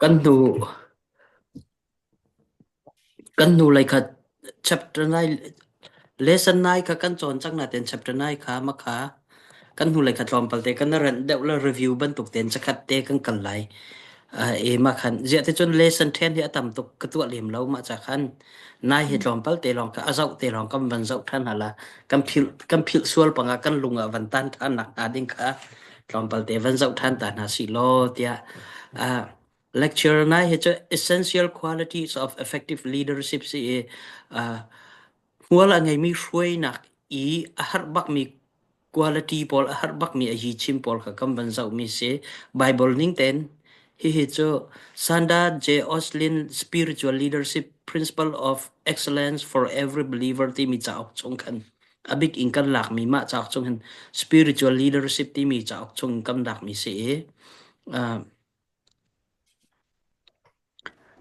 Kan hnu kan hnu lei kha chapter nai lesson nai kha kan cawn cang nain chapter nai kha makha kan hnu lei kha tlawmpal te kan rent deuh le review bantuk ten chakhat te kan kal lai. E ma khan ziah te cun lesson then hi a tam tuk ka tuah lem lo ma cha khan nai hi tlawmpal te lawng kha a zoh te lawng kan van zoh than hala kan philh kan philh sual panga kan lung ah van tan than nak hnga ding kha tlawmpal te van zoh than ta hna si law tiah uh, lecture nai hi cu essential qualities of effective leadership si i uh, hmual a ngeimi hruainak i a har bakmi quality pawl a har bakmi a hi chim pawl kha kan van zohmi si Bible ning ten hihi cu Sanda J. Oslin Spiritual Leadership Principle of Excellence for Every Believer timi cauk chung khan a bik in kan lakmi mah cauk chung hin spiritual leadership timi cauk chung kan lakmi si i uh,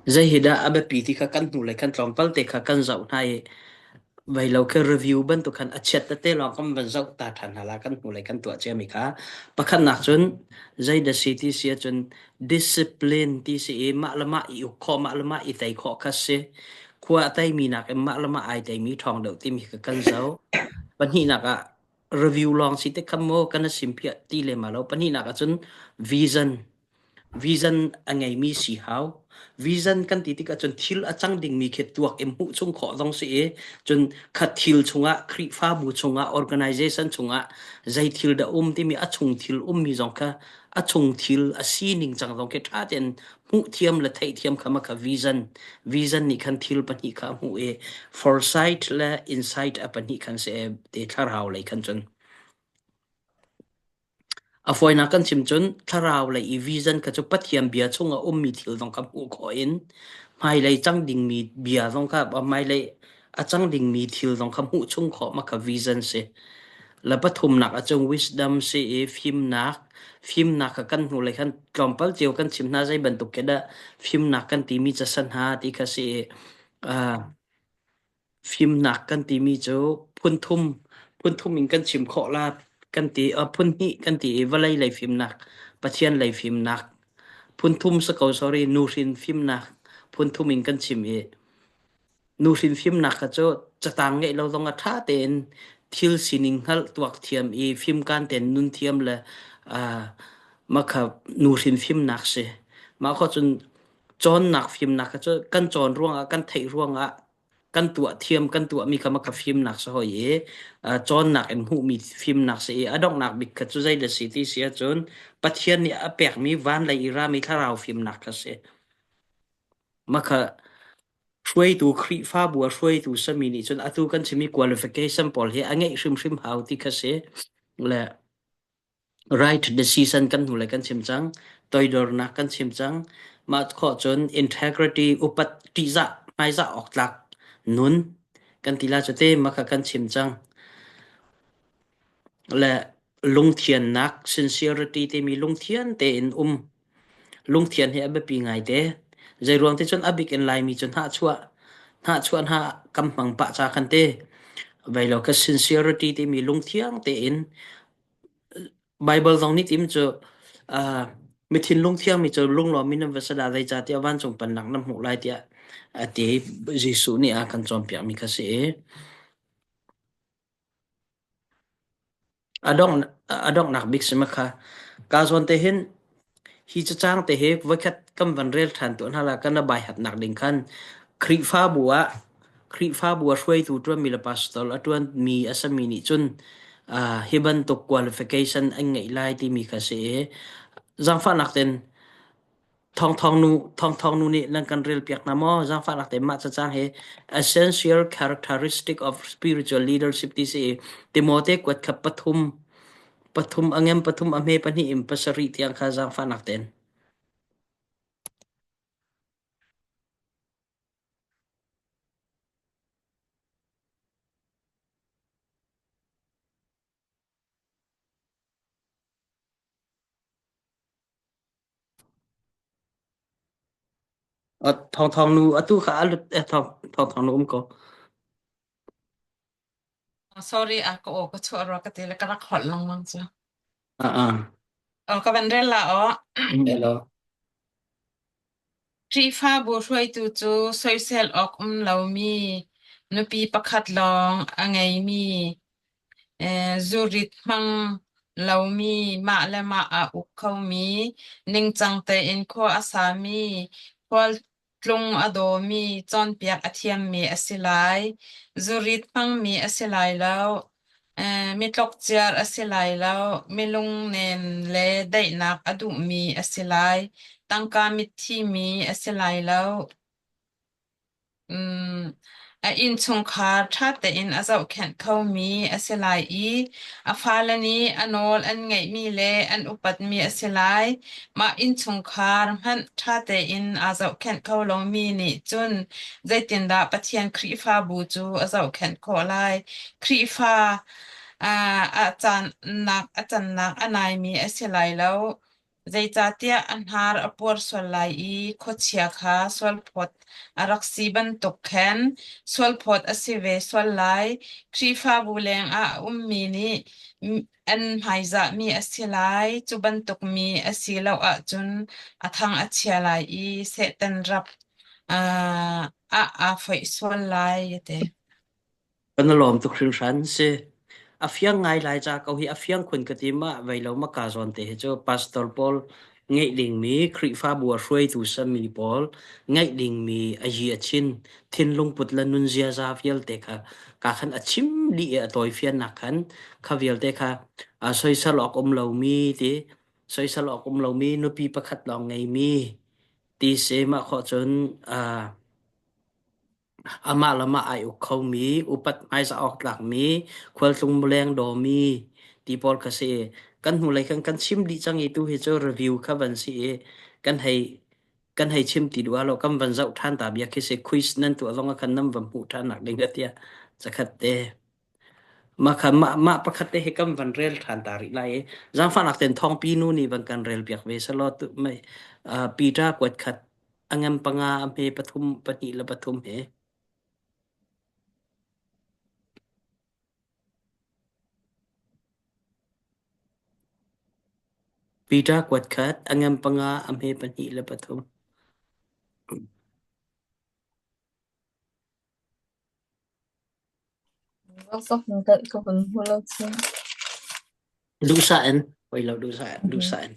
Zei hi dah a biapi ti kha kan hnulei khan tlawmpal te kha kan zoh hna i vei lo khi review bantuk khan a chiat tete lawng kan van zoh ta ṭhan hna la kan hnulei kan tuah ciami kha. Pakhatnak cun zei dah si ti si ahcun discipline ti si i mah le mah i uk khawh, mah le mah i tei khawh kha si. Khua a teimi nakin mah le mah ai teimi ṭhawng deuh timi kha kan zoh. Pahnihnak ah review lawng si te kha maw kan i simpiah ti lem lo. Pahnihnak ahcun vision Vision a ngeimi si hau. Vision kan ti tikah cun thil a cang dingmi khi tuak in hmuh chung khawh zong si i cun khat thil chungah Khrihfabu chungah organization chungah zei thil dah um timi a chung thil ummi zong kha a chung thil a sining cang zong khi ṭha tein hmuh thiam le theih thiam kha ma kha vision vision nih khan thil pahnih kha a hmuh i foresight le insight a pahnih khan si te thlarau lei khan cun A fawinak kan chim cun thlarau lei i vision kha cu Pathian bia chungah ummi thil zong kha hmuh khawh in hmailei cang dingmi bia zong kha hmailei a cang dingmi thil zong kha hmuh chung khawh ma kha vision si. Le pathumnak ahcun wisdom si i fimnak fimnak kha kan hnulei khan tlawmpal cio kan chim hna zei bantuk khi dah fimnak kan timi ca san hna ti kha si i uh, Fimnak kan timi cu phunthum phunthum in kan chim khawh la kan ti uh, phunhnih kan ti i vawlei lei fimnak Pathian lei fimnak phunthum si ko sorry nuhrin fimnak phunthum in kan chim i nuhrin fimnak kha cu catang ngeih lo zong ah ṭha tein thil sining hngalh tuak thiam i fimkaan tein nun thiam le uh, makha nuhrin fimnak si mah kho cun cawnnak fimnak kha cu kan cawn ruangah kan theih ruangah kan tuah thiam kan tuahmi kha maka fimnak si hoi i cawnnak in hmuhmi fimnak si i a donghnak bik kha cu zei le si ti si ahcun Pathian nih a pekmi van lei i rami thlarau fimnak kha si. Makha hruaitu Khrihfabu a hruaitu sami nih cun atu kan chimi qualification pawl hi a ngeih hrimhrim hau ti kha si. Le Right decision kan hnulei kan chim cang. Toidornak kan chim cang. Mah khawh cun integrity upat ṭihzah hmaizah awk tlak nun kan ti la cu te mah kha kan chim cang. Le lungthiannak sincerity timi lungthian tein um lungthian hi a biapi ngaite. Zeiruang ti cun a bik in Laimi cu hnahchuah hnahchuah hna kam hmang pah ca khan te. Vei lo ka sincerity timi lungthiang tein Baibal zong nih tim cu uh, mi thinlung thiangmi cu lunglawm in nan va si dah zeicahtiah vancung pennak na hmuh lai tiah a ti. Jesuh nih a kan cawnpiakmi kha si i a dongh a donghnak bik si ma kha ka zawn te hin Hi cacang te hi voikhat kan van rel ṭhan tuah hna la kan bai hatnak ding khan Khrihfabu ah Khrihfabu a hruaitu ṭuanmi le pastor a ṭuanmi a sami nih cun uh, hi bantuk qualification an ngeih lai timi kha si i zaangfahnak ten thawngthawng nu thawngthawng nu nih nan kan rel piak hna maw zaangfahnak ten mah cacang hi essential characteristic of spiritual leadership ti si i Timote kuat kha pathum pathum a ngem pathum a hme pahnih in pasarih tiang kha zaangfahnak tein. Thawng thawng nu atu kha a lut eh thawng thawng thawng nu um ko. Sorry a ka aw ka chuah rua ka ti le ka rak holh lengmang cu. Ah ah. Oh, ka van rel la aw. Hello. Khrihfabu hruaitu cu soisel awk um lomi, nupi pakhat lawng a ngeimi, zurit hmang lomi, mah le mah aa uk khomi, ningcang tein khua a sami, khualtlung a dawmi, cawnpiak a thiammi a si lai. Zurit hmangmi a si lai lo. Mi tlokciar a si lai lo, mi lungnem le daihnak a duhmi a si lai, tangka mitthi mi a si lai lo. A innchungkhar ṭha tein a zohkhenh khomi a si lai i a fale nih a nawl an ngaihmi le an upatmi a si lai. Mah innchungkhar hmanh ṭha tein aa zohkhenh kho lomi nih cun zeitindah Pathian Khrihfabu cu a zohkhenh khawh lai? Khrihfa a cannak a cannak a naimi a si lai lo. Zeicahtiah a hnar a puar sual lai i khuachia kha sualphawt a rak si bantuk khan sualphawt a si ve sual lai. Khrihfabu lengah a ummi nih an hmaizahmi a si lai. Cu bantuk mi a si lo ahcun a thang a chia lai i Satan rap ah aa foih sual lai, a ti. Kan i lawm tuk hringhran si. A fiang ngai lai ca ko hi a fiang khun ka ti ma vei lo ma ka zawn te hi cu pastor pawl ngeih dingmi Khrihfabu a hruaitu sami pawl ngeih dingmi a yi a chin thinlung put le nun ziaza vialte kha ka khan a chim dih i a tawifiannak khan kha vialte kha a soisel awk um lomi ti soisel awk um lomi nupi pakhat lawng ngeimi ti si mah khawh cun Amah le mah ai uk khomi, upat hmaizah awk tlakmi, khualtlung muleng dawmi ti pawl kha si. Kan hnulei khan kan chim dih cang i tu hi cu review kha van si i kan hei kan hei chim ti duh lo kan van zoh ṭhan ta bia khi si quiz nan tuah zong ah khan nan van hmuh ṭhan nak ding tiah zakhat te. Mah kha mah mah pakhat te hi kan van rel ṭhan ta rih lai i zaangfahnak ten thawngpi nu nih van kan rel piak ve selaw tu mei Peter kuat khat a ngem panga a hme pathum pahnih le pathum he. Peter kuat khat a ngem panga a hme pahnih le pathum. Duhsah in, oi lo duhsah duhsah in.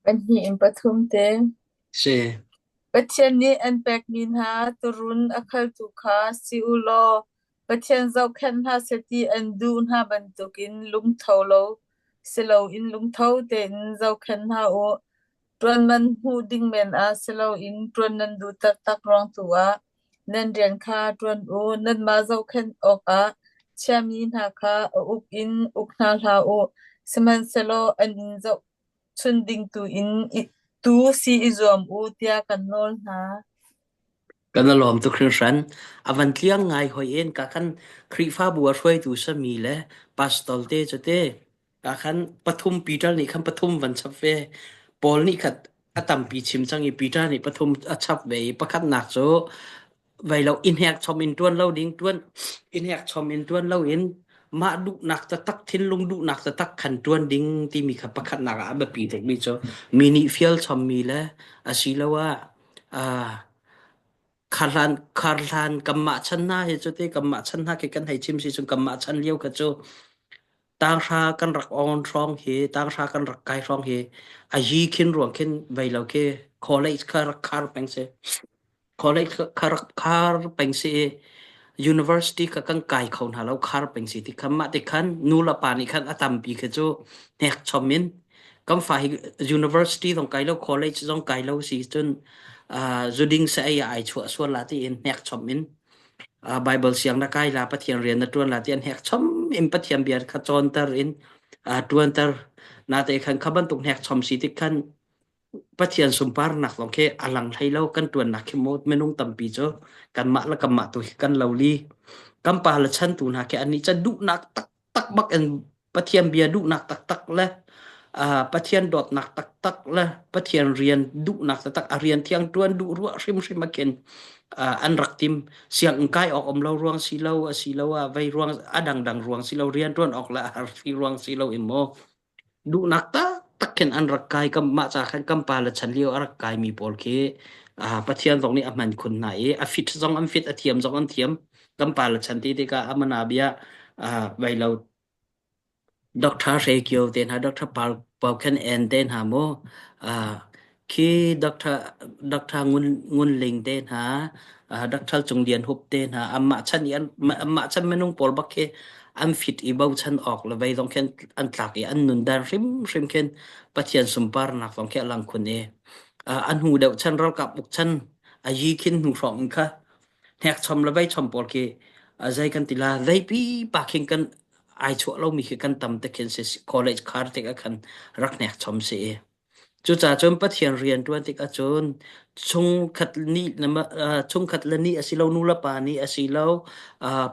Pahnih in pathum te. Si. Pathian nih an pekmi hna tuurun a khaltu kha si u law Pathian zohkhenh hna seh ti an duh hna bantukin lungtho lo si loin lungtho tein zohkhenh hna u. Ṭuan man hmuh ding men ah si loin ṭuan nan duh taktak ruang tu ah nan rian kha ṭuan u. Nanmah zohkhenh awkah chiami hna kha a uk in uk hna hlah u, sihmanhsehlaw an in zohchun ding tu in tu si i zuam u tiah kan nawl hna. Kan i lawm tuk hringhran. A van tliang ngai hoi in ka khan Khrihfabu a hruaitu sami le pastor te cu te ka khan pathum Peter nih khan pathum van chap ve. Paul nih khat a tampi chim cang i Peter nih pathum a chap ve i pakhatnak cu vei lo in hek chom in tuan lo ding tuan in hek chom in tuan lo in mah duhnak taktak thinlung duhnak taktak khan tuan ding timi kha pakhatnak ah a biapi tukmi cu mi nih fial chommi le asiloah ah kharhlan kharhlan kanmah chan hna hi cu te kanmah chan hna khi kan hei chim si cun kanmah chan lio kha cu tanghra kan rak on hrawng hi tanghra kan rak kai hrawng hi a hi khin ruang khin vei lo khi college kha rak khar peng si college kha rak khar peng si i university kha kan kai kho hna lo khar peng si ti khan mah ti khan nu le pa nih khan a tampi khi cu hnek chom in kan fa hi university zong kai lo college zong kai lo si cun uh, zuding sa ei ai chuah sual la ti in hnek chom in uh, Bible siang na kai la Pathian rian na tuan la ti an hnek chom in Pathian bia kha cawnter in uh, tuanter na te khan kha bantuk hnek chom si tik khan Pathian sunparnak zong khi a lang hlei lo kan ṭuannak khi maw minung tampi cu kanmah le kanmah tu hi kan lo li kan pa le chan tu hna khi annih cu duhnak taktak bak in Pathian bia duhnak taktak le Pathian dawtnak taktak le Pathian rian duhnak taktak a rian thiang ṭuan duh ruah hrimhrim ah khin an rak tim. Sianginn kai awk um lo ruang si lo asiloah vei ruang a dangdang ruang si lo rian ṭuan awk le a har si ruang si lo in maw duhnak taktak khin an rak kai kam mah ca khan kan pa le chan lio a rak kaimi pawl khi Pathian zong nih a hman khun hna i a fit zong an fit a thiam zong an thiam kan pa le chan ti tikah amana bia vei lo Doctor Hre Kio te hna Doctor Pau Khen En te hna mu khi Doctor Doctor Ngun Ngun Ling te hna Doctor Cung Lian Hup te hna anmah chan i anmah chan minung pawl bak khi an fit i bochan awk le vei zong khin an tlak i an nun dan hrimhrim khin Pathian sunparnak zong khi a lang khun i an hnu deuh chan ralkap uk chan a yi khin hnu hrawng in kha hnek chom le vei chom pawl khi zei kan ti la zeipi pa khin kan ai chuah lomi khi kan tam te khin si college khar tik ah khan rak hnek chom si i Cucaah cun Pathian rian ṭuan tikah cun chungkhat nih chungkhat le nih asilo nulepa nih asilo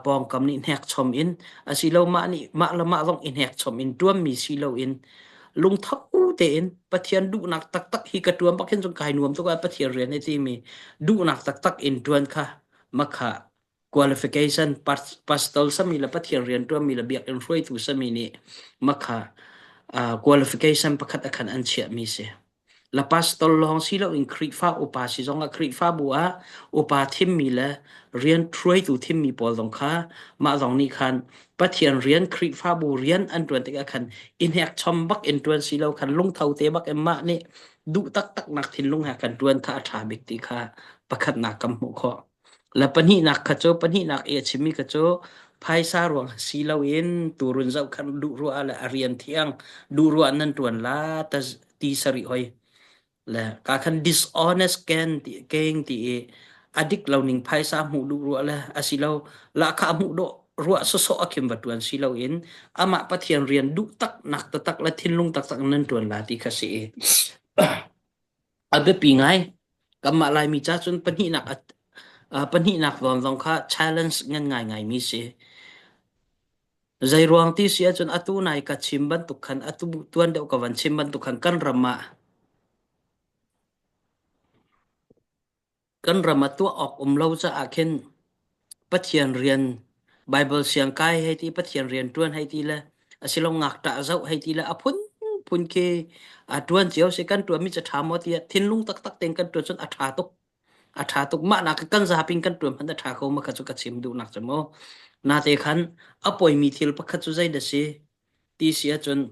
pawngkam nih hnekchom in asilo mah nih mah le mah zong i hnekchom in ṭuanmi si loin lungtho tein Pathian duhnak taktak hi ka ṭuan bak hin cun kai nuam tuk ah Pathian rian hi timi duhnak taktak in ṭuan kha makha qualification pastor sami le Pathian rian ṭuanmi le biakinn hruaitu sami nih makha qualification pakhat akhan an chiahmi si. La pastor lawng si loin Khrihfa upa si zongah Khrihfabu ah upa thimmi le rian hruaitu thimmi pawl zong kha mah zong nih khan Pathian rian Khrihfabu rian an ṭuan tikah khan i hnekchom bak in ṭuan si lo khan lungtho te bak in mah nih duh taktak nak thinlung he kan ṭuan kha a ṭha bik ti kha pakhatnak kan hmuh khawh. Le pahnihnak kha cu pahnihnak i a chimmi kha cu phaisa ruang si loin tuurun zohkhenh duh ruah le a rian thiang duh ruah nan ṭuan la ta ti sarih hoi. Le ka khan dishonest ken ti keng ti i a dik lo ning phaisa hmuh duh ruah le asilo lahkhah hmuh dawh ruah sawsawh a khim va ṭuan si loin amah Pathian rian duh tak nak taktak le thinlung taktak nan ṭuan la ti kha si i a biapi ngai. Kanmah Laimi ca cun pahnihnak pahnihnak zawn zong kha challenge ngan ngaingaimi si. Zeiruang ti si ahcun atu nai ka chim bantuk khan atu tuan deuh ka van chim bantuk khan kan ram ah kan ram ah tuah awk um lo caah khin Pathian rian Baibal siang kai hei ti Pathian rian ṭuan hei ti le asilo ngakṭah zoh hei ti le a phunphun khi a ṭuan cio si kan ṭuanmi cu ṭha maw tiah thinlung taktak tein kan ṭuan cun a ṭha tuk a ṭha tuk mah nak kan zapin kan ṭuan hmanh a ṭha ko ma kha cu ka chim duhnak cu mu nate khan a poimi thil pakhat cu zei dah si ti si ahcun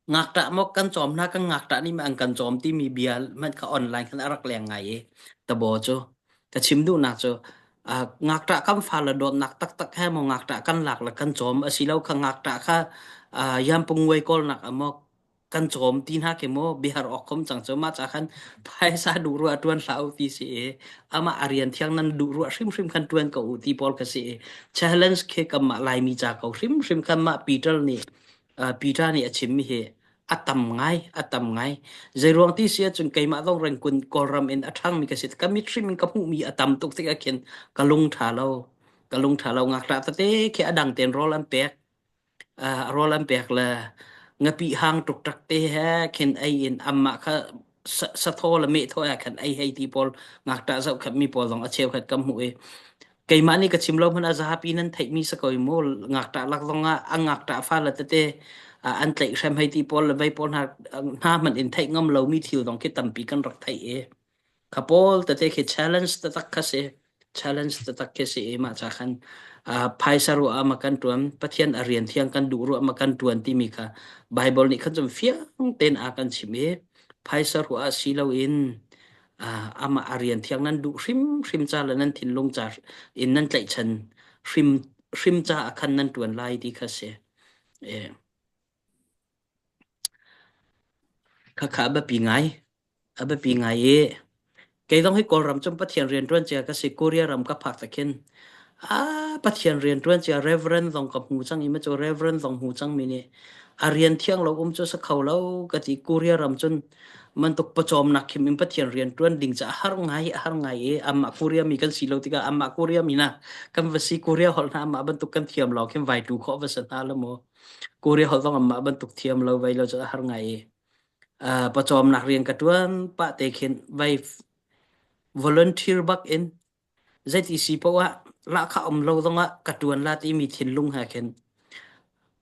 Ngakṭah maw kan cawm hna kan ngakṭah nih an kan cawm timi bia hmanh kha online khan a rak leng ngai i tabaw cu ka chim duhnak cu ngakṭah kan fale dawtnak taktak he maw ngakṭah kan lak le kan cawm asilo kha ngakṭah kha yampung nguai kawlnak ah maw kan cawm ti hna khi maw biahar awk khom cang cu mah ca khan phaisa duh ruah ṭuan hlah u ti si i amah a rian thiang nan duh ruah hrimhrim khan ṭuan ko u ti pawl kha si i challenge khi kanmah Laimi ca ko hrimhrim khan mah Peter nih Peter nih a chimmi hi a tam ngai, a tam ngai. Zeiruang ti si ahcun keimah zong rengkun Kawlram in a ṭhangmi ka si. Ka mit hrim in ka hmuhmi a tam tuk tikah khin ka lung ṭha lo. Ka lung ṭha lo. Ngakṭah tete khi a dang tein rawl an pek. Rawl an pek le ngapih hang ṭukṭak te he khin ei in amah kha sathaw le mehthaw ah khan ei hei ti pawl ngakṭah zohkhenhmi pawl zong a cheukhat ka hmuh i keimah nih ka chim lo hmanh ah zapi nan theihmi si ko i mu ngakṭah lak zong ah an ngakṭah fale tete an tlaihhrem hei ti pawl le vei pawl hna hna hmanh in theih ngam lomi thil zong khi tampi kan rak theih i kha pawl tete khi challenge taktak kha si challenge taktak khi si i mah ca khan phaisa ruah ah ma kan ṭuan Pathian a rian thiang kan duh ruah ma kan ṭuan timi kha Bible nih khan cun fiang tein a kan chim i phaisa ruah ah si loin amah a rian thiang nan duh hrimhrim ca le nan thinlung ca in nan tlaihchan hrim hrim ca ah khan nan ṭuan lai ti kha si. Eh, khakha a biapi ngai. A biapi ngai i kei zong hi Kawlram cun Pathian rian ṭuan cia ka si. Korea ram ka phak takhin ah Pathian rian ṭuan cia Reverend zong ka hmu cang i macu Reverend zong hmu cangmi nih. A rian thiang lo um cu sa kho lo ka ti. Korea ram cun mantuk pawcawmnak khim in Pathian rian ṭuan ding ca har ngai a har ngai i amah Korea mi kan si lo tikah amah Korea mi na kan va si Korea holh hna amah bantuk kan thiam lo khin vai tu khawh va sa hna la mu Korea holh zong amah bantuk thiam lo vai lo cu a har ngai i pawcawmnak rian ka ṭuan pah te khin vai volunteer bak in zeiti si poah ah lahkhah um lo zongah ka ṭuan la timi thinlung he khin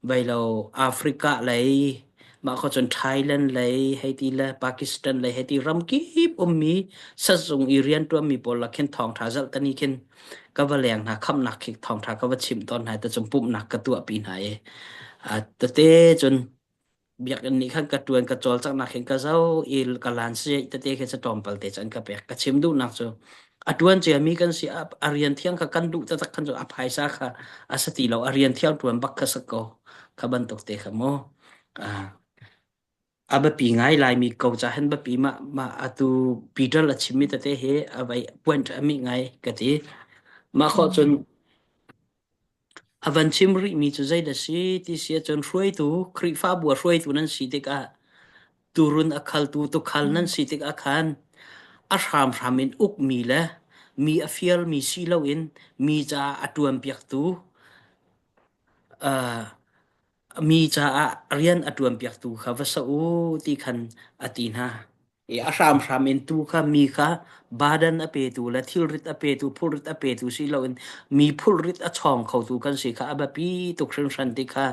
Beilo Africa lei mah kho cun Thailand lei hei ti le Pakistan lei hei ti ramkip ummi sazung i rianṭuanmi pawl la khin thawngṭha zalh tani khin ka va leng hna khamnak khi thawngṭha ka va chimh tawn hna te cun pumhnak ka tuahpi hna i tete cun biakinn nih khan ka ṭuan ka cawlcanghnak hin ka zoh i ka lan si tete khi ca tlawmpal te cu an ka pek. Ka chim duhnak cu a ṭuan ciami kan si a rian thiang kha kan duh taktak khan cu a phaisa kha a si ti lo a rian thiang ṭuan bak kha si ko kha bantuk te kha mu a biapi ngai Laimi ko ca hin biapi ma ma atu Peter a chimmi tete hi a vai point a mi ngai ka ti mah khawh cun A van chim rihmi cu zeidah si ti si ahcun hruaitu, Khrihfabu a hruaitu nan si tikah tuurun a khaltu tuukhal nan si tikah khan a hramhram in ukmi le mi a fialmi si loin mi caah a ṭuanpiaktu uh, mi caah rian a ṭuanpiaktu kha va sa u ti khan a ti hna. I a hramhram in tuu kha mi kha burden a petu le thilrit a petu phurrit a petu si loin mi phurrit a chawng khotu kan si kha a biapi tuk hringhran ti kha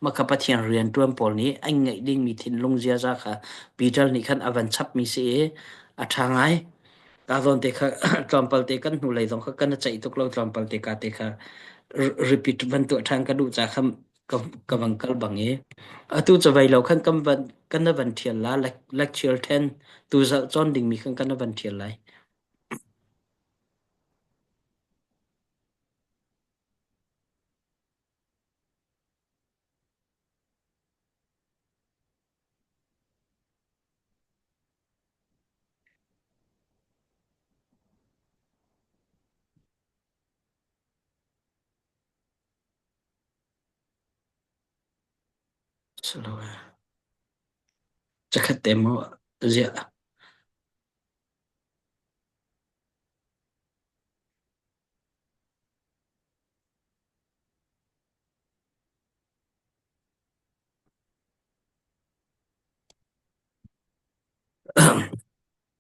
maka Pathian rian ṭuan pawl nih an ngeih dingmi thinlung ziaza kha Peter nih khan a van chapmi si i a ṭha ngai. Ka zawn te kha tlawmpal te kan hnulei zong kha kan i ceih tuk lo tlawmpal te ka te kha repeat van tuah ṭhan ka duh ca kha ka, ka van kal bang i atu cavei lo khan kan van kan na van ṭhial la lecture 10 tu zalh cawn dingmi khan kan na van ṭhial lai. Zakhat te maw ziah.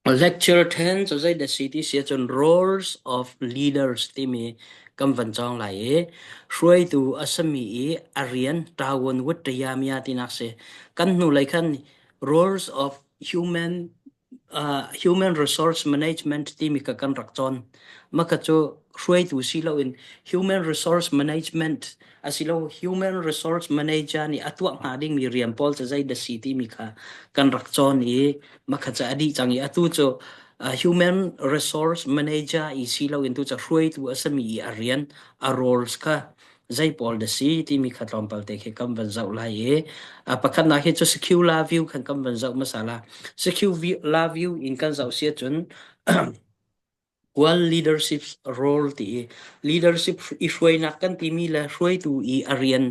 Lecture 10 cu zei dah si ti si ahcun roles of leaders timi kan van cawng lai i hruaitu a sami i a rian ṭawan wut ṭayamia tinak si. Kan hnulei khan roles of human human resource management timi kha kan rak cawn. Mah kha cu hruaitu si loin human resource management asilo human resource manager nih a tuah hnga dingmi rian pawl cu zei dah si timi kha kan rak cawn i Makha cu a dih cang i atu cu human resource manager i si loin tu cu hruaitu a simi i a rian a roles kha zei pawl dah si timi kha tlawmpal te khi kan van zoh lai i pakhatnak hi cu secular view khan kan van zoh hmasa la. Secular view in kan zoh si ahcun World leadership role ti i leadership i hruainak kan timi le hruaitu i a rian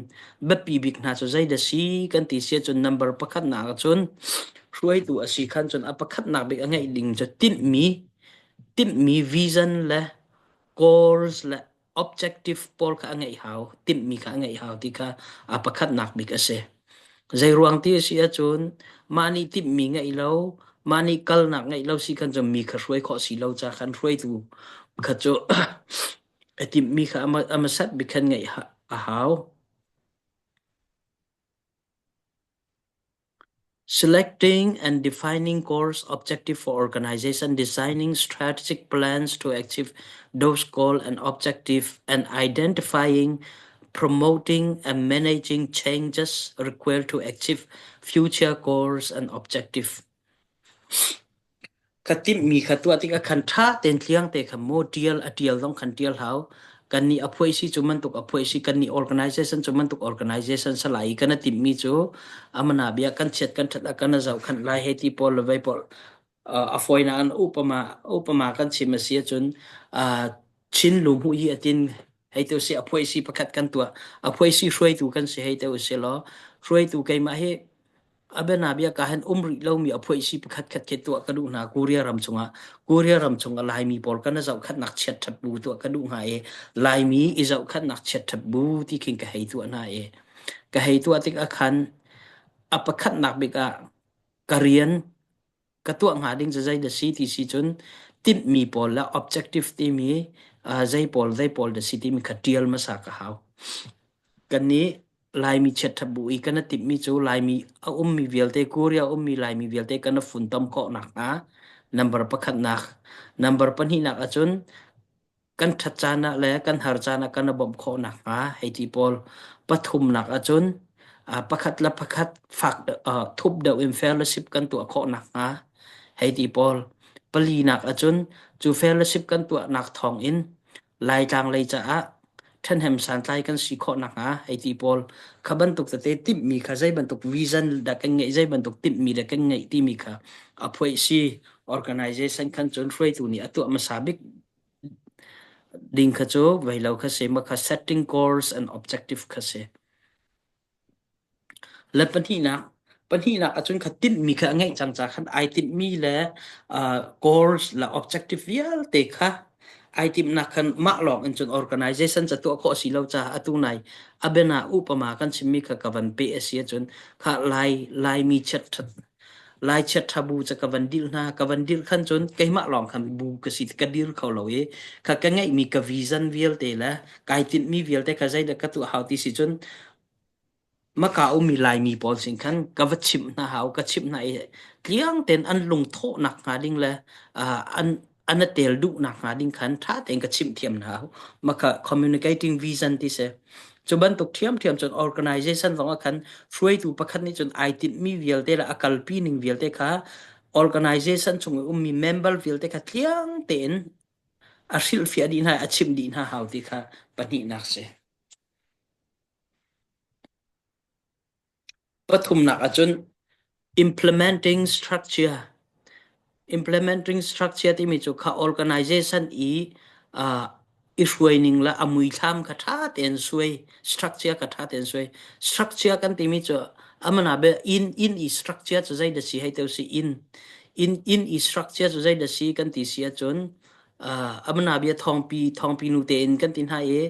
biapi bik hna cu zei dah si kan ti si ahcun number pakhatnak ahcun hruaitu a si khan cun a pakhatnak bik a ngeih ding cu tinhmi tinhmi vision le goals le objective pawl kha a ngeih hau timhmi kha a ngeih hau ti kha a pakhatnak bik a si. Zeiruang ti a si ahcun mah nih timhmi ngeih lo, mah nih kalnak ngeih lo si khan cun mi kha hruai khawh si lo ca khan hruaitu kha cu a timhmi kha a hmasat bik khan ngeih a hau. Selecting and defining goals objective for organization, designing strategic plans to achieve those goals and objectives, and identifying, promoting, and managing changes required to achieve future goals and objectives. Ka timhmi kha tuah tikah khan ṭha tein tliang te kha maw ṭial a ṭial zong khan ṭial hau. Kannih a phuaisi cu bantuk a phuaisi, kannih organization cu bantuk organization salai i kan i timhmi cu amana bia kan chiat kan ṭhat ah kan i zohkhanh lai hei ti pawl le vei pawl a fawinak in upama upama kan chim a si ahcun Chin lungmuh hi a tin hei tu si a phuaisi pakhat kan tuah a phuaisi hruaitu kan si hei te usih law. Hruaitu keimah hi a bianabia ka han um rih lomi a phuaisi pakhat khat khi tuah ka duh hna Korea ram chungah. Korea ram chungah Laimi pawl kan i zohkhatnak chiatṭhat bu tuah ka duh hnga i Laimi i zohkhatnak chiatṭhat bu ti khin ka hei tuah hna i ka hei tuah tikah khan a pakhatnak bik ah ka rian ka tuah hnga ding cu zei dah si ti si cun timhmi pawl le objective timi zei pawl zei pawl dah si timi kha ṭial hmasa ka hau. Kannih Laimi chiatṭhat bu i kan i timhmi cu Laimi a ummi vialte Korea ummi Laimi vialte kan i funtom khawh nakhnga number pakhatnak. Number pahnihnak ahcun kan ṭhat caan ah le kan har caan ah kan i bawmh khawh nakhnga hei ti pawl. Pathumnak ahcun pakhat le pakhat fak thup deuh in fellowship kan tuah khawh nakhnga hei ti pawl. Palinak ahcun cu fellowship kan tuahnak thawng in Laitlang lei caah ṭhahnem santlai kan si khawh nakhnga hei ti pawl kha bantuk tete timhmi kha zei bantuk vision dah kan ngeih zei bantuk timhmi dah kan ngeih timi kha a phuaih si organization khan cun hruaitu nih a tuah hmasa bik ding kha cu vei lo kha si ma kha setting goals and objective kha si. Le pahnihnak, pahnihnak ahcun kha tinhmi kha a ngeih cang ca khan ai tinhmi le uh, goals le objective vialte kha ai timhnak khan mah lawng in cun organization ca tuah khawh si lo caah atu nai abena upama kan chimmi kha ka van pe a si ahcun kha lai laimi chiat that lai chiat tha bu ca ka van dil hna ka van dil khan cun keimah lawng khan bu ka si ka dir kho lo i kha ka ngeihmi ka vision vialte le kai tinhmi vialte kha zeidah ka tuah hau ti si cun Maka ummi Laimi pawl sin khan ka va chimh hna hau, ka chimh hna i tliang tein an lungthawh nakhnga ding le uh, an an a tel duh nakhnga ding khan ṭha tein ka chimh thiam hna hau. Maka communicating vision ti si. Cu bantuk ṭhiamṭhiam cun organization zong ah khan hruaitu pakhat nih cun ai tinhmi vialte le a kalpi ning vialte kha organization chung i ummi member vialte kha tliang tein a hrilhfiah dih hna i a chimh dih hna hau ti kha pahnihnak si. Pathumnak ahcun implementing structure. Implementing structure timi cu kha organization i uh, i hruaining le a muithlam kha ṭha tein suai, structure kha ṭha tein suai. Structure kan timi cu amana be in in i structure cu zei dah si hei teu si in in in i structure cu zei dah si kan ti si ahcun uh, amana bia thawngpi thawngpi nu tein kan ti hna i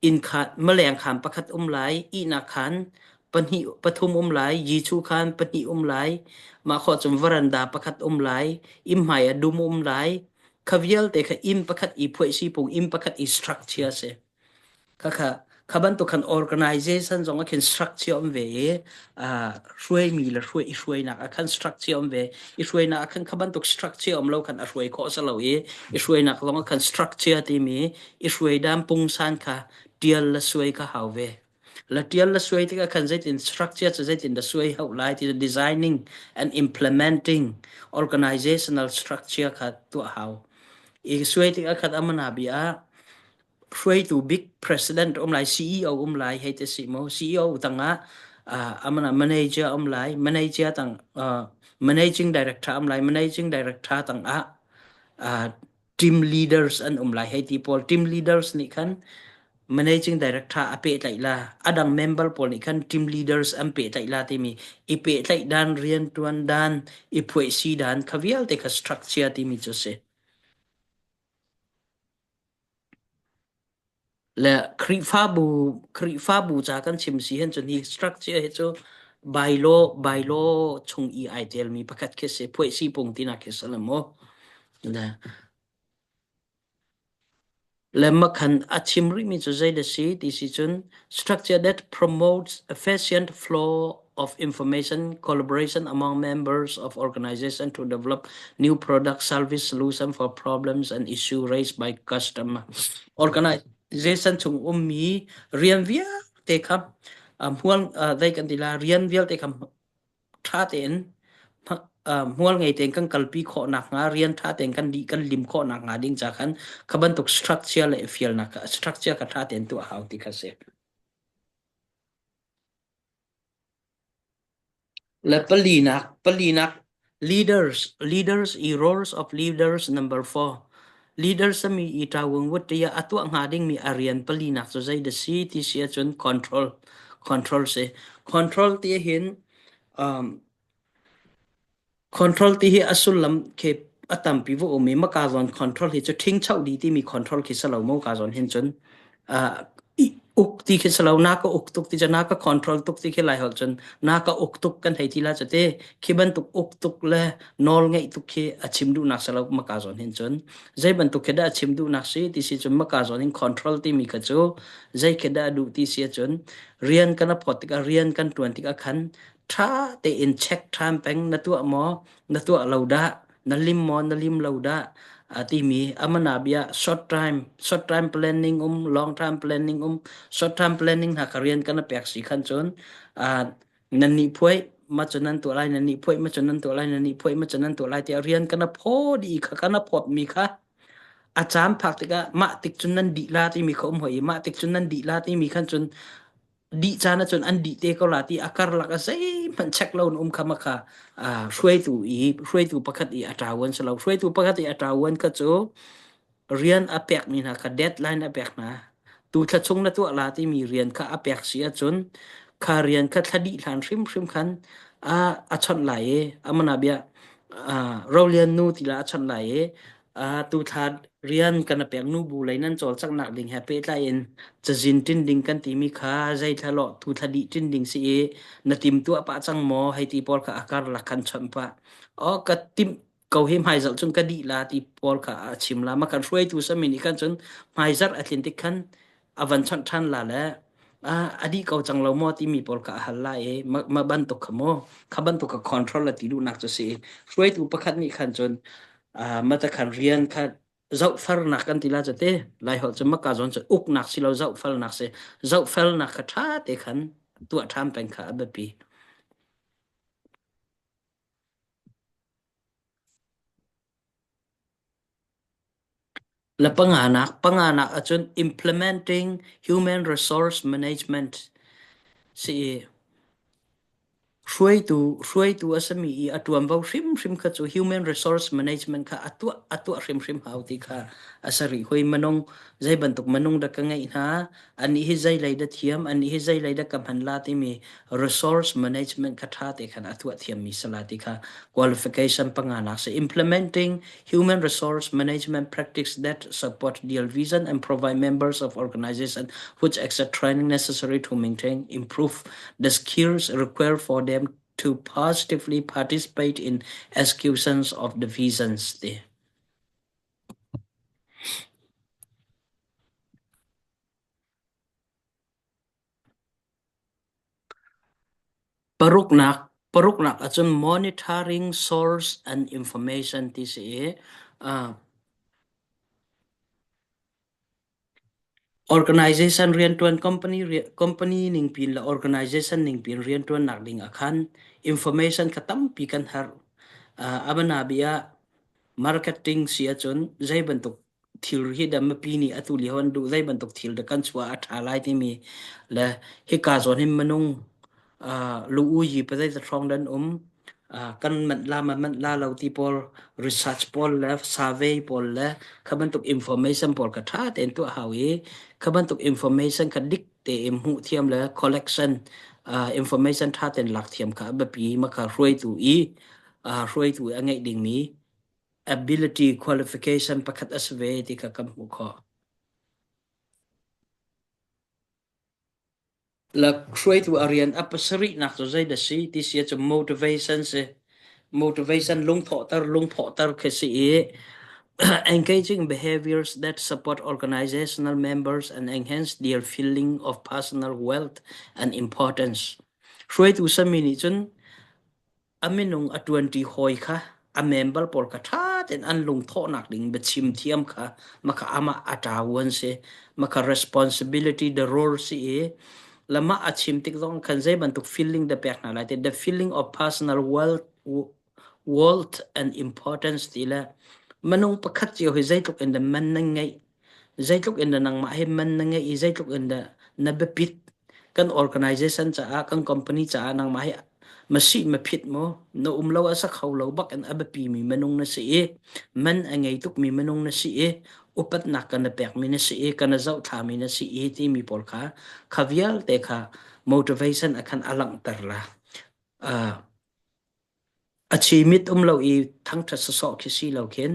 inn khaan maleng khaan pakhat um lai, ihnak khaan pahnih pathum um lai, yichu khaan pahnih um lai, mah khawh cun varanda pakhat um lai, inn hmai ah dum um lai. Kha vialte kha inn pakhat i phuaih sipung inn pakhat i structure a si. Kha kha kha bantuk khan organization zong ah khin structure um ve i uh, hruaimi le hruai i hruainak ah khan structure um ve i hruainak ah khan kha bantuk structure um lo khan a hruai khawh si lo i i hruainak zong ah khan structure timi i hruaidam pungsan kha ṭial le suai kha hau ve. La ṭial le suai tikah khan zeitin structure cu zeitin dah suai hau lai ti designing and implementing organizational structure kha tuah hau. I suai tikah khan amana bia ah hruaitu big president um lai CEO um lai hei te si mo CEO tangah uh, amana manager um lai manager tang uh, managing director um lai managing director tangah uh, team leaders an um lai hei ti pawl team leaders nih khan managing director a pehtlaih la adang member pawl nih khan team leaders an pehtlaih la timi i pehtlaih dan rian tuan dan i phuai si dan kha vialte kha structure timi cu si Le Khrihfabu Khrihfabu ca kan chim si hin cun hi structure hi cu bylaw bylaw chung i ai telmi pakhat khi si phuai si pung tinak khi si lo maw le Le makhan a chim rihmi cu zei dah si ti si cun structure that promotes efficient flow of information collaboration among members of organization to develop new product service solution for problems and issue raised by customer. Organization chung ummi rian vialte kha hmual zei kan ti la rian vialte kha ṭha tein hmual ngei tein kan kalpi khawh nakhnga rian ṭha tein kan dih kan lim khawh nakhnga ding ca khan kha bantuk structure le fialnak structure kha ṭha tein tuah hau ti kha si. Le palinak palinak leaders leaders i roles of leaders number four leaders mi i ṭawung wut tia a tuah hnga dingmi a rian palinak cu zei dah si ti si ahcun control. Control si. Control ti hin um, Control ti hi a sullam khi a tampi va um i maka zawn control hi cu ṭhingcho di timi control khi si lo maw ka zawn hin cun uh, uk ti khi si lo na ka uk tuk ti cu na ka control tuk ti khi lai holh cun na ka uk tuk kan hei ti la cu te khi bantuk uk tuk le nawl ngeih tuk khi a chim duhnak si lo maka zawn hin cun zei bantuk khi dah a chim duhnak si ti si cun maka zawn hin control timi kha cu zei khi dah a duh ti si ahcun rian kan a phawt tikah rian kan ṭuan tikah khan ṭha tein check ṭhan peng na tuah maw na tuah lo dah na lim maw na lim lo dah a timi amana bia short time planning um long term planning um short term planning hna ka rian kan pek si khan cun nan nih phuai ma cun nan tuah lai nan nih phuai ma cun nan tuah lai nan nih phuai ma cun nan tuah lai tiah rian kana phaw di kha kana phawt mi kha a caan phak tikah mah tik cun nan dih la timi kha um hoi i mah tik cun nan dih la timi khan cun dih caan ahcun an dih te ko la ti a karlak a zeihmanh check lo in um kha ma kha hruaitu i hruaitu pakhat i a ṭavuan si lo hruaitu pakhat i a ṭavuan kha cu rian a pekmi hna kha deadline a pek hna tu thla chung na tuah la timi rian kha a pek si ahcun kha rian kha thla dih hlan hrimhrim khan a a chawnh lai i amana bia rolian nu ti la a chawnh lai i Tuthla rian kan pek nu bu lei nan cawlcanghnak ding he pehtlai in cazin ṭin ding kan timi kha zeithla lawh tuthla dih ṭin ding si i na tim tuah pah cang maw hei ti pawl kha a karlak khan chawnh pah. Aw ka timh ko hi hmaizarh cun ka dih la ti pawl kha a chim la. Ma kan hruaitu sami nih khan cun hmaizarh a tlin tik khan a van chawnh ṭhan la le a dih ko cang lo maw timi pawl kha a hal la i ma bantuk kha maw kha bantuk kha control a ti duhnak cu si i hruaitu pakhat nih khan cun mata khan rian kha zohfelnak kan ti la cu te lai holh cu maka zawn cu uknak si lo zohfelnak si zohfelnak kha ṭha te khan tuah ṭham peng kha a biapi. Le panganak ahcun implementing human resource management si hruaitu a simi i a ṭuanvo hrimhrim kha cu human resource management kha a tuah hrimhrim hau ti kha a si rih. Hoi minung zei bantuk minung dah ka ngeih hna, anih hi zei lei dah thiam, anih hi zei lei dah ka hman la timi resource management kha ṭha te khan a tuah thiammi si la ti kha qualification panganak si. Implementing human resource management practice that support their vision and provide members of organization which accept training necessary to maintain, improve the skills required for them to positively participate in executions of the visions. Paruknak ahcun monitoring source and information ti si i Organization rianṭuan company ningpi le organization ningpi in rianṭuannak ding ah khan information kha tampi kan herh. A bianabia ah marketing si ahcun zei bantuk thilri hi dah mipi nih atu lio an duh, zei bantuk thil dah kan chuah a ṭha lai timi le hika zawn hin minung lu-uyi pazeizat hrawng dah an um, kan manh la ma manh la lo ti pawl research pawl le survey pawl le kha bantuk information pawl kha ṭha tein tuah hau i kha bantuk information kha dik tein hmuh thiam le collection information ṭha tein lak thiam kha a biapi ma kha hruaitu i hruaitu i a ngeih dingmi ability qualification pakhat a si ve ti kha kan hmuh khawh. La hruaitu a rian a pasarihnak cu zeidah si ti si ahcun motivation si. Motivation lungthawhter khi si i engaging behaviors that support organizational members and enhance their feeling of personal wealth and importance. Hruaitu sami nih cun a minung a ṭuanṭi hawi kha a member pawl kha ṭha tein an lungthawhnak ding biachim thiam kha maka amah a ṭavuan si maka responsibility the role si i lamah a chim tik zong khan zei bantuk feeling da pek hna lai ti the feeling of personal wealth worth and importance ti le minung pakhat cio hi zeitluk in da man na ngeih Zeitluk in dah nangmah hi man na ngeih i zeitluk in dah na biapit kan organization caah kan company caah nangmah hi masih maphit maw na um lo a sa kho lo bak in a biapi mi minung na si i man a ngei tuk mi minung na si i upatnak kan na pek mi na si i kan na zohthla mi na si i timi pawl kha kha vialte kha. Motivation a khan a langhter la. Uh, a chimit um lo i thangṭhat sawsawh khi si lo khin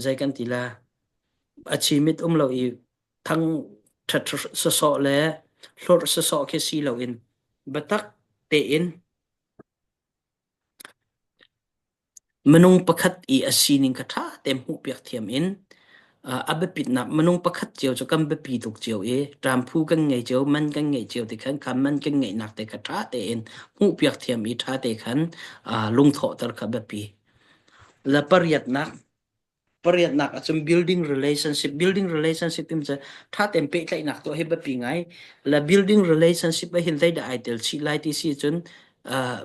zei kan ti la a chimit um lo i thangṭhat sawsawh le hlorh sawsawh khi si lo in biatak tein Minung pakhat i a sining kha ṭha tein hmuhpiak thiam in a biapitnak minung pakhat cio cu kan biapi tuk cio i ṭamphu kan ngei cio, man kan ngeih cio ti khan kha man kan ngeihnak te kha ṭha tein hmuhpiak thiam i ṭha te khan lungthawhter kha biapi. Le pariatnak, Pariatnak ahcun building relationship, building relationship timi cu ṭha tein pehtlaihnak tuah hi biapi ngai. Le building relationship ah hin zeidah ai tel chih lai ti si cun uh,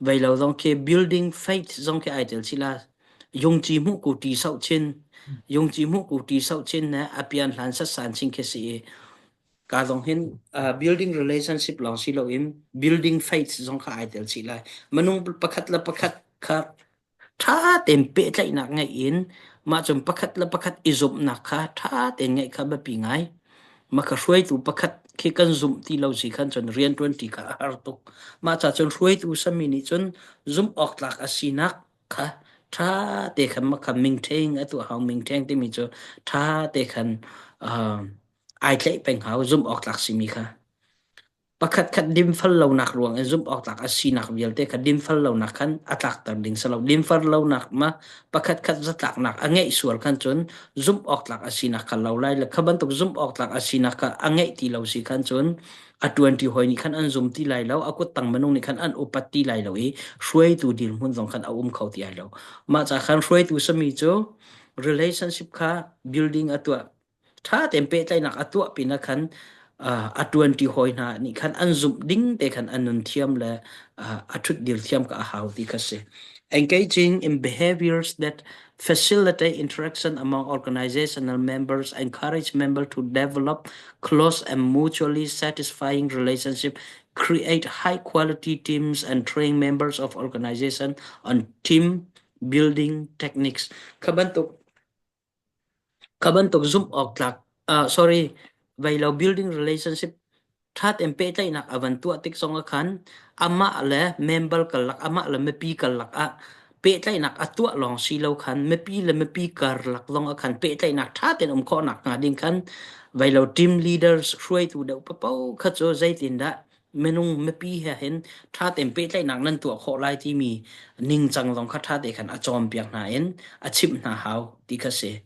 vei lo zong khi building faith zong khi ai tel chih la. Yungci hmuh ku ti sauh chin, yungci hmuh ku ti sauh chin ne apian hlan sat san chin khi si i ka zong hin uh, building relationship lawng si loin building faith zong kha ai tel chih lai. Minung pakhat le pakhat kha Ṭha tein pehtlaihnak ngeih in mah cun pakhat le pakhat i zumhnak kha ṭha tein ngeih kha biapi ngai. Mah kha hruaitu pakhat khi kan zumh ti lo si khan cun rianṭuanṭi kha a har tuk. Mah ca cun hruaitu sami nih cun zumh awk tlak a sinak kha ṭha te khan mah kha mingṭheng a tuah hau. Mingṭheng timi cu ṭha te khan uh, ai tlaih peng hau zumh awk tlak simi kha. Pakhatkhat dinfel lonak ruang i zumh awk tlak a sinak vialte kha dinfel lonak khan a tlakter ding si lo. Dinfel lonak ma pakhatkhat zatlaknak a ngeih sual khan cun zumh awk tlak a sinak kha lo lai le kha bantuk zumh awk tlak a sinak kha a ngeih ti lo si khan cun a ṭuanṭi hawi nih khan an zum ti lai lo, a kuttang minung nih khan an upat ti lai lo i hruaitu dirhmun zong khan a um kho ti lai lo. Mah ca khan hruaitu sami cu relationship kha building a tuah Ṭha tein pehtlaihnak a tuah pinah khan a ṭuanṭi hawi hna nih khan an zumh ding te khan a nun thiam le a ṭhutdir thiam kha a hau ti kha si. Engaging in behaviors that facilitate interaction among organizational members encourage members to develop close and mutually satisfying relationship create high quality teams and train members of organization on team building techniques. Kha bantuk Kha bantuk zumh awk tlak sorry vei lo building relationship ṭha tein pehtlaihnak a van tuah tik zong ah khan amah le member karlak amah le mipi karlak ah pehtlaihnak a tuah lawng si lo khan mipi le mipi karlak zong ah khan pehtlaihnak ṭha tein um khawhnak hnga ding khan vei lo team leaders hruaitu deuh paoh kha cu zeitindah minung mipi he hin ṭha tein pehtlaihnak nan tuah khawh lai timi ningcang zong kha ṭha te khan a cawnpiak hna in a chimh hna hau ti kha si.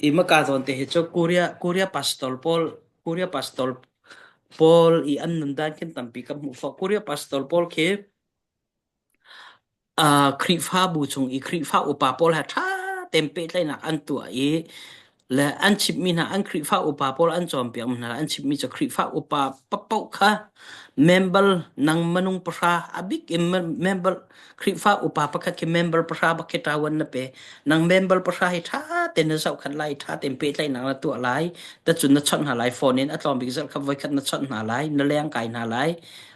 I maka zawn te hi cu Korea Korea pastor pawl Korea pastor pawl i an nun dan khin tampi ka hmuh fawh. Korea pastor pawl khi Khrihfabu chung i Khrihfa upa pawl he ṭha tein pehtlaihnak an tuah i le an chimhmi hna an Khrihfa upa pawl an cawnpiakmi hna an chimhmi cu Khrihfa upa paohpaoh kha member nang minung pahra a bik in member Khrihfa upa pakhat khi member pahra bak khi ṭawan na pe nang member pahra hi ṭha tein na zohkhat lai ṭha tein pehtlaihnak na tuah lai tacun na chawnh hna lai phone in a tlawm bik zarh khat voikhat na chawnh hna lai na leng kai hna lai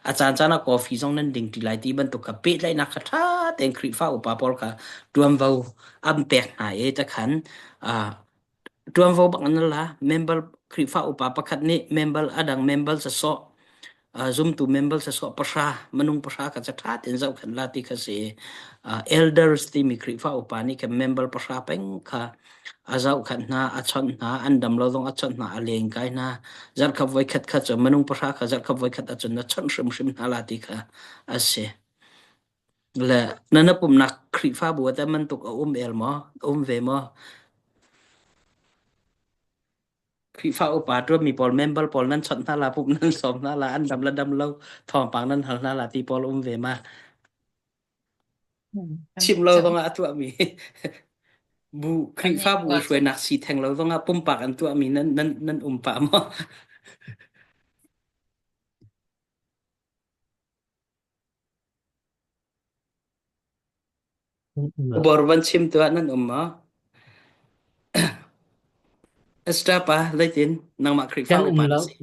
a caancaan ah coffee zong nan ding ṭi lai ti bantuk kha pehtlaihnak kha ṭha tein Khrihfa upa pawl kha ṭuanvo an pek hna i takhan ṭuanvo bak an la member Khrihfa upa pakhat nih member a dang member sasawh zumtu member sasawh pahra minung pahra kha ca ṭha tein zohkhenh la ti kha si elders timi Khrihfa upa nih khan member pahra peng kha A zohkhenh hna, a chawnh hna, an dam lo zong a chawnh hna, a lengkai hna. Zarhkhat voikhat kha cu minung pahra kha zarhkhat voikhat ahcun na chawnh hrimhrim hna la ti kha a si. Le na na pumnak Khrihfabu ah teh bantuk a um el maw? A um ve maw? Khrihfa upa ṭuanmi pawl member pawl nan chawnh hna la, pumh nan sawm hna la, an dam le dam lo thawngpang nan hal hna la ti pawl um ve ma? Chim lo zongah a tuahmi bu Khrihfabu hruainak si theng lo zongah pumpak an tuahmi nan nan nan um pah maw? Bor van chim tuah nan um maw? Esther pa zeitin nangmah Khrihfa Kan um upa na lo. si.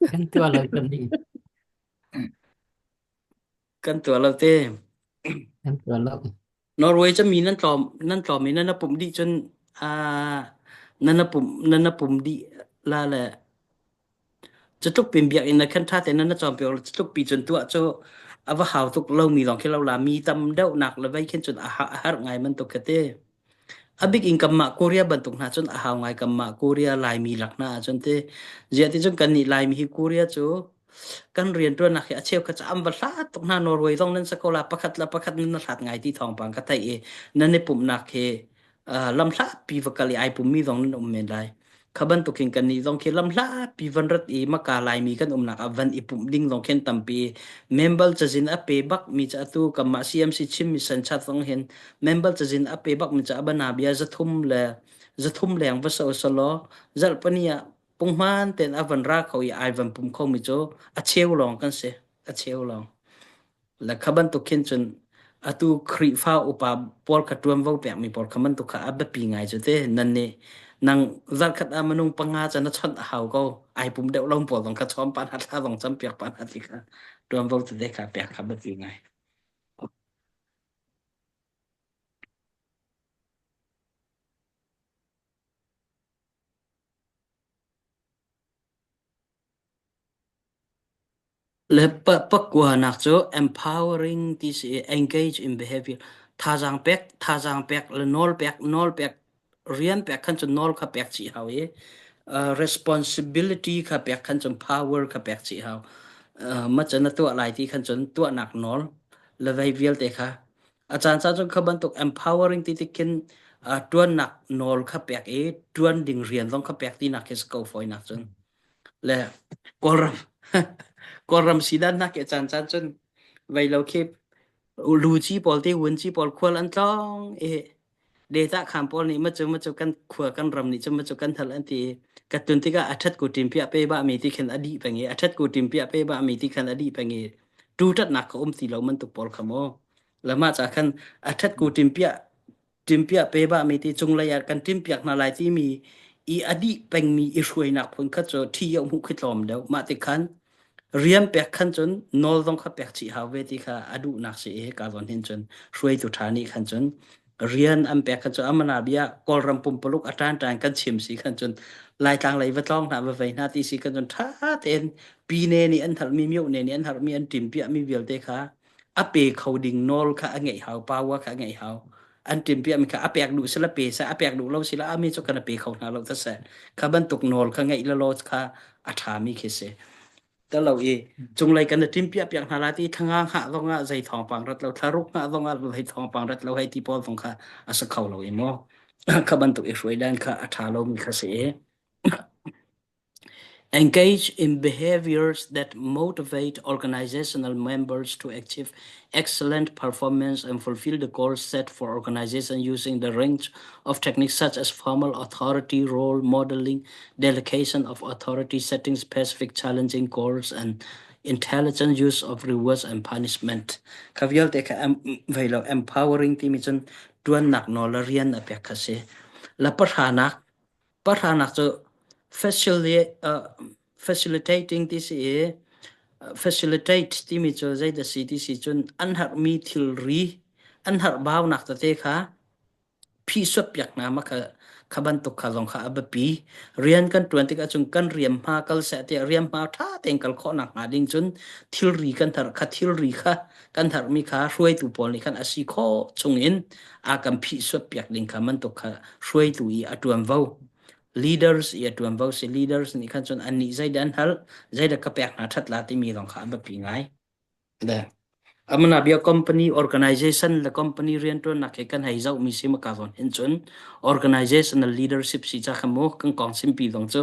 Kan tuah lo kan nih. Kan tuah lo te. Kan tuah lo. Norway cu mi nan tlawm nan tlawm i nan pumh dih cun aa Na na pum na na pum dih la le Cutluk pin biakinn na khan ṭha tein na cawnpiak lo cutluk pi cun tuah cu a va hau tuk lomi lawng khi lo la mi tam deuhnak le vei khin cun a a har ngai bantuk khi ti. A bik in kanmah Korea bantuk hna cun a hau ngai kanmah Korea Laimi lak hna ahcun ti. Ziah ti cun kannih Laimi hi Korea cu kan rianṭuannak hi a cheukhat cu an va hlat tuk hna Norway zong nan si ko la pakhat le pakhat nan hlat ngai ti thawngpang ka theih i nan i pumhnak hi lamhlatpi va kal i ai pummi zong nan um men lai. Kha bantukin kannih zong khi lamhlatpi van rat i Maka Laimi kan umnak ah van i pumh ding zong khin tampi member cazin a pe bak mi cu atu kanmah CMC Chin Mission chat zong hin member cazin a pe bak mi cu abana bia zathum le zathum leng va so solo zarhpani ah punghman ten a van ra kho i ai van pum kho mi cu a cheu lawng kan si a cheu lawng Le kha bantuk khin cun atu Khrihfa upa pawl kha ṭuanvo pekmi pawl kha bantuk kha a biapi ngai cu te. Nan nih nang zarkhat ah minung panga cu na chawnh a hau ko. Ai pum deuh lo pawl zong kha chawm pah hna, thla zong campiak pah hna ti kha ṭuanvo tete kha pek kha biapi ngai. Le pakuanak cu empowering ti si i engage in behavior thazaang pek thazaang pek le nawl pek nawl pek rian pek khan cun nawl kha pek chih hau i responsibility kha pek khan cun power kha pek chih hau. Ma cun na tuah lai ti khan cun tuahnak nawl le vei vialte kha a caan caan cun kha bantuk empowering ti tik khin tuannak nawl kha pek i tuan ding rian zong kha pek tinak khi si ko fawinak cun. Le Kawlram Kawlram sidannak ke caan caan cun vei lo khi luci pawl te vunci pawl khual an tlawng i data kham pawl nih macu macu kan khua kan ram nih cu macu kan hal an ti i ka tun tikah a ṭhat ku ṭim piah pe ba mi ti khin a dih peng i a ṭhat ku ṭim piah pe ba mi ti khan a dih peng i tu ṭatnak ka um ti lo man tuk pawl kha mu lama cha khan a ṭhat ku ṭim piah ṭimpiah pe bami ti cunglei ah kan ṭimpiak hna lai timi i a dih pengmi i hruainak phun kha cu ṭhi a hmuh khi tlawm deuh. Mah ti khan rian pek khan cun nawl zong kha pek chih hau ve ti kha a duhnak si i ka zawn hin cun hruaitu ṭha nih khan cun rian an pek khan cun amana bia Kawlram pumpuluk a ṭan ṭan kan chim si khan cun Laitlang lei va tlawng hna va vei hna ti si khan cun ṭha tein pine nih an halmi myohne nih an halmi an ṭimpiahmi vialte kha a pe kho ding nawl kha a ngeih hau power kha a ngeih hau an ṭimpiahmi kha a pek duh sila pe seh a pek duh lo sila ami cu kan pe kho hna lo ta seh kha bantuk nawl kha ngeih la law kha a ṭhami khi si talo i cunglei kan ṭimpiah piak hna la ti thlanga hngah zong ah zei thawngpang rat lo thlaruk hngah zong ah zei thawngpang rat lo hei ti pawl zong kha a si kho lo i maw kha bantuk i hruai dan kha a ṭha lomi kha si i Engage in behaviors that motivate organizational members to achieve excellent performance and fulfill the goals set for organization using the range of techniques such as formal authority, role modeling, delegation of authority, setting specific challenging goals, and intelligent use of rewards and punishment. Kha vialte kha vei lo empowering timi cun tuannak nawl le rian a pek kha si. La pahranak Pahranak cu facilitating ti si i facilitate timi cu zeidah si ti si cun an herhmi thilri an herhbaunak tete kha phihsuatpiak hna ma kha kha bantuk kha zong kha a biapi. Rian kan ṭuan tikah cun kan riamhma kal seh tiah riamhma ṭha tein kal khawh nakhnga ding cun thilri kan herh kha thilri kha kan herhmi kha hruaitu pawl nih khan a si khawh chungin a kan phihsuatpiak ding kha bantuk kha hruaitu i a ṭuanvo leaders i a ṭuanvo si leaders nih khan cun annih zeidah an hal zeidah ka pek hna ṭhat la timi zong kha a biapi ngai le amana bia company organization le company rianṭuannak he kan hei zohmi si maka zawn hin cun organizational leadership si cha kha mu kan kong simpi zong cu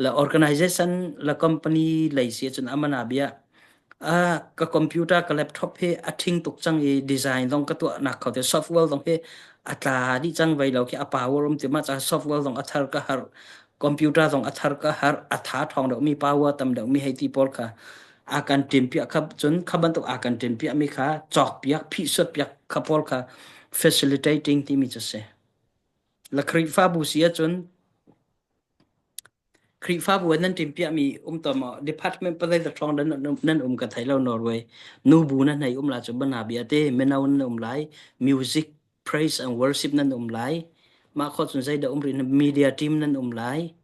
le organization le company lei si cun amana bia Ka computer ka laptop hi a ṭhing tuk cang i design zong ka tuahnak kho te software zong hi a tla dih cang vai lo khi a power um ti ma ca software zong a thar ka har computer zong a thar ka har a tha ṭhawng deuh mi power tam deuh mi hei ti pawl kha a kan ṭin piak kha cun kha bantuk a kan ṭin piak mi kha cawk piak phihsuat piak kha pawl kha facilitating timi cu si la Khrihfabu si ahcun Khrihfabu ah nan ṭinpiahmi um tawn maw? Department pazei hrawng dah nan um ka thei lo Norway. Nubu nan hei um la cu bana bia te mino nan um lai, music, praise and worship nan um lai. Mah khawh cun zeidah um rih na media team nan um lai.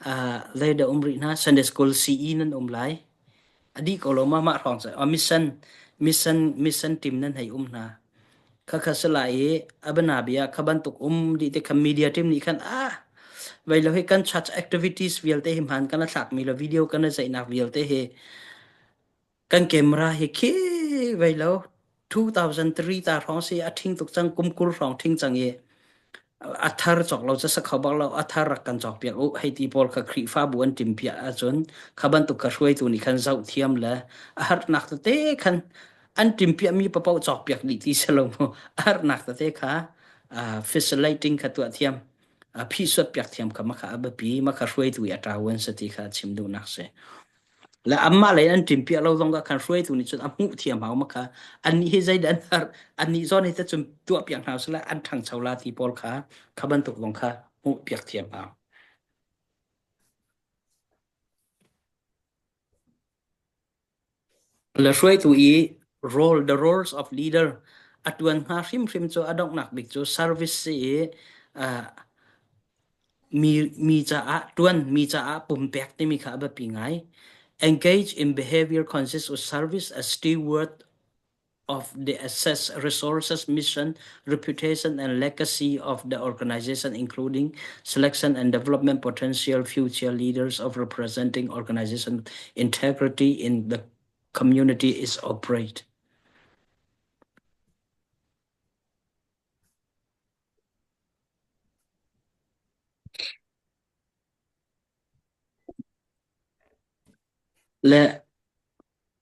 Uh, zeidah um rih hna Sunday School CE nan um lai. A dih ko lo ma mah hrawng cu uh, mission mission mission team nan hei um hna. Khakha si lai i a bianabia kha bantuk um dih te kha media team nih khan ah vei lo hi kan church activities vialte hi hmaan kan thlakmi lo video kan zeihnak vialte hi kan camera hi khi vei lo 2003 ta hrawng si a ṭhing tuk cang kum 20 hrawng ṭhing cang i a thar cawk lo cu sa kho bak lo a thar rak kan cawk piak u hei ti pawl kha Khrihfabu an ṭim piak ahcun kha bantuk kha hruaitu nih khan zoh thiam le a harnak tete khan an ṭim piakmi paoh cawk piak dih ti si lo mu a harnak tete kha facilitating kha tuah thiam phihsuat piak thiam kha makha a biapi makha hruaitu i a ṭawan si ti kha chim duhnak si. Le anmah lei an ṭimpiak lo zong ah khan hruaitu nih cun a hmuh thiam hau ma kha annih hi zeidah an har annih zawn hi te cun tuahpiak hna usih an ṭhangcho la ti pawl kha kha bantuk zong kha hmuhpiak thiam hau. Le hruaitu i role the roles of leader a ṭuan hnga hrimhrim cu a donghnak bik cu service si i uh, Mi, mi caah ṭuan, mi caah pumpek timi kha a biapi ngai. Engage in behavior consists of service as steward of the assets, resources, mission, reputation, and legacy of the organization, including selection and development potential future leaders of representing organization integrity in the community is operate. Le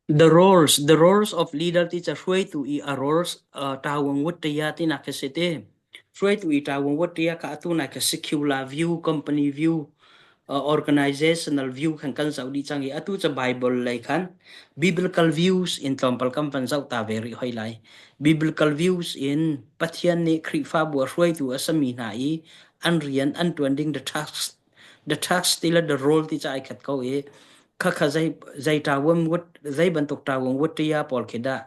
the roles the roles of leader ti ca hruaitu i a roles uh, tawang wuttiya tinak khi si te hruaitu i tawang wuttiya kha atu nai kha secular view company view uh, organizational view khan kan zoh dih cang i atu ca bible lei khan biblical views in tlawmpal kan van zoh ta ve rih hoi lai biblical views in Pathian nih Khrihfabu a hruaitu a sami hna i an rian an ṭuan ding the task the task ti le the role ti ca ai khat ko i khakha zei zei ṭawam zei bantuk ṭawam wutṭia pawl khi dah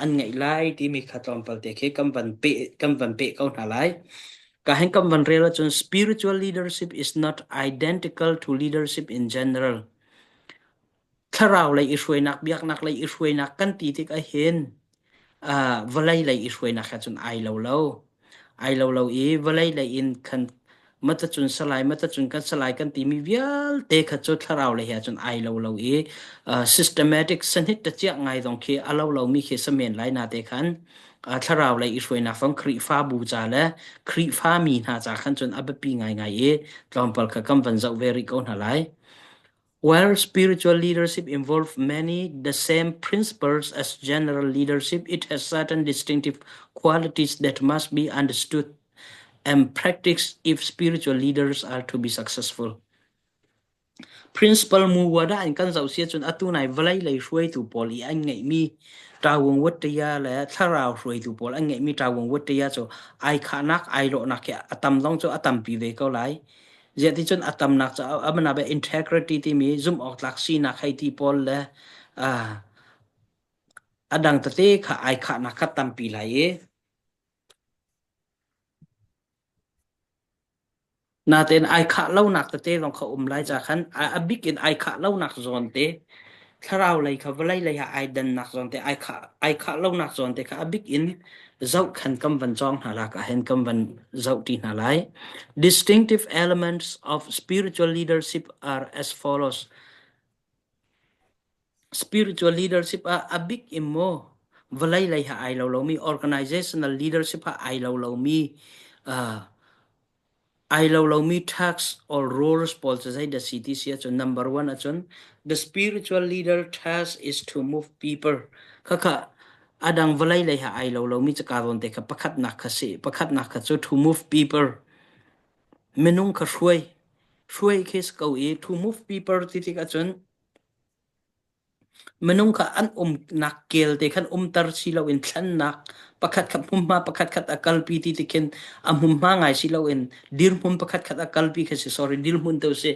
an ngeih lai timi kha tlawmpal te khi kan van pe kan van pe ko hna lai. Ka hen kan van rel ahcun spiritual leadership is not identical to leadership in general. Thlarau lei i hruainak biaknak lei i hruainak kan ti tik ahhin uh, vawlei lei i hruainak he cun ai lo lo. Ai lo lo i vawlei lei in khan matacun salai matacun kan salai kan timi vialte kha cu thlarau lei he cun ai lo lo i uh, systematic sanhit ta chiah ngai zong khi a lo lomi khi samen lai na te khan uh, thlarau lei i hruainak zong Khrihfabu ca le Khrihfa mi hna ca khan cun a biapi ngaingai i tlawmpal kha kan van zoh ve rih ko hna lai. While spiritual leadership involves many the same principles as general leadership, it has certain distinctive qualities that must be understood and practiced if spiritual leaders are to be successful. Principal mu wada in kan zoh si ahcun atu nai vawlei lei hruaitu pawl i an ngeihmi ṭawung watṭaya le thlarau hruaitu pawl an ngeihmi ṭawung watṭaya cu ai khahnak ai lawhnak hi a tam zong cu a tampi ve ko lai. Ziahticun a tamnak cu a mana be integrity timi zumh awk tlak sinak hei ti pawl le a dang tete kha ai khahnak kha tampi lai i natein ai khah lonak tete zong kha um lai ca khan a bik in ai khah lonak zawn te thlarau lei kha vawlei lei ah ai dannak zawn te ai khah ai khah lonak zawn te kha a bik in zoh khan kan van cawng hna lak ah hin kan van zoh ti hna lai distinctive elements of spiritual leadership are as follows spiritual leadership ah a bik in maw vawlei lei ha ai lo lomi organizational leadership ha ai lo lomi uh, Ai lo lomi task or roles pawl cu zeidah si ti si ahcun number one ahcun the spiritual leader task is to move people. Khakha adang vawlei lei ha ai lo lomi caka zawn te kha pakhatnak kha si. Pakhatnak kha cu to move people. Minung kha hruai. Hruai khi si ko i to move people ti tik ahcun Minung kha an umnak kel te khan umter si loin thlennak pakhatkhat hmunhma pakhatkhat a kalpi ti ti khin a hmunhma ngai si loin dirhmun pakhatkhat a kalpi khi si sorry dirhmun tu si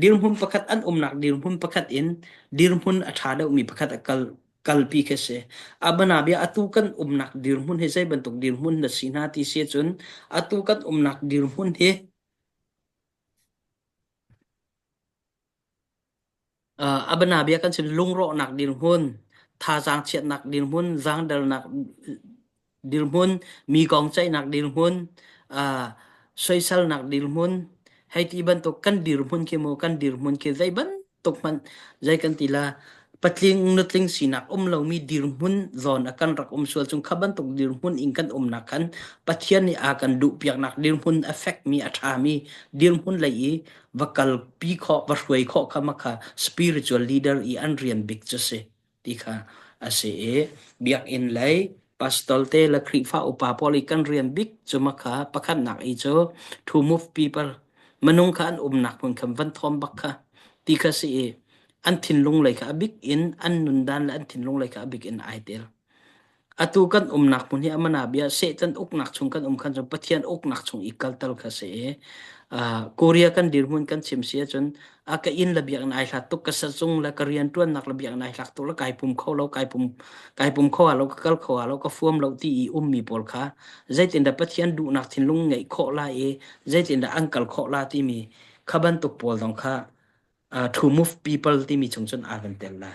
dirhmun pakhat an umnak dirhmun pakhat in dirhmun a ṭha deuhmi pakhat a kal. Kalpi khi si. Abanabia atu kan umnak dirhmun hi zei bantuk dirhmun na si hna ti si cun atu kan umnak dirhmun hi Uh, abanabia kan chim lungrawhnak dirhmun, thazaang chiatnak dirhmun, zaangdelnak dirhmun, mi kong ceihnak dirhmun, uh, soisalnak dirhmun, hei ti bantuk kan dirhmun khi mu kan dirhmun khi zei bantuk hmanh zei kan ti la patling nutling sinak um lomi dirhmun zawn a kan rak um sual chung kha bantuk dirhmun in kan umnak khan Pathian nih a kan duh piaknak dirhmun a fekmi a ṭhami dirhmun lei i va kalpi khawh va hruai khawh kha makha spiritual leader i an rian bik cu si ti kha a si i biakinn lei pastor te le Khrihfa upa pawl i kan rian bik cu makha pakhatnak i cu to move people minung kha an umnak hmun khan van thawm bak kha ti kha si i an thinlung lei kha a bik in an nundan le an thinlung lei kha a bik in ai tel. Atu kan umnak hmun hi amana bia Satan uknak chung kan um khan cun Pathian uknak chung i kaltal kha si i Korea kan dirhmun kan chim si ahcun a ka inn le biakinn ai hlat tuk ka sazung le ka rianṭuannak le biakinn ai hlak tuk le kai pum kho lo kai pum kai pum kho ah lo ka kal kho ah lo ka fuam lo ti i ummi pawl kha zeitindah Pathian duhnak thinlung ngeih khawh lai i zeitindah an kal khawh la timi kha bantuk pawl zong kha uh, to move people timi chung cun aa van tel la.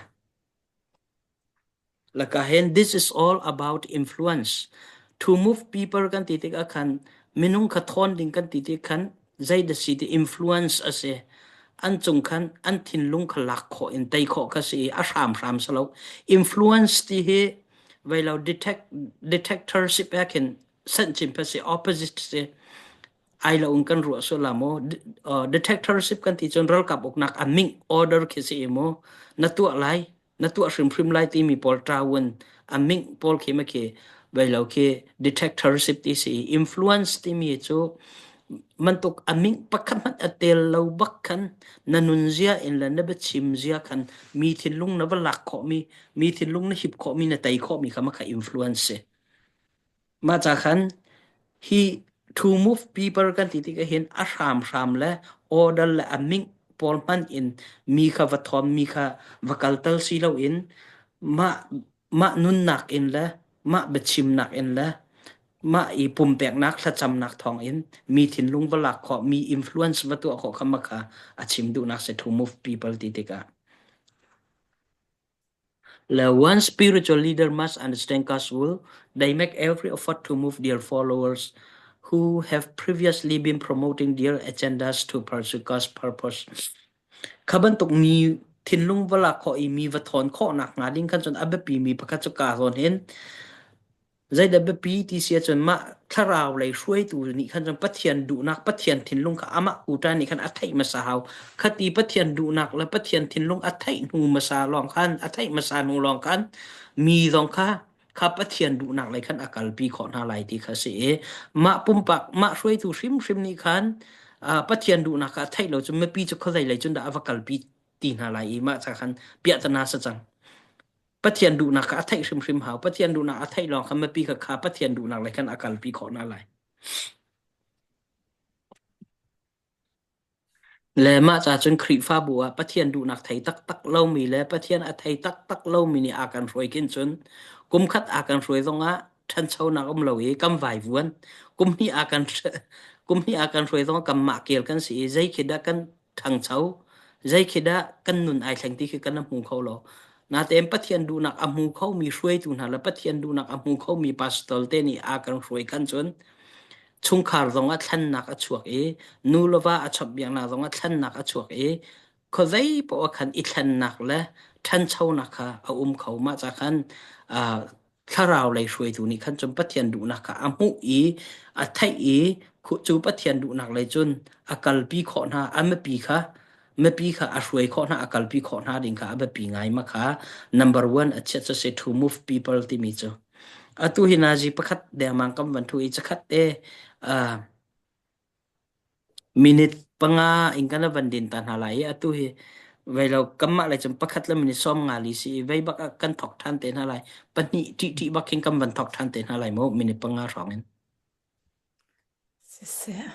Laka hen this is all about influence. To move people kan ti tikah khan minung kha thawn ding kan ti tik khan zei da si ti influence a si. An cung khan an thinlung kha lak khawh in tei khawh kha si i a hram hram salo. Influence ti hi veilo detect detectorship ah khin sanh chin si opposite si. Ai lo in kan ruah sual la maw detectorship kan ti cun ralkap uknak a ming order khi si i mu na tuah lai na tuah hrimhrim lai timi pawl ṭawun a ming pawl khi ma khi lo khi detectorship ti si influence timi cu mantuk a ming pakhat hmanh a tel lo bak khan na nun zia in le na biachim zia khan mi thinlung na va lak khawh mi mi thinlung na hip khawh mi na tei khawh mi kha ma kha influence si Mah ca khan hi to move people kan ti tikah hin a hramhram le order le a ming pawl hman in mi kha va thawm mi kha va kaltal si loin mah mah nunnak in le mah biachimnak in le mah i pumpeknak thlacamnak thawng in mi thinlung va lak khawh mi influence va tuah khawh kha mah kha a chim duhnak si to move people ti tikah. Le one spiritual leader must understand God's will. They make every effort to move their followers who have previously been promoting their agendas to pursue God's purpose. Kha bantuk mi thinlung va lak khawh i mi va thawn khawh nak hnga ding khan cun a biapi mi pakhat cu ka zawn hin Zeidah biapi ti si ahcun mah thlarau lei hruaitu nih khan cun Pathian duhnak, Pathian thinlung kha amah kuṭa nih khan a theih hmasa hau. Khati Pathian duhnak le Pathian thinlung a theih hnu hmasa lawng khan, a theih hmasa hnu lawng khan mi zong kha kha Pathian duhnak lei khan a kalpi khawh hna lai ti kha si i mah pumpak mah hruaitu hrimhrim nih khan uh, Pathian duhnak kha a theih lo cun mipi cu khuazei lei cun dah a va kalpi ti hna lai i mah ca khan piahtana sa cang. Pathian duhnak kha a theih hrimhrim hau. Pathian duhnak a theih lawng kha mipi kha kha Pathian duhnak lei khan a kalpi khawh hna lai. Le mah ca cun Khrihfabu ah Pathian duhnak thei taktak lomi le Pathian a thei taktak lomi nih a kan hruai khin cun kum khat a kan hruai zongah ṭhanchonak um lo i kan vaivuan. Kum hnih a kan kum hnih a kan hruai zongah kan mah kel kan si i zei khi dah kan ṭhangcho zei khi dah kan nun ai thleng ti khi kan hmu kho lo natein Pathian duhnak a hmu khomi hruaitu hna le Pathian duhnak a hmu khomi pastor te nih a kan hruai khan cun chungkhar zong ah thlennak a chuak i nu le va a chawnhbiaknak zong ah thlennak a chuak i khuazei poah ah khan i thlennak le ṭhanchonak kha a um kho mah ca khan thlarau lei hruaitu nih khan cun Pathian duhnak kha a hmuh i a theih i cu Pathian duhnak lei cun a kalpi khawh hna a mipi kha mipi kha a hruai khawh hna a kalpi khawh hna ding kha a biapi ngai ma kha number one a chiat cu to move people timi cu atu hi nazi pakhat dengmang kam van thu i chakhat te uh, Minute panga in kan van din ta hna lai i atu hi vei lo kanmah lei cun pakhat le minute 50 li si i vei bak ah kan thok ṭhan te hna lai. Pahnih ṭihṭih bak khin kan van thok ṭhan te hna lai mu minute panga hrawng in. Siseh.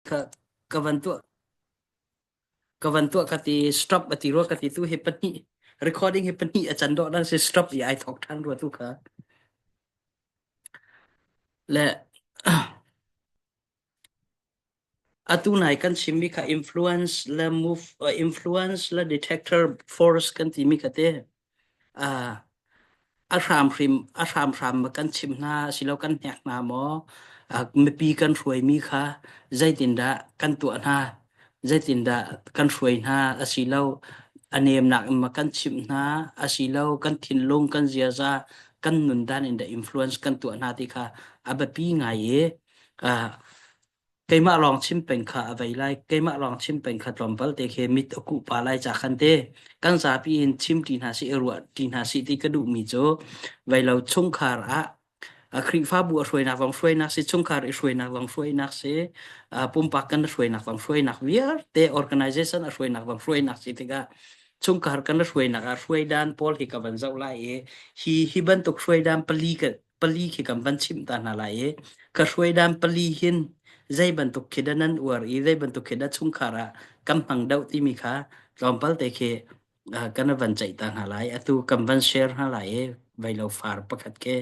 Ka ka van tuah ka van tuah ka ti stop a ti rua ka ti tu hi pahnih recording hi pahnih a can dawh dan si stop i ai thok than rua tu kha. Le atu nai kan chimmi kha influence le move uh, influence le detector force kan timi kha te uh, a hramhrim a hramhram ma kan chim hna silo kan hnek hna maw uh, mipi kan hruaimi kha zeitindah kan tuah hna zeitindah kan hruai hna asilo a nemnak in ma kan chimh hna asilo kan thinlung kan ziaza kan nundan in dah influence kan tuah hna ti kha a biapi ngai i uh, Keimah lawng chim peng kha a vei lai. Keimah lawng chim peng kha tlawmpal te khi mit a kuh pa lai ca khan te kan zapi in chim ṭi hna sih i ruah ṭi hna sih ti ka duhmi cu veilo chungkhar ah a Khrihfabu a hruainak zong hruainak si, chungkhar i hruainak zong hruainak si, pumpak kan hruainak zong hruainak vialte organization a hruainak zong hruainak si tikah chungkhar kan hruainak ah hruaidan pawl hi ka van zoh lai i hi hi bantuk hruaidan pali ka pali khi kan van chimh ta hna lai i ka hruaidan pali hin zei bantuk khi dah nan uar i zei bantuk khi dah chungkhar ah kan hmang deuh timi kha tlawmpal te khi kan van ceih ta hna lai. Atu kan van share hna lai i veilo far pakhat khi.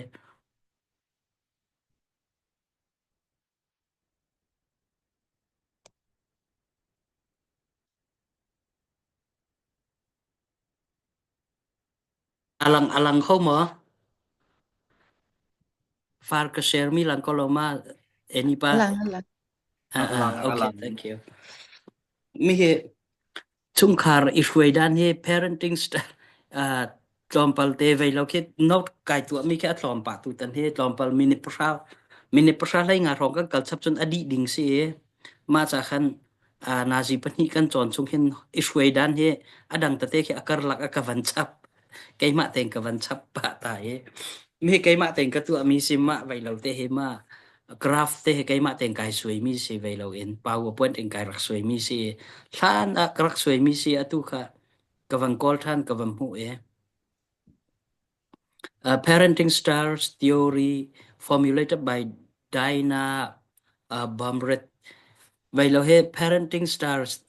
Alang alang kho maw? Far ka share mi lang ko lo ma eni pa. Alang alang. Ah, ah, Alang okay, alang. thank you. Mi hi chungkhar i hruai dan hi parenting style uh, tlawmpal te vei lo khi note kai tuah mi khi a tlawm pah tu tan hi tlawmpal minute pahra minute pahra hlei nga hrawng kan kal chap cun a dih ding si i mah ca khan uh, nazi pahnih kan cawn chung hin i hruai dan hi a dang tete khi a karlak a ka van chap keimah tein ka van chap pah ta i mi keimah tein ka tuah mi si mah vei lo te hi ma graph te hi keimah tein kai suai mi si vei lo in powerpoint in kai rak suai mi si hlan ah ka rak suai mi si atu kha ka van kawl than ka van hmuh i Uh, parenting styles theory formulated by Dinah uh, Baumrind Vei lo hi parenting styles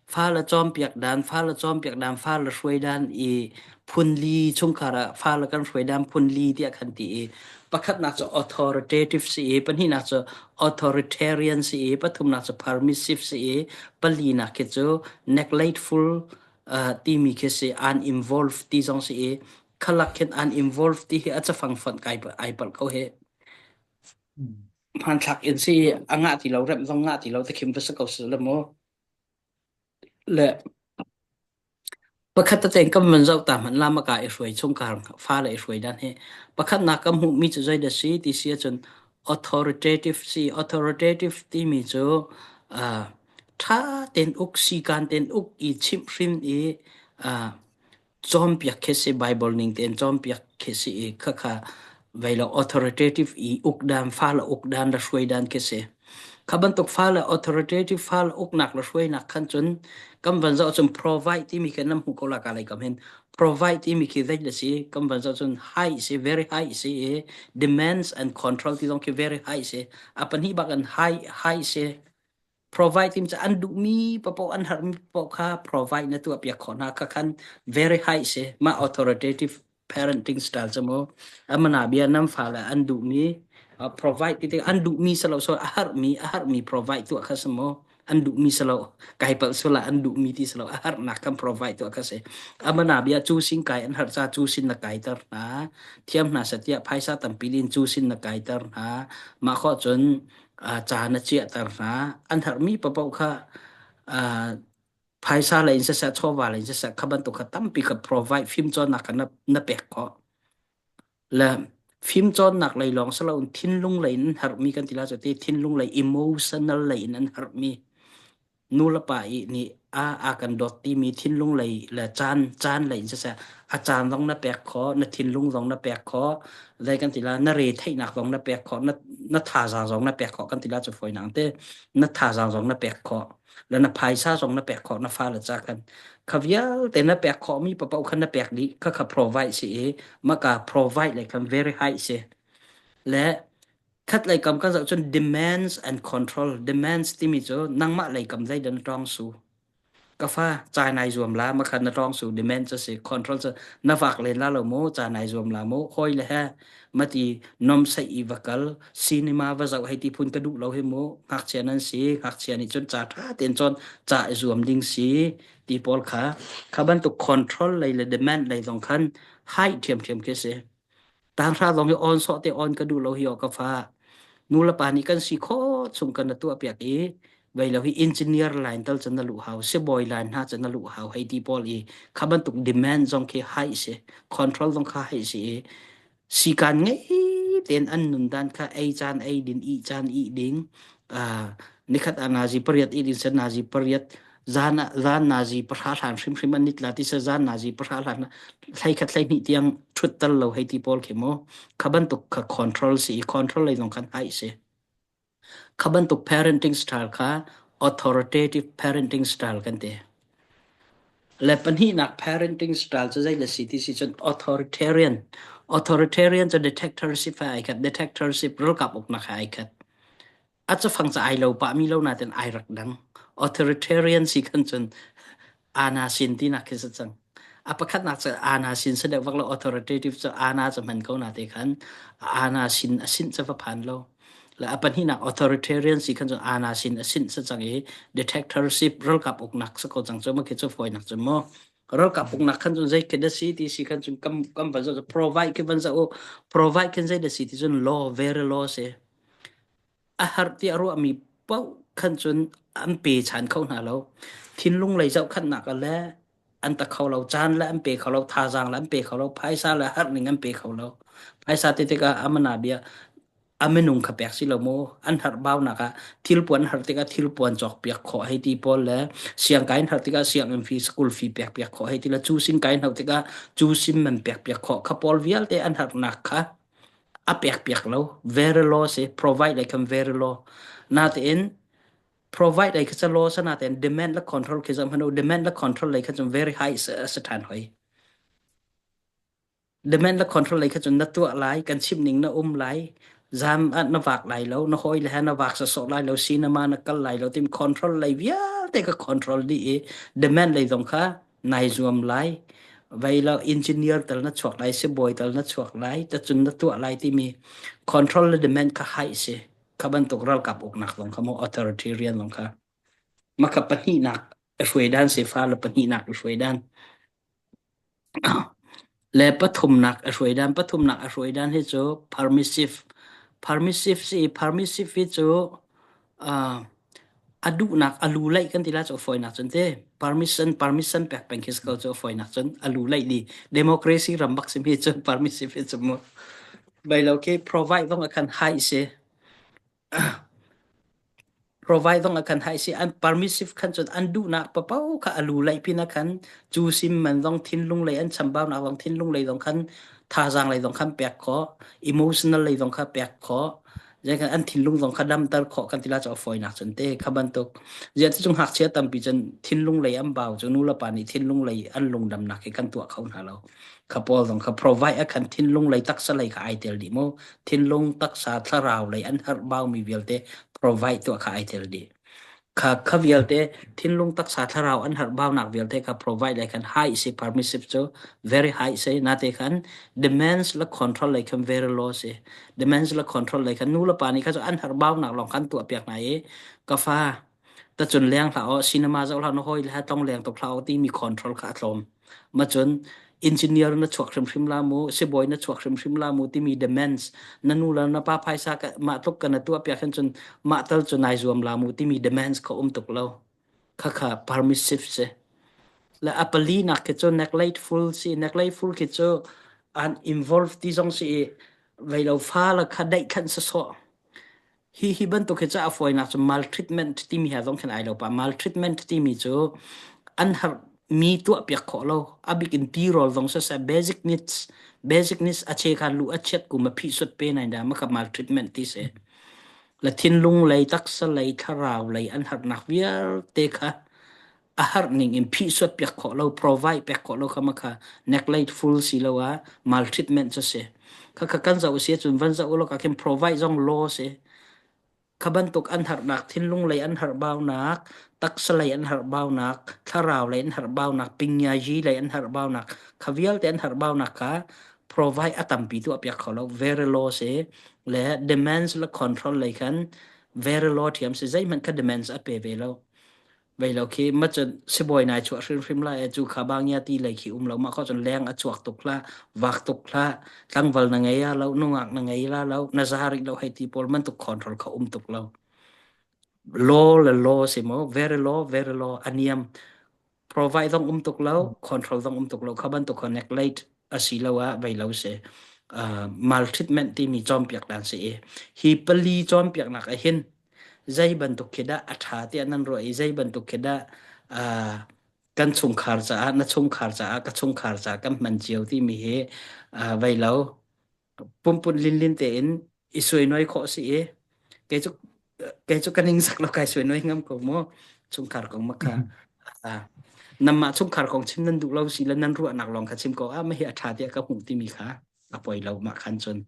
fale cawnpiak dan, fale cawnpiak dan, fale hruai dan i phunli chungkhar ah fale kan hruai dan phunli tiah khan ti i pakhatnak cu authoritative si i pahnihnak cu authoritarian si i pathumnak cu permissive si i palinak khi cu neglectful uh, timi khi si uninvolved ti zong si i khalak khin uninvolved ti hi a cafang fonh kai ai palh ko he hmanthlak in si a ngah ti lo remh zong ngah ti lo te khim va si ko si le mu le pakhat te kam van zoh ta hman lama ka i hruai chungkhar fa le i hruai dan hi pakhat nak kam hmuh mi cu zei da si ti si ahcun authoritative si authoritative timi cu uh, tha ten uk si kan ten uk i chimh hrim i uh, cawnpiak khi si Bible ning tein cawnpiak khi si i khakha veilo authoritative i ukdan fale ukdan le hruaidan khi si kha bantuk fale authoritative fale uknak le hruainak khan cun kan van zoh cun provide timi khi nam hmu ko la ka lei kam hin provide timi khi zei le si kan van zoh cun high si very high si i demands and control ti zong khi very high si a pahnih bak an high high si Provide tim cu an duhmi paoh an harmi paoh kha provide na tuah piak khawh hna kha khan very high si mah authoritative parenting style cu mu amana bia nam fale an duhmi uh, provide ti an duhmi salo so a harmi a harmi provide tuah kha si mu an duhmi salo kai pal sula an duhmi ti salo a harnak kan provide tuah kha si amana bia cu sin kai an har cha cu sin na kai ter hna thiam hna satia phaisa tampi din cu sin na kai ter hna ma kho cun ca na chiahter hna. An herhmi paoh kha phaisa lei in siseh, chawva lei in siseh, kha bantuk kha tampi kha provide fimcawnnak kha na, na pek khawh. Le fimcawnnak lei lawng si loin thinlung lei in an herhmi kan ti lai cu ti thinlung lei emotional lei in an herhmi nu le pa i nih a a kan dawt timi thinlung lei le caan caan lei in siseh a caan zong na pek khawh na thinlung zong na pek khawh zei kan ti la na re theihnak zong na pek khawh na na thazaang zong na pek khawh kan ti la cu fawi nang te na thazaang zong na pek khawh le na phaisa zong na pek khawh na fale ca khan kha vialte na pek khawh mi paoh khan na pek dih kha kha provide si i maka provide le khan very high si le. Khat lei kam kan zoh cun demands and control. Demands timi cu nangmah lei kam zeidah na tawng su. Ka fa ca nai zuam la makhan na tawng su demand cu si control cu na vak len la lo mu ca nai zuam la mu hoi le he mati nom sai i va kal cinema va zoh hei ti phun ka duh lo hi mu ngakchia nan si ngakchia nih cun ca tha tein cawn ca i zuam ding si ti pawl kha kha bantuk control lei le demand lei zong khan hai ṭhiamṭhiam khi si. Tanghra zong hi on sawh te on ka duh lo hi aw ka fa. Nu le pa nih kan si khawh chung kan na tuah piak i vei lo hi engineer line tal cun na luh hau sibawi line hna cun na luh hau hei ti pawl i kha bantuk demand zong khi hai si control zong kha hai si i sikan ngei tein an nun dan kha ei caan ei din ih caan ih ding nikhat ah nazi pariat ih ding sen nazi pariat zan ah zan nazi pahra hlan hrimhrim an nit la ti se zan nazi pahra hlan thlai khat thlai hnih tiang thut tal lo hei ti pawl khi mu kha bantuk kha control si i control lei zong khan hai si kha bantuk parenting style kha authoritative parenting style kan ti le pahnihnak parenting style cu zei le si ti si cun authoritarian authoritarian cu dictatorship ai khat dictatorship ralkap uknak ai khat A cafang ca ai lo pahmi lo nain ai rak dang. Authoritarian si khan cun ana sin tinak khi si cang. A pakhatnak cu ana sin si deuh vak lo authoritative cu ana cu hman ko na te khan ana sin a sin cu va phan lo. Le a pahnihnak authoritarian si khan cun ana sin a sin si cang i dictatorship ralkap uknak si ko cang cu ma khi cu fawinak cu mu. Ralkap uknak khan cun zei khi da si ti si khan cun kam kam van zoh provide khi van zoh u provide khan zei da si ti cun law very law si. A har tiah ruahmi paoh khan cun an pe chan kho hna lo. Thinlung lei zohkhanhnak ah le an ta kho lo, caan le an pe kho lo, thazaang le an pe kho lo, phaisa le harning an pe kho lo. Phaisa ti tikah amana bia a minung kha pek si lo mu an har baunak ah thilpuan har tikah thilpuan cawk piak khawh hei ti pawl le siangkai har tikah sianginn fee school fee pek piak khawh hei ti le cu sin kai hno tikah cu sim man pek piak khawh kha pawl vialte an harnak kha a pek piak lo very low si provide lei khan very low natein provide lei kha ca law sa natein demand le control khi zam hanu demand le control lei kha cun very high sa than hoi demand le control lei kha cun na tuah lai kan chim ning na um lai zam ah na vak lai lo na hoi le ha na vak sa so lai lo cinema na kal lai lo tim control lei vialte ka control di i demand lei zong kha nai zuam lai vei lo engineer tal na chuak lai sibawi tal na chuak lai tacun na tuah lai timi control le demand kha hai si kha bantuk ralkap uknak zong kha mo authoritarian zong kha maka pahnihnak a hruai dan si fa le pahnihnak a hruai dan le pathumnak a hruai dan pathumnak a hruai dan hi cu permissive permissive si permissive hi cu uh, A duhnak a lu leih kan ti lai cu a fawinak cun te permission permission pek peng khi si ko cu a fawinak cun a lu leih di democracy ram bak simi cun permissive hi cu mu bai lo khi provide zong a khan hai si provide zong a khan hai si an permissive khan cun an duhnak papo kha a lu leih pin a khan cu sim man zong thinlung lei an chambaunak zong thinlung lei zong khan thazaang lei zong khan pek khawh emotional lei zong kha pek khawh Zeikan an thinlung zong kha damter khawh kan ti la cu a fawinak cun te kha bantuk ziah cu ngakchia tampi cun thinlung lei an bau cu nu le pa nih thinlung lei an lungdamnak hi kan tuah kho hna lo kha pawl zong kha provide a khan thinlung lei taksa lei kha ai tel dih mu thinlung taksa thlarau lei an harh bau mi vialte provide tuah kha ai tel dih Kha kha vialte thinlung taksa thlarau an harhbaunak vialte kha provide lei khan high si permissive cu very high si nate khan demands le control lei khan very low si demands le control lei khan nu le pa nih kha cu an harhbaunak lawng khan tuah piak hna i ka fa tacun leng hlah aw cinema zoh hlah na hawi le tlong leng tuk hlah aw timi control kha a tlawm ma cun engineer na chuak hrimhrim la mu sibawi na chuak hrimhrim la mu timi demands na nu le na pa phaisa ka mah tluk ka na tuah piak hin cun mah tal cu nai zuam la mu timi demands kha um tuk lo kha kha permissive si le a pali nak khi cu neglectful si neglectful khi cu an involve ti zong si i vei lo fa la kha daih khan sasawh Hi hi bantuk hi cu a fawinak cu maltreatment timi he zong khin ai lo pah. Maltreatment timi cu an harmi tuahpiak khawh lo. A bik in tirawl zong siseh basic needs basic needs a che kha lu a chiat kum a phih sut pe nai dah maka maltreatment ti si. Le thinlung lei, taksa lei, thlarau lei an harnak vialte kha a harh ning in phihsuat piak khawh lo, provide pek khawh lo kha maka neglectful si lo ah maltreatment cu si. Kha kha kan zoh si cun van zoh ulaw ka khin provide zong law si. Kha bantuk an harnak thinlung lei an harbaunak, taksa lei an harbaunak, thlarau lei an harbaunak, pingyaji lei an harbaunak, kha vialte an harbaunak kha provide a tampi tuah piak kho lo. Very low si le demands le control lei khan very low thiam si zeihmanh kha demands a pe ve lo. Vei lo khi ma cun sibawi nai chuah hrimhrim lai e cu kha bangya ti lei khi um lo ma kho cun leng a chuak tuk hlah vak tuk hlah tlangval na ngei a lo nungak na ngei la lo na za rih lo hei ti pawl man tuk control kha um tuk lo law le law si mo very law very law aniam provide zong um tuk lo control zong um tuk lo kha bantuk kha neglect asilo ah vei lo si uh, maltreatment timi cawnpiak dan si i hi pali cawnpiaknak ah hin zei bantuk khi dah a ṭha tiah nan ruah i zei bantuk khi dah uh, kan chungkhar caah na chungkhar caah ka chungkhar caah kan hman cio timi hi uh, vei lo pumpun linlin tein i suainoi khawh si i kei cu kei cu ka ning sak lo kai suainoi ngam ko mu chungkhar kong ma kha ah namah chungkhar kong chim nan duh lo si le nan ruahnak lawng kha chim ko ah ma hi a ṭha tiah ka hmuh timi kha a poi lo mah khan cun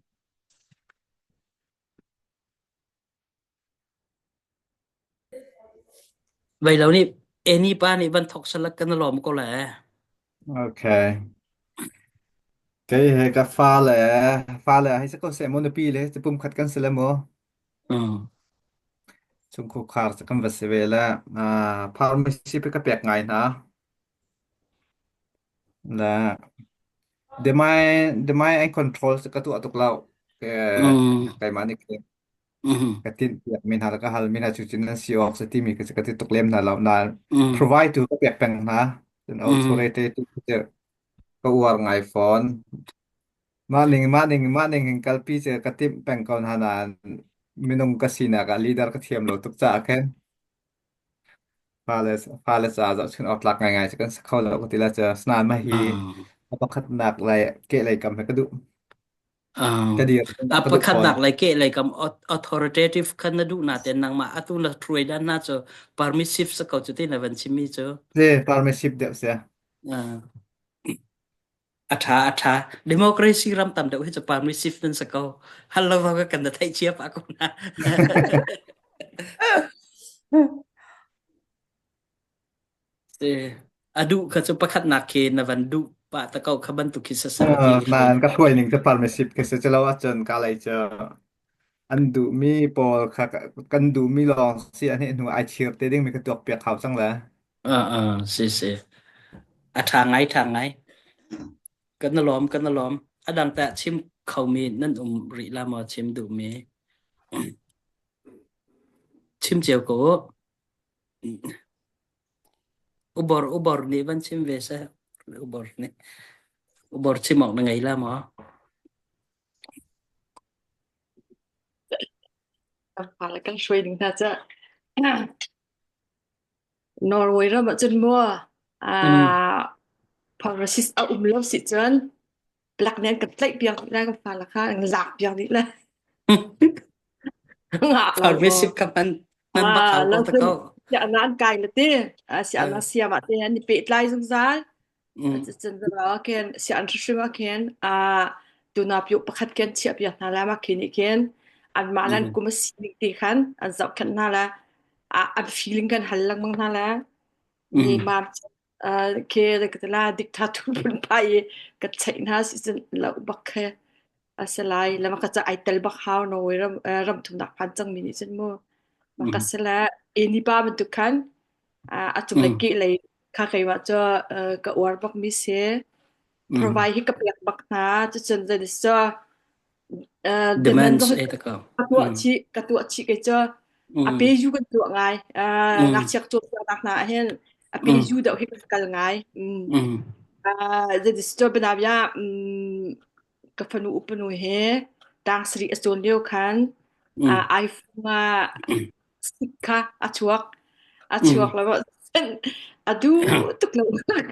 Vei lo nih eni pa nih van thok salak kan lawm ko le. Okay. Kei he ka fa le fa le hei se ko se mo na pi le te pum khat kan si le mo. Mm. Chung khu khar se kan va se ve le ah pharmacy pe ka pek ngai hna. La demand demand and control se ka tu atuk lau. Ke Mm. keimah nih Mm. ka tinh piak mi hna le ka hal mi hna cu cun nan si awk si timi ka ka ti tuk lem hna lo nain Mm. provide tu ka pek peng hna cun Mm. authority tu cu ka uar ngai fawn mah ning mah ning mah ning in kalpi cu ka timh peng ko hna nain minung ka sinak ah leader ka thiam lo tuk caah khin fale fale ca zohchun awk tlak ngaingai cu kan si kho lo ka ti la cu asinain mah hi Ah. a pakhatnak lei kehlei kam he ka duh Ah. ka dir A ka duh fawn pakhatnak lei ke lei kam authoritative khan na duh na ten nangmah atu na thruai dan na cu permissive sa ko cu ti na van chimmi cu. Si permissive deuh si Ah. A ṭha a ṭha. Democracy ram tam deuh hi cu permissive nan si ko. Hal lo ka kan na theih cia pah ko na. Si a duh kha cu pakhatnak khi na van duh pah ta ko kha bantuk khi society i hruai Nain ka hruai ning cu permissive ka si cu lo ahcun ka lei cu an duhmi pawl kha kan duhmi lawng si a hne hnu ai chir te dingmi ka tuak piak hau cang le. Ah ah si si. A ṭha ngai ṭha ngai. Kan na lawm kan na lawm. A dang tah chim khomi nan um rih la maw chim duhmi? Chim cio ko u. Ubor ubor nih van chim ve seh. Ubor nih. Ubor chim awk na ngei la maw? Ka kan hruai ding hna ca. Norway ram ah cun maw ah pharmacist a um lo si cun plak nih an kan tlaih piak dih lai kan fale kha an lak piak dih lai. Ngah lo maw. Pharmacist ka hman hman bak Ah, hau ko lo ta cun ko. siah an kai la ti. Ah, siah Eh, siam ah te an i pehtlai zungzal. mm, Cun khin siah an hrim ah khin ah tuna piu pakhat khin chiah piak hna la ma khi nih khin anmah lan mm, kum a si ning ti khan an zohkhenh hna la ah an feeling kan hal lengmang hna la ni mm, mam ke le ka la dik tha thu phun pai i ka cheih hna si cun lo bak khe asalai lama ka cha ai tel bak hau no ram ram thumnak phan cang mi nih cun mu ma ka mm, sala eni pa bantuk khan a cunglei mm, kehlei kha keimah cu ka uar bak mi si. mm. Provide hi ka pek bak hna. Cucun zeitis cu demand Demands zong hi e ta ko. ka tuah Mm, chih ka tuah chih kei cu a mm, peju kan tuah ngai. mm, Ngakchia cawnpiaknak hna ah hin a mm, peju deuh hi kan kal ngai. Mm. mm, Zeitis cu bianabia ka fanu upanu he tang sarih a cawn lio khan mm, iPhone ah Sik kha a chuak. A chuak mm, lo a duh tuk lo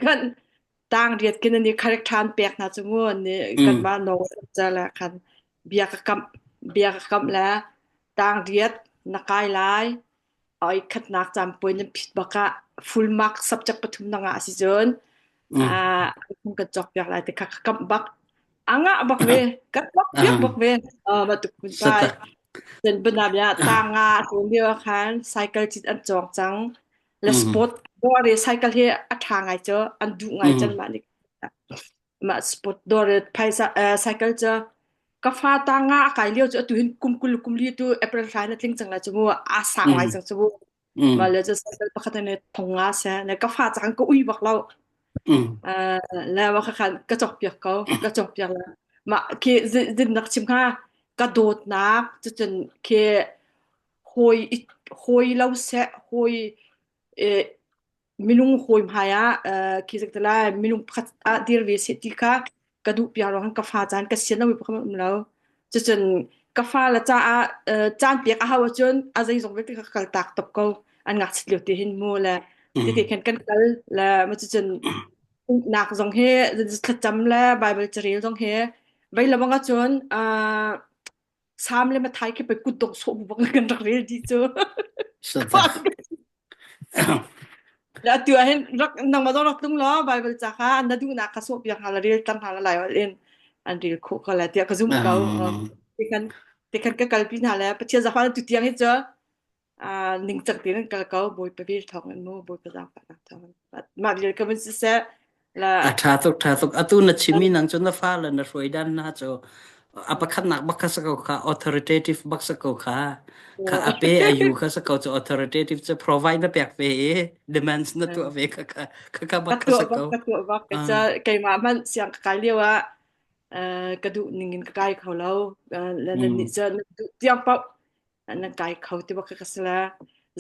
kan tang riat kin ani kharek than pek hna chu mu ni kan mm, ma no cha la khan bia ka kam bia ka kam la tang riat na kai lai oi khatnak cham poi nan phit baka full mark subject pathum na nga si chun mm, a kan chok piak lai te kha ka kam bak. A ngah bak ve. Ka tlok piak Ah, bak ve. Uh, ma tuk kun pai. sata. Cun banabia tanga tu lio ah khan cycle cit an cawng cang. Le Mm, sport dawr i cycle hi a ṭha ngai cu an duh ngai mm, cun mah nih mah sport dawr i phaisa uh, cycle cu ka fa tanga a kai lio cu atu hin kum 20 kum li tu April thla na tling cang lai cu mu a sang ngai mm, cang cu mu mm, mah le cu cycle pakhat ne thong nga se ne ka fa cang ka ui bak lo mm, Uh, le wa kha khan ka cawk piak ko ka cawk piak la mah khi zinnak chim kha ka dawtnak cucun khi hawi hawi lo seh hawi eh, minung hawi hmai ah eh, khi zik lai minung pakhat ah dir ve seh ti kha ka duh piak ruang ka fa caan ka sian lo mi pakhat um lo cucun ka fa la caah eh, caan pek a hau ahcun a zeizong vialte kha ka kal tak top ko an ngakchit lio te hin mu le tete mm. khan kan kal le ma cucun nak zong hi thlacam le Bible carel zong hi vei lamang ahcun uh, Sam le Mathai khi pei kutdong sawh bu bang kan rak rel dih cu. Sata. Le atu ah hin rak nangmah zong rak tlung law Bible ca kha na duhnak kha sawh piak hna la rel tam hna la lai in an rel khawh ko la tiah ka zumh ko. Um, Tikhan tikhan ka kalpi hna le Pathian zafa tu tiang hi cu ah ningcang tein an kal ko Bawipa vel thawng in mu Bawipa zaangfahnak thawng in mah vial ka vun siseh la A ṭha tuk, ṭha tuk. Atu na chimmi nang cu na fale na hruai dan hna cu a pakhatnak bak kha si ko kha authoritative bak si ko kha. Kha a pe a yu kha si ko cu authoritative cu provide na pek ve i demands na tuah ve kha kha kha kha ka bak kha tuah si bak ko. ka tuah bak ka Ah, ca keimah hmanh siang ka kai lio ah ka duh ning in ka kai kho lo le nan nih mm. cu nan duh tiang paoh nan kai kho ti bak ka si le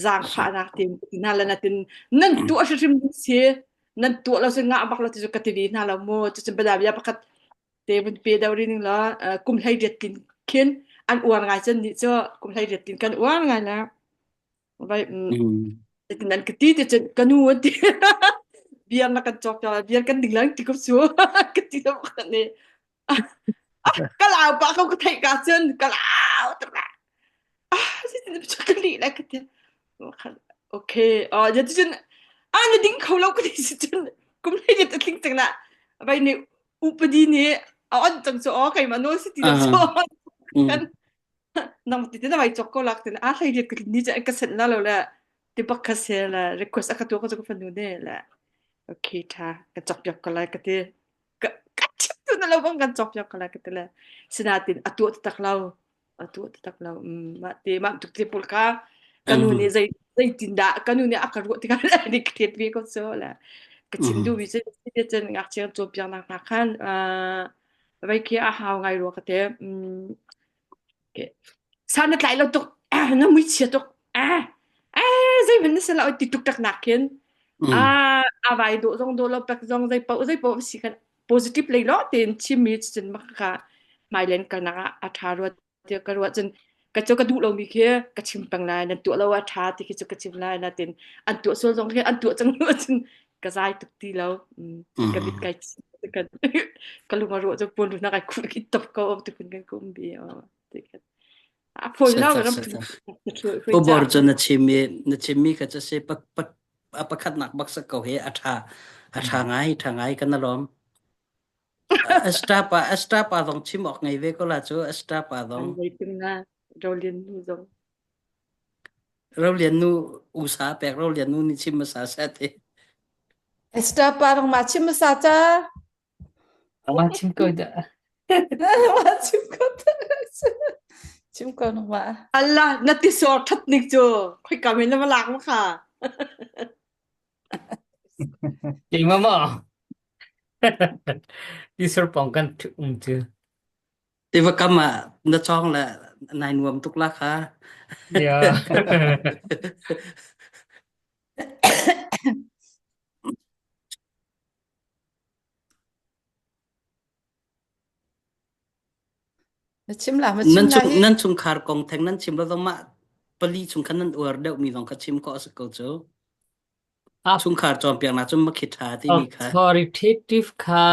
zaangfahnak tin ti hna le natin nan tuah hrimhrim ding si nan tuah lo cu ngah bak lo ti cu ka ti ve hna lo mu cucun bada bia pakhat te vun pe deuh ri ning la kum hlei riat tin khin an uar ngai cun nih cu kum hlei riat tin kan uar ngai la vai Mm. nan ka ti ti cun ka nu an ti biar na kan cawk biar kan ding lang ti ko su ka ti lo ne ka lau pah ko ka theih ka cun ka lau tuk la ah ka lih lai ka ti okay oh ja cun ah na ding kho lo ka ti si cun kum hlei ta tling cang na vai ni upadi nih a on cang chu o keimah nawl si ti lo Ah, chu mm. nang ti na vai chok ko lak tin a hlei riat ka ni cha ka sen la lo la ti bak kha se la request a ka tu ka chu ka fanu ne la okay tha ka chok piak ko lai ka ti ka ka chim tu na lo bang kan chok piak ko lai ka ti le sinatin a tuah tak lo a tuah tak lo mah te mah tuk te pul kha ka nu nih Mm. zei zeitin dah ka nu nih a ka ruah tikah ni ka thet ve ko so la ka chim Mm. duh mi cu ti cun ngakchia cawnpiak nak hna khan vai khi a hau ngai rua ka te San na tlai lo tuk na mui chia tuk eh eh zeihmanh na si lo ti tuk tak nak khin Mm. a vai dawh zong dawh lo pek zong zei paoh zei paoh si kan positive lei lo tein chimmi cun mak ka hmailen kalnak ah a ṭha rua tiah ka ruah cun ka cu ka duh lomi khi ka chim peng lai nan tuah lo a ṭha ti khi cu ka chim lai natin an tuah sual zong khi an tuah cang lo cun ka zai tuk ti lo ka mit Mm. kai kan ka lung a ruah cu puan nak ai khuh ki top ko ti kun kan kum bi a phoi lo Sata ram sata. hrui cha Ubor cu na chim i na chimmi kha cu si pak pak a pakhatnak bak sak ko hi a ṭha a ṭha ngai ṭha ngai kan alawm. Asta pa Asta pa zong chim awk ngei ve ko la cu Asta pa an zong zei ting na Rolian nu zong Rolian nu usa pek Rolian nu nih chim hmasa seh ti. Esther pa rong ma chim hmasa ca. Mah chim ko dah. Ma chim ko ta. Chim ko nang ma. Allah na ti sor that nik cu khoi ka men na va lak ma kha Keimah maw? Ti surpawng kan um cu. Tiva kam ah na cawng le nai nuam tuk la kha. Ya. Na chim la ma chim Nan la chung hi. nan chungkhar kong theng nan chim lo zong mah pali chung khan nan uar deuh mi zong kha chim khawh a si ko cu. Up Chungkhar cawnpiaknak cun makhi ṭha timi kha. Authoritative kha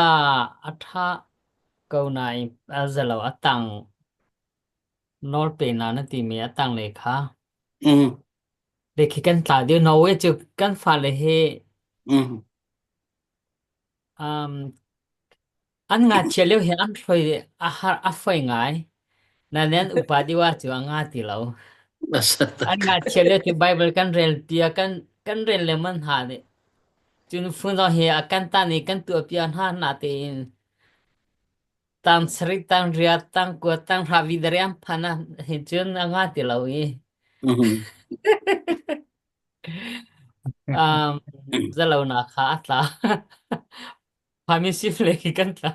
a ṭha ko nain a zalo a tang nawl pe na na timi a tanglei kha. Mm, Le khi kan tla dih Norway cu kan fale he mm, um, An ngakchia lio hi an hroi a har a foi ngai. Nain upa deuh ah cu a nga ti lo. An ngakchia lio cu Bible kan rel pia kan kan rel le man hna nih. Cun phun zong hi a kan tan i kan tuah pia hna na tein tang sarih tang riat tang kua tang hra vi dare an phan ah hin cun a nga ti lo i. Um, zalo na kha a tla. Pharmacy le khi kan tla.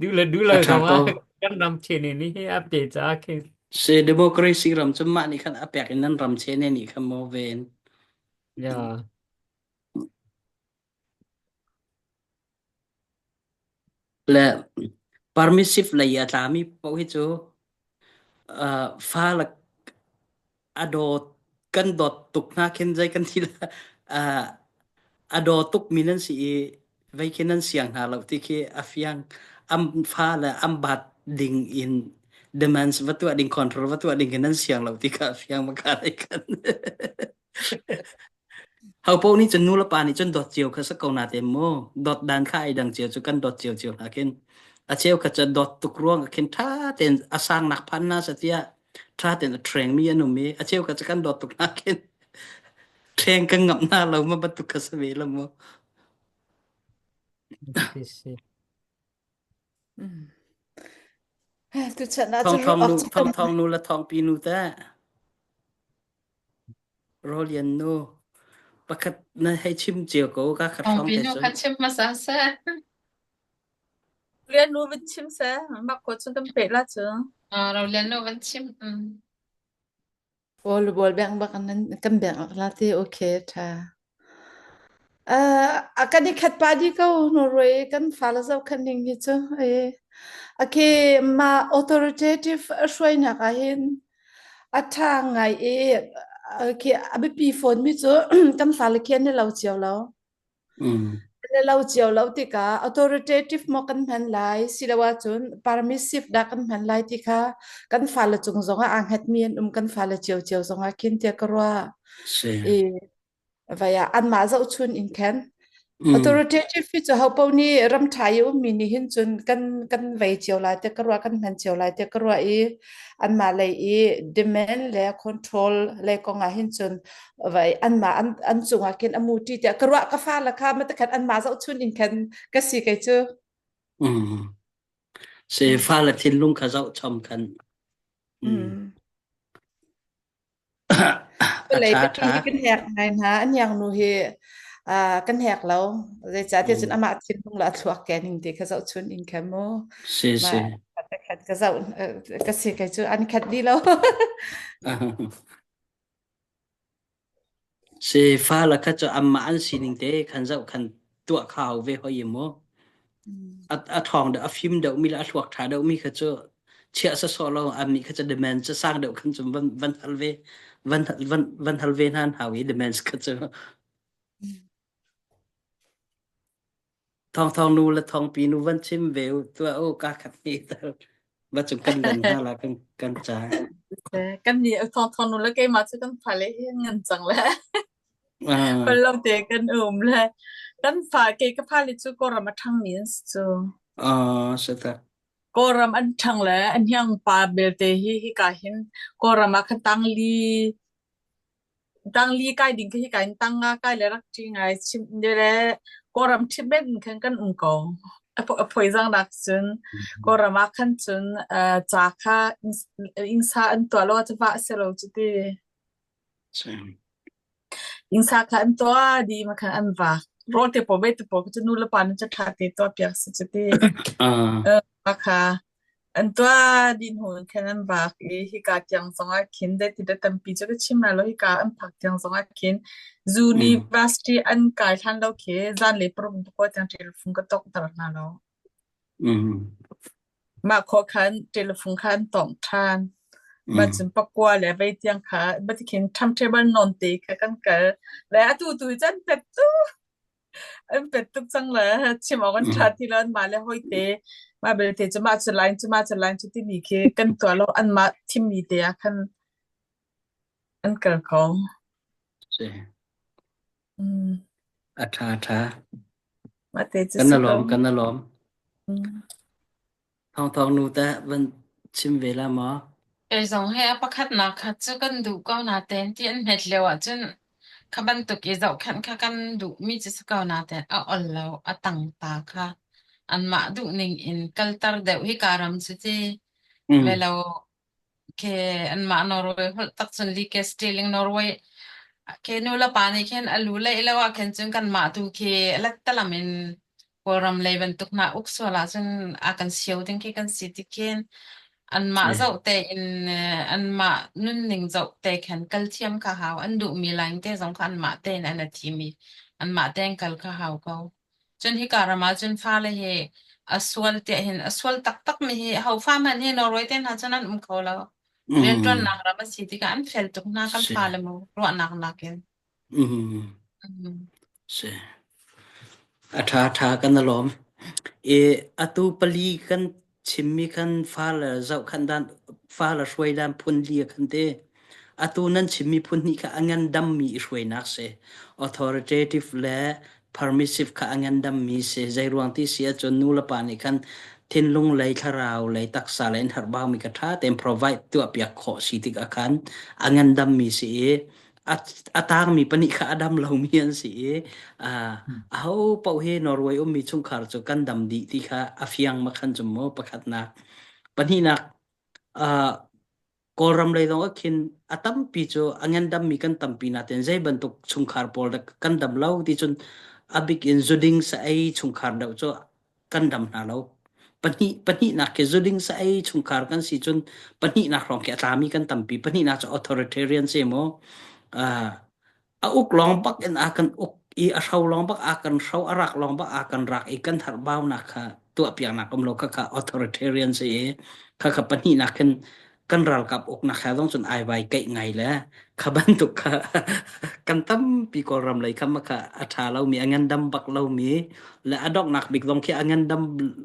Du le du A le ṭha zong ko. ah kan ram chin ni hi a pe cha khi. Se democracy ram cu mah nih khan a pek in nan ram che ne nih khan maw ven. Yeah. Le permissive lei a tlami paoh hi cu uh, fa le a dawt kan dawt tuk hna khin zei kan ti uh, a daw tuk mi nan si i vei khi nan siang hna lo ti khi a fiang am fa le am bat ding in demands va tuah ding control va tuah ding khi nan siang lo ti kha a fiang ma ka dai kan Ho paoh nih cun nu le pa nih cun dawt cio kha si ko na te mu. Dawt dan kha ai dang cio cu kan dawt cio cio hna khin. A cheu kha cu dawt tuk ruang ah khin ṭha tein a sangnak phan na sa tiah ṭha tein a ṭhreng mi an um i a cheu kha cu kan dawt tuk hna khin ṭhreng kan ngamh hna lo ma bantuk kha si ve lo mu. Si si. Mm. Tuchan ah Thong cun thong ruah nu awk cu thong thong nu le thongpi nu teh Rolian nu pakhat na hei chim cio ko ka khat hrawng Thawngpi te nu cun. kha chim hmasa seh. Rian nu van chim seh, mah ko cun kan peh la cu. Uh, Rolian nu van chim. Mm. Volleyball beng bak nan kan beng ak la ti okay tha. Uh, a kan i khat pa di ko Norway kan fa la zau khan ning hi chu e okay ma authoritative hruainak ah hin a tha ngai i okay a biapi phone mi chu kan fa le khian ni lo cio lo Mm. Na lo cio lo tikah authoritative maw kan hman lai siloah cun permissive dah kan hman lai ti kha kan fale cung zongah aa hngatmi an um kan fale ciocio zongah khin tiah ka ruah. Si. I vai ah anmah zohchun in khan Mm. authoritative hi cu hopaoh nih ram ṭha i ummi nih hin cun kan kan vei cio lai tiah ka ruah kan hman cio lai tiah ka ruah i anmah lei i demand le control lei kong ah hin cun vai anmah an an cungah khin a muṭi tiah ka ruah ka fa la kha matakhan anmah zohchun in khan ka si kei cu Mm. Si fa le thinlung kha zoh chom khan. Mm. mm. A Vawlei ṭha biapi ṭha. hi kan hek ngai hna an nu hi ah, kan hek lo zeicahtiah cun Mm. amah thinlung le a thluak ke ning ti kha zohchun in kha mu Si mah si. khat ka zoh ka si kei cu an khat di lo Si fa le kha cu anmah an sining te khan zoh khan tuah kha hau ve hoi mu. A a ṭhawng deuh a fim deuhmi le a thluak ṭha deuhmi kha cu chiah sawsawh lo annih kha cu demand cu sang deuh khan cun van van hal ve van van van hal ve hna an hau i demands kha cu. Thawng thawng nu le thawngpi nu van chim ve u tuah u ka khat ni tal va cung kan len hna la kan kan ca. Kan nih thawng thawng nu le keimah cu kan fale hi ngan cang le Ah, Palo te kan um le kan fa kei ka fale cu Kawlram a ṭhangmi an si cu. ah, sata. Kawlram an ṭhang le an hiang pa belte hi hika hin Kawlram ah khan tangli tangli kai ding khi hika hin tang nga kai le rak ṭi ngai chim le Kawlram ṭhitmen in khan kan um ko. A pho- a phoizang nak cun Kawlram ah khan cun uh, ca kha innsa an tuah lo cu va a si lo cu ti. Innsa kha an tuah dih ma khan an vak. Rawl te pawl ve te pawl cu nu le pa nih cu ṭha te tuah piak si cu ti. Ah, Uh, kha an tuah dih hnu in khan an vak i hika tiang zongah khin dai ti da tampi cu ka chim lai lo hika an phak tiang zongah khin mm, university an kai hlan lo khi zanlei paruk in pakua tiang telephone ka tok ter hna lo. mm, Mah khawh khan telephone kha an tawngh ṭhan. Mah mm, cun pakua le vei tiang kha batikhin timetable nawn te kha kan kal. Le atu tu hi cun pet tuk an pet tuk cang le chim awk an ṭha mm. ti lo anmah le hawi te mah belte cu mah cu line cu mah cu line cu timi khi kan tuah lo anmah thimmi te ah khan an kal kho. Si. Mm. A ṭha ṭha. Mah te cu Kan si na ko. lawm, kan na lawm. Mm. Thawng Thawng nu teh van chim ve la maw? Kei zong hi a pakhatnak kha cu kan duh ko natein ti an hmet lio ahcun kha bantuk i zohkhenh kha kan duhmi cu si ko natein a ol lo, a tangta kha anmah duhning in kalter deuh hi ka ram cu ti ve Mm. lo Khi anmah Norway holh tak cun like stealing Norway khi nu le pa nih khin a lu leh lo ah khin cun kanmah tu khi lettalam in Kawlram lei bantuk hna uk sual ahcun a kan sio ding khi kan si ti khin anmah Si. zoh tein eh, anmah nunning zoh te khan kal thiam kha hau an duhmi line te zong kha anmah tein an a thim i anmah tein kal kha hau ko. Cun hika ram ah cun fale hi a sual tiah hin a sual taktakmi hi ho fa hmanh hi Norway te hna cun an um kho lo. Mm. Rianṭuannak ram a si tikah an fel tuk hna kan Si. fale mu ruahnak nakin. Mm. Mm. Si. A ṭha ṭha kan i lawm. I atu pali kan chimmi khan fale zohkhanh dan fale hruai dan phun li khan te. Atu nan chimmi phun hnih kha a ngandammi i hruainak si. Authoritative le permissive kha a ngandammi si. Zeiruang ti si ahcun nu le pa nih khan thinlung lei, thlarau lei, taksa lei in herhbaumi kha ṭha tein provide tuahpiak khawh si tikah khan a ngandammi si i a, a tangmi pahnih kha a dam lomi an si i uh, aho paoh hi Norway ummi chungkhar cu kan dam dih ti kha a fiang ma khan cu mu pakhatnak pahnihnak uh, Kawlram lei zong ah khin a tampi cu a ngandammi kan tampi natin zei bantuk chungkhar pawl dah kan dam lo ti cun a bik in zuding sa ei chungkhar deuh cu kan dam hna lo. Pahnih pahnihnak khi zuding sa ei chungkhar kan si cun pahnihnak hrawng khi a tlami kan tampi. Pahnihnak cu authoritarian si mu. Uh, A uk lawng bak in a kan uk i a hro lawng bak a kan hro, a rak lawng bak a kan rak i kan herhbaunak kha tuahpiaknak um lo khakha authoritarian si i khakha pahnihnak khin kan ralkap uknak he zong cun ai vai keih ngai le kha bantuk kha kan tampi Kawlram lei kha ma kha a ṭha lomi a ngandam bak lomi le a donghnak bik zong khi a ngandam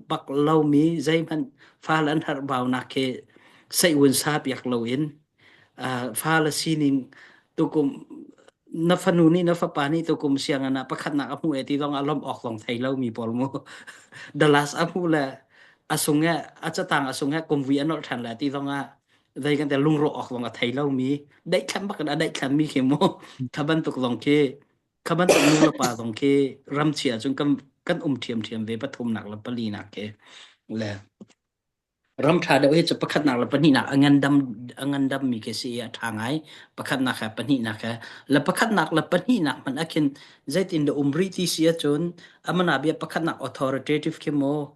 bak lomi zeihmanh fale an herhbaunak khi seihun sa piak loin fale sining tukum na fanu nih na fapa nih tukum sianginn ah pakhatnak a hmuh e ti zong ah lawmh awk zong thei lomi pawl mu the last a hmuh le a sung e a catang a sung e kumvui a nolh ṭhan le ti zong ah zei kan te lungrawh awk zong a thei lomi daihthlam bak in a daihthlam mi khi mu kha bantuk zong khi kha bantuk nu le pa zong khi ramchia cun kan kan um ṭhiamṭhiam ve pathumnak le palinak khi le Ram ṭha deuh hi cu pakhatnak le pahnihnak a ngandam a ngandammi khi si i a ṭha ngai. Pakhatnak he pahnihnak he le pakhatnak le pahnihnak hmanh ah khin zeitin dah um rih ti si ahcun amana bia pakhatnak authoritative khi maw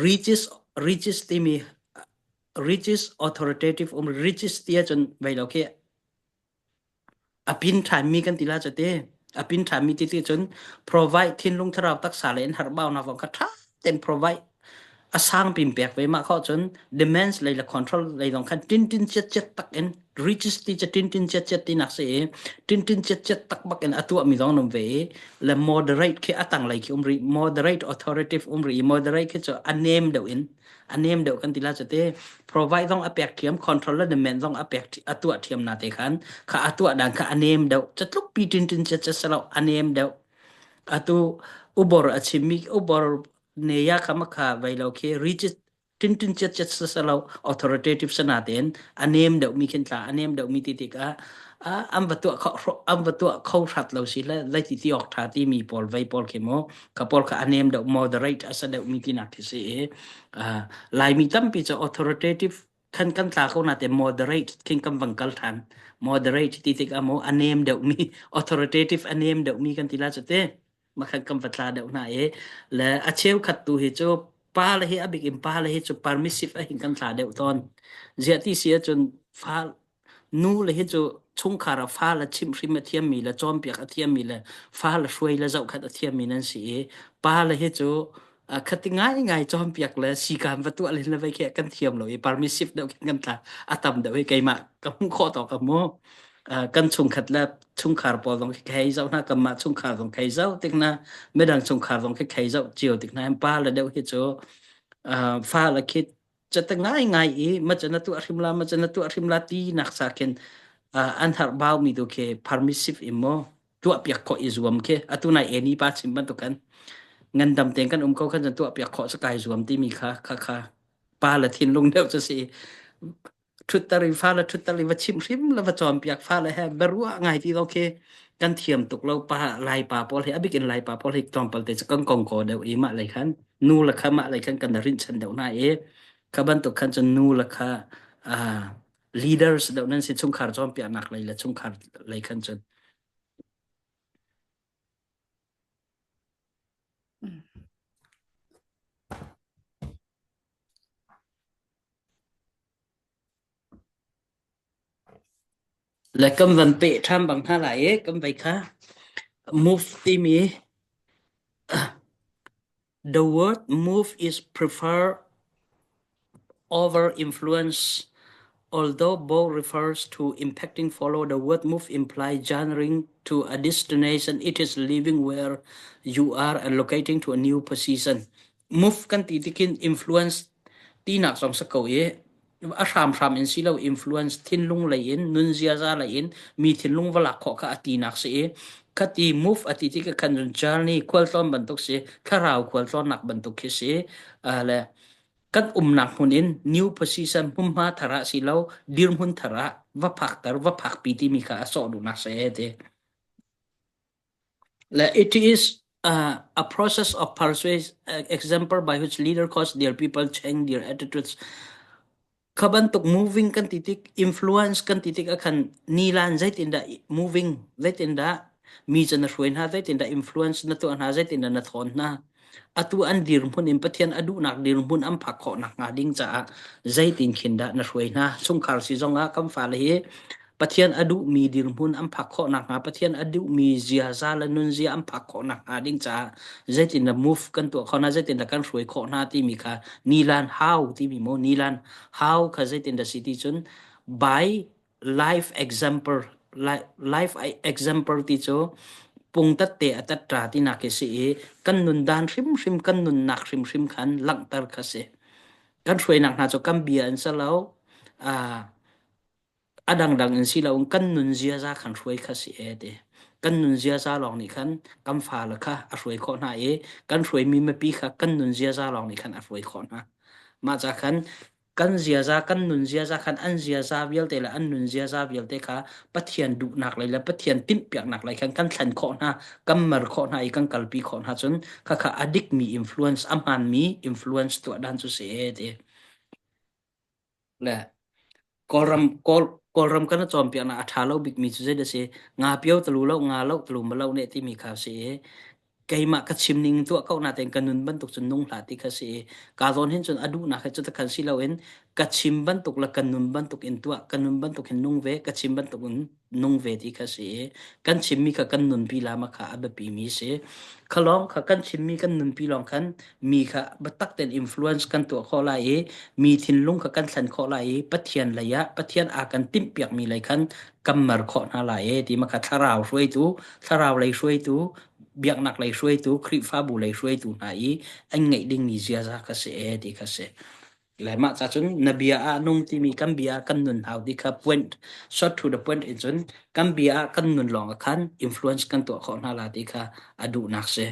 riches riches timi riches authoritative um riches ti ahcun vei lo khi A pin ṭhanmi kan ti la cu ti. A pin ṭhanmi ti ti cun provide thinlung thlarau taksa le in herhbaunak zong kha ṭha tein provide a sang pin pek ve mah khawh cun demands lei le control lei zong khan tin tin chiat chiat tak in reaches ti cu tin tin chiat chiat tinak si i tin tin chiat chiat tak bak in a tuahmi zong an um ve i le moderate khi a tanglei khi um rih moderate authoritative um rih i moderate khi cu a nem deuh in a nem deuh kan ti la cu te provide zong a pek thiam control le demand zong a pek a tuah thiam na te khan kha a tuah dan kha a nem deuh catluk pi tin tin che che selo a nem deuh atu ubor a chimmi ubor ne ya kha ma kha vai lo khi rigid tin tin chet chet selo authoritative sana ten a nem deuh mi khin tla a nem deuh mi ti tikah an va tuah kho an va tuah kho hrat lo si le lai ti ti ok tha ti mi pawl vei pawl khi mo ka pawl kha a nem deuh moderate a sa deuh mi tinak khi si i Laimi tampi cu authoritative khan kan tla ko na te moderate khin kan vang kal than moderate ti tik amo a nem deuh mi authoritative a nem deuh mi kan ti la chu te makhan kan va tla deuh hna i le a cheu khat tu hi cu pa le hi a bik in pa le hi cu permissive a hin kan tla deuh tawn zia ti si ahcun fa Nu le hi cu chungkhar ah fale chimhhrim a thiammi le cawnpiak a thiammi le fale hruai le zohkhenh a thiammi nan si i pale hi cu khati ngaingai cawnpiak le sikaan va tuah len le vei khi kan thiam lo i permissive deuh khin kan tla a tam deuh i keimah ka hmuh khawh tawk ka hmu. Kan chungkhat le chungkhar pawl zong khi khei zoh hna kanmah chungkhar zong khei zoh tik na midang chungkhar zong khi khei zoh cio tik hna pa le deuh hi cu fale khi cata ngaingai i maca na tuah hrim la maca na tuah hrim la ti nak sa khin an har bau mi tu khi permissive in mo tuah piak khawh i zuam khi atu nai eni pa chim bantuk kan. Ngandam tein kan um ko khan cun tuah piak khawh cu kai zuam timi kha kha kha pa le thinlung deuh cu si. Ṭhutter in fa le ṭhutter in va chimh hrim le va cawnpiak fa le he biaruah ngai ti lo khi kan thiam tuk lo pa Lai pa pawl hi a bik in Lai pa pawl hi tlawmpal te cu kan kong ko deuh i mah lei khan nu le kha mah lei khan kan rinhchan deuh hna i kha bantuk khan cun nu le kha ah leaders deuh nan si chungkhar cawnpiaknak lei le chungkhar lei khan cun Le kan van peh ṭhan bang hna lai i kan vei kha move timi the word move is preferred over influence. Although both refers to impacting follow, the word move implies journeying to a destination. It is leaving where you are and locating to a new position. Move kan ti tikin influence tinak zong si ko i a hramhram in si lo influence thinlung lei in nun ziaza lei in mi thinlung va lak khawh kha a tinak si i khati move a ti tik khan cun journey khualtlawn bantuk si thlarau khualtlawnnak bantuk khi si le kan umnak hmun in new position hmunhma thar ah si lo dirhmun thar ah va phakter va phakpi timi kha a sawh duhnak si ti It is uh, a process of persuasion, example by which leader cause their people change their attitudes. Kha bantuk moving kan ti tik, influence kan ti tik ah khan nilan zeitindah moving, zeitindah mi cu na hruai hna, zeitindah influence na tuah hna, zeitindah na thawn hna. Atu an dirhmun in Pathian a duhnak dirhmun an phak khawh nakhnga ding caah zeitin khin dah na hruai hna. Chungkhar si zong ah kan fale hi Pathian a duhmi dirhmun an phak khawh nakhnga, Pathian a duhmi ziaza le nunzia an phak khawh nakhnga ding caah zeitindah move kan tuah khawh hna, zeitindah kan hruai khawh hna timi kha nilan how timi maw nilan how kha zeitindah si ti cun by life example life example ti cu pungtat te a tat ṭa tinak khi si i kan nun dan hrimhrim kan nunnak hrimhrim khan langhter kha si. Kan hruainak hna cu kan bia an si lo. Uh, a dangdang in si loin kan nun ziaza khan hruai kha si e ti. Kan nun ziaza lawng nih khan kan fale kha a hruai khawh hna i kan hruaimi mipi kha kan nun ziaza lawng nih khan a hruai khawh hna. Mah ca khan kan ziaza kan nun ziaza khan an ziaza vialte le an nun ziaza vialte kha Pathian duhnak lei le Pathian timhpiaknak lei khan kan thlen khawh hna, kan mer khawh hna i kan kalpi khawh hna cun khakha a dikmi influence a hmaanmi influence tuah dan cu si e ti. Le Kawlram Kawl Kawlram kan cawnpiaknak a ṭha lo bikmi cu zei dah si? Nga pio tulu lo, nga lo tulu ma lo ne timi kha si i keimah ka chim ning tuah ko natein ka nun bantuk cun nung hlah ti kha si i ka zawn hin cun a duhnak he cutakhan si loin ka chim bantuk le ka nun bantuk in tuah, ka nun bantuk hin nung ve, ka chim bantuk in nung ve ti kha si i kan chimmi kha kan nunpi lama kha a biapimi si. Kha lawng kha kan chimmi kan nunpi lawng khan mi kha biatak tein influence kan tuah khawh lai i mi thinlung kha kan thlen khawh lai i Pathian lei ah Pathian aa kan timhpiakmi lei khan kan mer khawh hna lai e ti ma kha thlarau hruaitu thlarau lei hruaitu biaknak lei hruaitu Khrihfabu lei hruaitu hna i an ngeih dingmi ziaza kha si e ti kha si. Le mah ca cun na bia ah nung timi kan bia ah kan nun hau ti kha point short to the point in cun kan bia ah kan nun lawng ah khan influence kan tuah khawh hna la ti kha a duhnak si.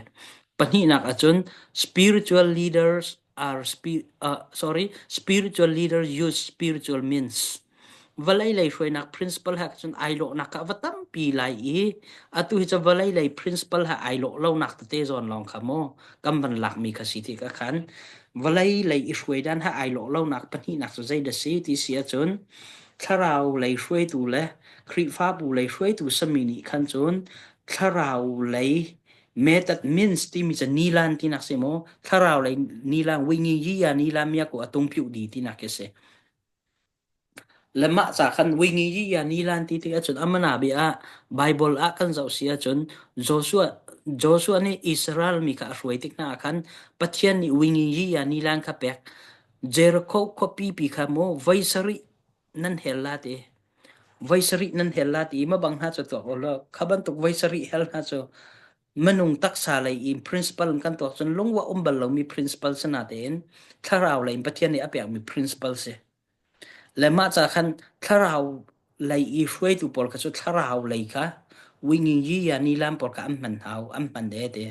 Pahnihnak ahcun spiritual leaders are spi uh, sorry spiritual leaders use spiritual means. Vawlei lei hruainak principle he cun ai lawhnak kha va tampi lai i atu hi cu vawlei lei principle he ai lawh lonak tete zawn lawng kha maw kan van lakmi kha si ti ka khan vawlei lei i hruai dan he ai lawh lonak pahnihnak cu zei dah si ti si ahcun thlarau lei hruaitu le Khrihfabu lei hruaitu sami nih khan cun thlarau lei method means timi cu nilan tinak si maw thlarau lei nilan wingi yi ya nilan mia ko atung piu di tinak khi si Le mah ca khan wingi yi ya nilan ti tik ahcun amana bia ah Bible ah kan zoh si ahcun Joshua Joshua nih Israel mi kha a hruai tik hna ah khan Pathian nih wingi yi ya nilan kha pek Jericho khuapi pi kha mu voi sarih nan hel la ti voi sarih nan hel la ti ma bang hna cu tuak law kha bantuk voi sarih hel hna cu minung taksa lei in principle in kan tuak cun lungwa um bal lomi principle si natein thlarau lei in Pathian nih a pekmi principle si. Le mah ca khan thlarau lei i hruaitu pawl kha cu thlarau lei kha winging yi ya ni lam pawl kha an hman hau an hman de te.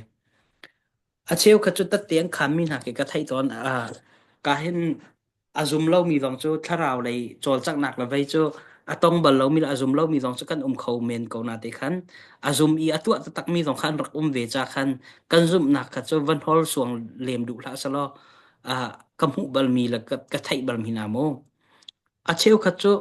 A cheukhat cu tatte an khammi hna khi ka theih tawn. Ka hin a zum lomi zong cu thlarau lei cawlcanghnak le vei cu a tong bal lomi le a zum lomi zong cu kan um kho men ko na te khan a zum i a tuah taktakmi zong kha an rak um ve ca khan kan zumhnak kha cu van hol suang lem duh hlah selaw ka hmuh balmi le ka theih balmi hna mu. A cheukhat cu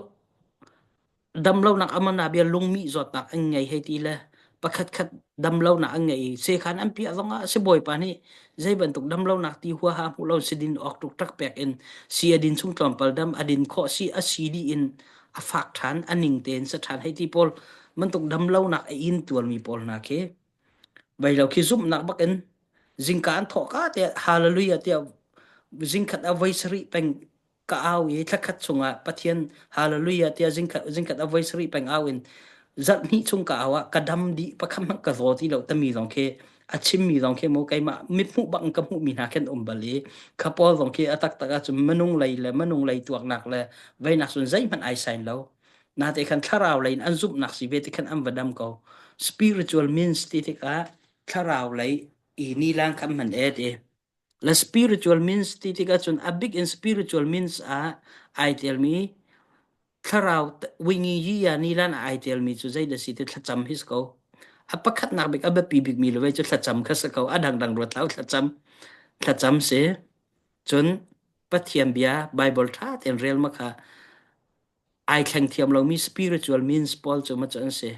damlonak amana bia lungmih zawtnak an ngei hei ti le pakhatkhat damlonak an ngei i sekhan an piah zongah sibawipa nih zei bantuk damlonak ti huaha hmuh lo si din awk tuk tak pek in si a din chung tlawmpal dam a din khawh si a si dih in a fak ṭhan a ning tein sa ṭhan hei ti pawl bantuk damlonak a in tuarmi pawl hna khi vai lo khi zumhnak bak in zingka an thawh ka te hallelujah tiah zingkhat a voi sarih peng ka au i thlakhat chungah Pathian hallelujah tiah zingkhat zingkhat a voi sarih peng au in zarh hnih chung ka au ah ka dam dih pakhat hmanh ka zaw ti lo tami zong khi a chimmi zong khi mu keimah mithmuh bak in ka hmuhmi hna khin um bal i kha pawl zong khi a taktak ahcun minung lei le minung lei tuaknak le veinak cun zeihmanh ai sain lo nate khan thlarau lei in an zumhnak si ve ti khan an va dam ko spiritual means ti tikah thlarau lei i nilang khan hman e ti Le spiritual means ti tikah cun a big in spiritual means ah ai telmi thlarau wingi yi ya nilan ah ai telmi cu zei dah si ti thlacam hi si ko. A pakhatnak bik a biapi bikmi le cu thlacam kha si ko. A dangdang ruat hlah u thlacam. Thlacam si. Cun Pathian bia Bible ṭha tein rel ma kha ai thleng thiam lomi spiritual means pawl cu ma cu an si.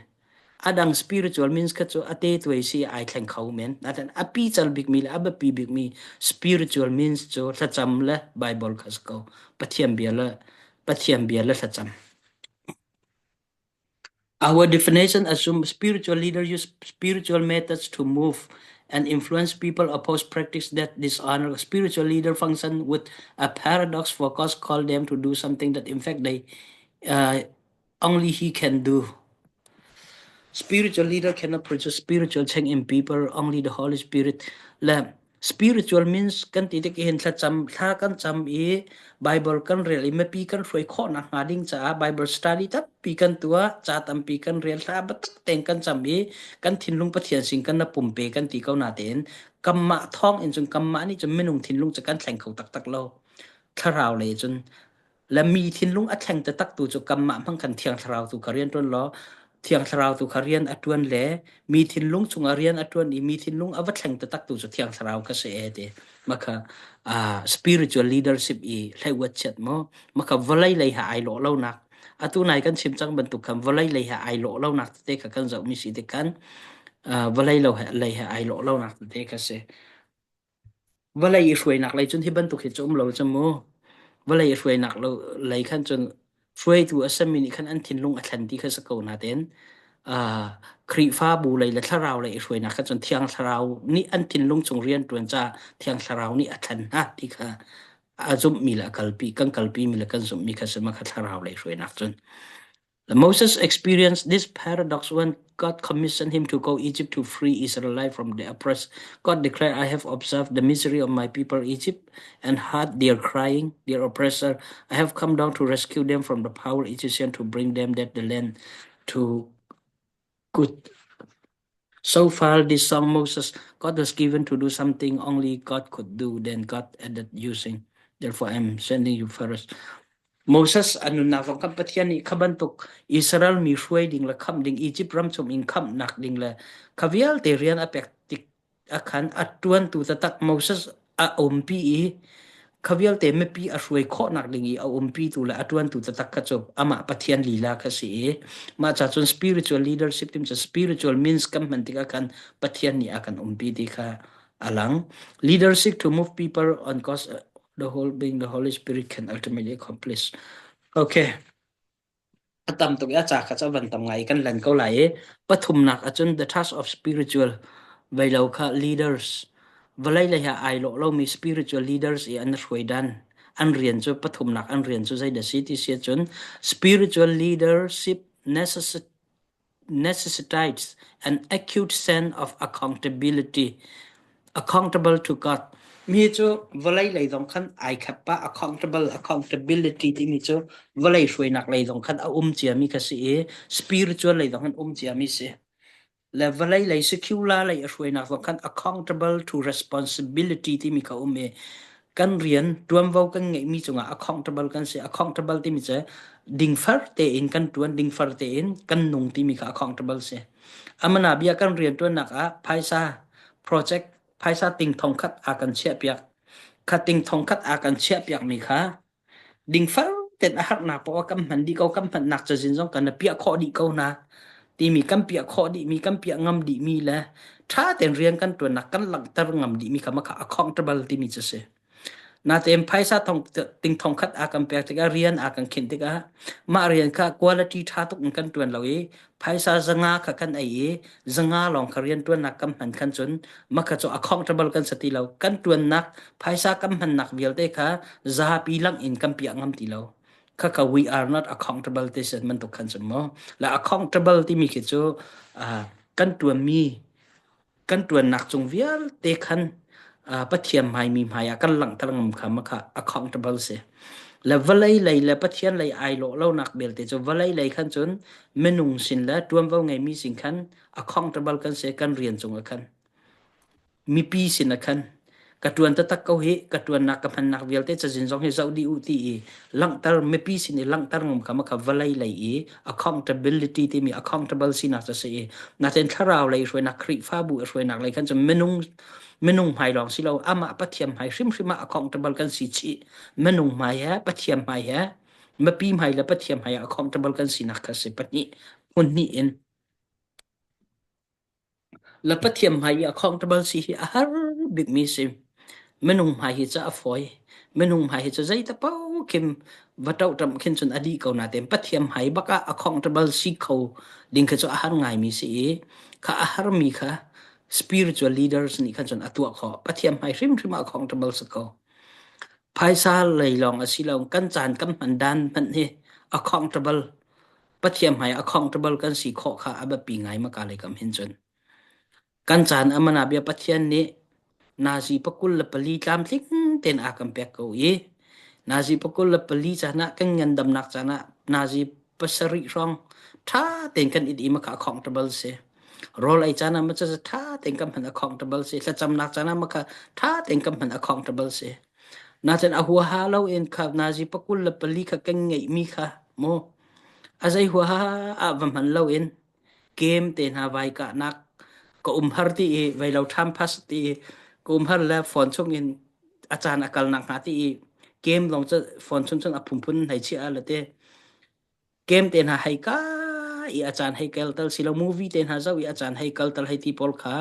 A dang spiritual means kha cu a te tuai si ai thleng kho men. Natin a pi cal bikmi le a biapi bikmi spiritual means cu thlacam le Bible kha si ko. Pathian bia le Pathian bia le thlacam. Our definition assumes spiritual leaders use spiritual methods to move and influence people, oppose practice that dishonor. Spiritual leader function with a paradox for God call them to do something that in fact they uh, only he can do. Spiritual leader cannot produce spiritual change in people, only the Holy Spirit. Le Spiritual means kan ti tik hin thlacam thla kan cam i Bible kan rel i mipi kan hruai khawh nak hnga ding caah Bible study tampi kan tuah ca tampi kan rel thla biatak tein kan cam i kan thinlung Pathian sin kan na pumpe kan ti ko na tein kanmah thawng in cun kanmah nih cun minung thinlung cu kan thleng kho taktak lo thlarau lei cun le mi thinlung a thleng taktak tu cu kanmah hmang khan thiang thlarau tu kha rian ṭuan law thiang thlarau tu kha rian a ṭuan le mi thinlung chungah rian a ṭuan i mi thinlung a va thleng taktak tu cu thiang thlarau kha si e ti maka uh, spiritual leadership i hlei chiat mo maka vawlei lei ha ai lawh lo nak atu nai kan chim cang bantuk khan vawlei lei ha ai lawh lo nak tete kha kan zoh mi si te khan uh, vawlei lo lei ha ai lawh lo nak tete kha si Vawlei i hruainak lei cun hi bantuk hi cu um lo cu mu. Vawlei i hruainak lo lei khan cun hruaitu a simi nih khan an thinlung a thlen ti kha si ko nain uh, Khrihfabu lei le thlarau lei i hruainak kha cun Thiang Thlarau nih an thinlung chung rian ṭuan ca Thiang Thlarau nih a thlen hna ti kha a zumhmi le a kalpi kan kalpi mi le kan zumhmi kha si ma kha thlarau lei hruainak cun Moses experienced this paradox when God commissioned him to go Egypt to free Israelites from the oppressed. God declared, I have observed the misery of my people Egypt and heard their crying, their oppressor. I have come down to rescue them from the power of Egyptian to bring them that the land to good. So far, this song Moses, God was given to do something only God could do, then God added using. Therefore, I'm sending you first. Moses a nunnak zong khan Pathian nih kha bantuk Israel mi hruai ding le khamh ding Egypt ram chung in khamhnak ding le kha vialte rian a pek tik a khan a ṭuantu taktak Moses a umpi i kha vialte mipi a hruai khawhnak ding i a umpitu le a ṭuantu taktak kha cu amah Pathian lila kha si i mah ca cun spiritual leadership tim cu spiritual means kan hman tikah khan Pathian nih a kan umpi ti kha a lang. Leadership to move people on God's the whole being the Holy Spirit can ultimately accomplish. Okay. A tam tuk i a ca kha cu a van tam ngai i kan lan ko lai i pathumnak ahcun the task of spiritual veilo kha leaders vawlei lei ah ai lawh lomi spiritual leaders i an hruai dan an rian cu pathumnak an rian cu zeidah si ti si ahcun spiritual leadership necessity necessitates an acute sense of accountability accountable to God mi cu vawlei lei zong khan ai khat pah accountable accountability timi cu vawlei hruainak lei zong khan a um ciami kha si i spiritual lei zong khan um ciami si. Le vawlei lei secular lei a hruainak zong khan accountable to responsibility timi kha um i kan rian tuanvo kan ngeihmi cungah accountable kan si. Accountable timi cu dingfar tein kan tuan, dingfar tein kan nung timi kha accountable si. Amana bia kan rian tuannak ah phaisa project phaisa ting thong khat a kan chiah piak. Kha ting thong khat a kan chiah piak mi kha dingfar ten a harnak poah kan hman dih ko kan hmannak cazin zong kan piah khawh dih ko hna timi kan piah khawh dih mi kan piah ngam dih mi le tha ten rian kan tuannak kan langhter ngam dih mi kha maka accountable timi cu si natein phaisa thong ting thong khat a kan pek tikah rian a kan khinh tikah mah rian kha quality tha tuk in kan tuan lo i phaisa zanga kha kan ei i zanga lawng kha rian tuannak kan hman khan cun maka cu accountable kan si ti lo kan tuannak phaisa kan hmannak vialte kha zapi lang in kan piah ngam ti lo khaka we are not accountable ti sen bantuk khan cun mo la accountable timi khi cu kan tuanmi kan ṭuannak cung vialte khan Pathian hmai mi hmai ah kan langhter ngam kha ma kha accountable si. Le vawlei lei le Pathian lei ai lawh lonak belte cu vawlei lei khan cun minung sin le ṭuanvo ngeimi sin khan accountable kan si kan rian cung ah khan mipi sin ah khan ka ṭuan taktak ko hi ka ṭuannak ka hmannak vialte cazin zong hi zoh dih u ti i langhter mipi sin i langhter ngam kha maka vawlei lei i accountability timi accountable sinak cu si i natin thlarau lei hruainak Khrihfabu hruainak lei khan cu minung minung hmai lawng si lo amah Pathian hmai hrimhrim ah accountable kan si chih minung hmai he Pathian hmai he mipi hmai le Pathian hmai ah accountable kan sinak kha si pahnih hmun hnih in La Pathian hmai i accountable si hi a har bikmi si. Minung hmai hi cu a fawi. Minung hmai hi cu zei te paoh khin va ṭohṭamh khin cun a dih ko nain Pathian hmai bak ah accountable si kho ding khi cu a har ngaimi si i kha a harmi kha spiritual leaders nih khan cun a tuah khawh. Pathian hmai hrimhrim ah accountable si ko. Phaisa lei lawng a si lo, kan caan kan hman dan hmanh hi accountable Pathian hmai accountable kan si khawh kha a biapi ngai maka lei kam hin cun. Kan caan amana bia Pathian nih nazi pakul le pali tlamtling tein a kan pek ko i nazi pakul le pali caan ah kan ngandamnak caan ah nazi pasarih hrawng ṭha tein kan it i maka accountable si. Rawl ei caan ah maca ṭha tein kan hman accountable si. Thlacamnak caan ah maka ṭha tein kan hman accountable si. Natin a huaha loin kha nazi pakul le pali kha kan ngeihmi kha mu a zei huaha ah va hman loin game te hna vai kahnak ka um har ti i vai lo ṭham phas ti i ka um har le phone chung in a caan a kalnak hnga ti i game lawng cu phone chung cun a phunphun hei chiah le te Game te hna hei ka i a caan hei kal tal silo movie te hna zoh i a caan hei kal tal hei ti pawl kha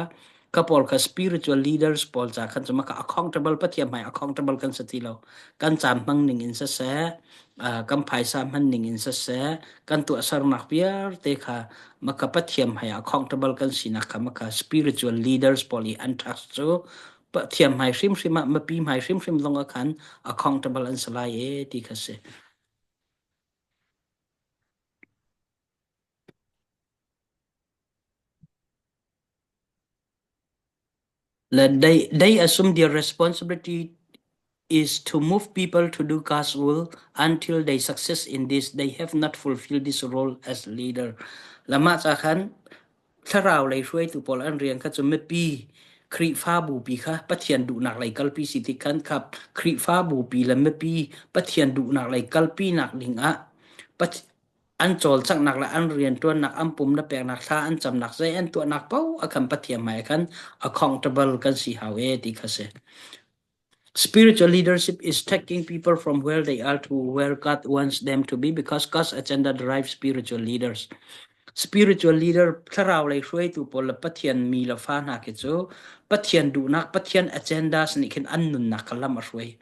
ka pawl kha spiritual leaders pawl ca khan cu maka accountable pathiam hmai accountable kan si ti lo kan caan hmang ning in siseh kan phaisa hman ning in siseh kan tuahsernak vialte kha maka pathiam hmai accountable kan sinak kha maka spiritual leaders pawl i an trust cu pathiam hmai hrimhrim ah mipi hmai hrimhrim zong ah khan accountable an si lai e ti kha si. They, they assume their responsibility is to move people to do God's will until they success in this. They have not fulfilled this role as leader. Lama cha khan thlarau lei hruaitu pawl an rian kha cu mipi Khrihfabu pi kha Pathian duhnak lei kalpi si ti khan khap Khrihfabu pi le mipi Pathian duhnak lei kalpi nak ding ah an cawlcanghnak le an rianṭuannak an pum na peknak thla an camnak zei an tuahnak paoh a kan Pathian hmai ah khan accountable kan si hau e ti kha si. Spiritual leadership is taking people from where they are to where God wants them to be because God's agenda drives spiritual leaders. Spiritual leader thlarau lei hruaitu pawl le Pathian mi le fa hna khi cu Pathian duhnak Pathian agendas nih khin an nunnak kha lam a hruai.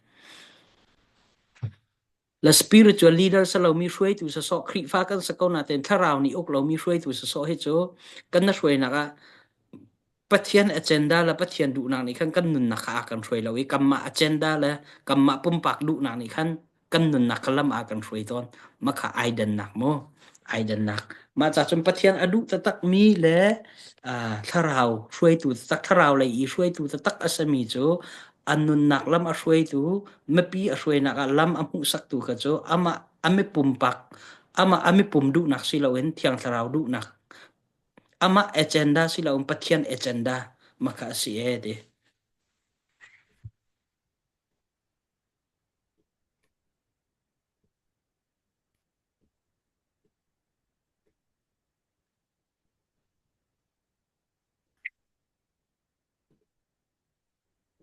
Le spiritual leader sa lomi hruaitu sasawh Khrihfa kan sa ko nain thlarau nih uk lomi hruaitu sasawh hi cu kan na hruainak ah Pathian agenda le Pathian duhnak nih khan kan nunnak kha a kan hruai lo i kanmah agenda le kanmah pumpak duhnak nih khan kan nunnak kha lam a kan hruai tawn. Mah kha ai dannak mu. Ai dannak. Mah ca cun Pathian a duh taktakmi le uh, thlarau hruaitu taktak thlarau lei i hruaitu taktak a simi cu an nunnak lam a hruaitu mipi a hruainak ah lam a hmuhsaktu kha cu amah a mi pumpak amah a mipum duhnak si loin thiang thlarau duhnak. Amah agenda si loin Pathian agenda maka a si e ti.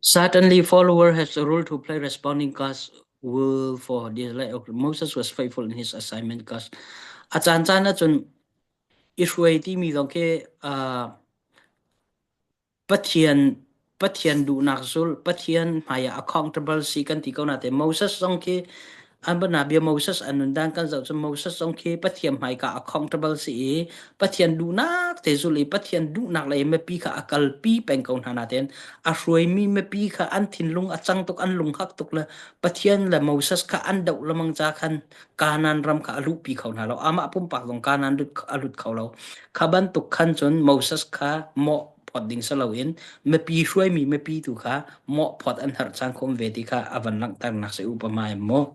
Certainly, follower has a role to play responding God's will for this life. Moses was faithful in his assignment because a caan caan ahcun i hruai timi zong khi uh, Pathian Pathian duhnak zul Pathian hmaiah accountable si kan ti ko nain Moses zong khi an bia Moses an nundan kan zoh cun Moses zong khi Pathian hmaika accountable si i Pathian duhnak te zul i Pathian duhnak lei mipi kha a kalpi peng ko hna nain a hruaimi mipi kha an thinlung a cang tuk an lunghak tuk le Pathian le Moses kha an doh lemang ca khan Kanaan ram kha a luhpi kho hna lo. Amah pumpak zong Kanaan a lut kho lo. Kha bantuk khan cun Moses kha mawh phawt ding si loin mipi hruaimi mipi tu kha mawh phawt an herh cang khom ve ti kha a van langhternak si upama em mu.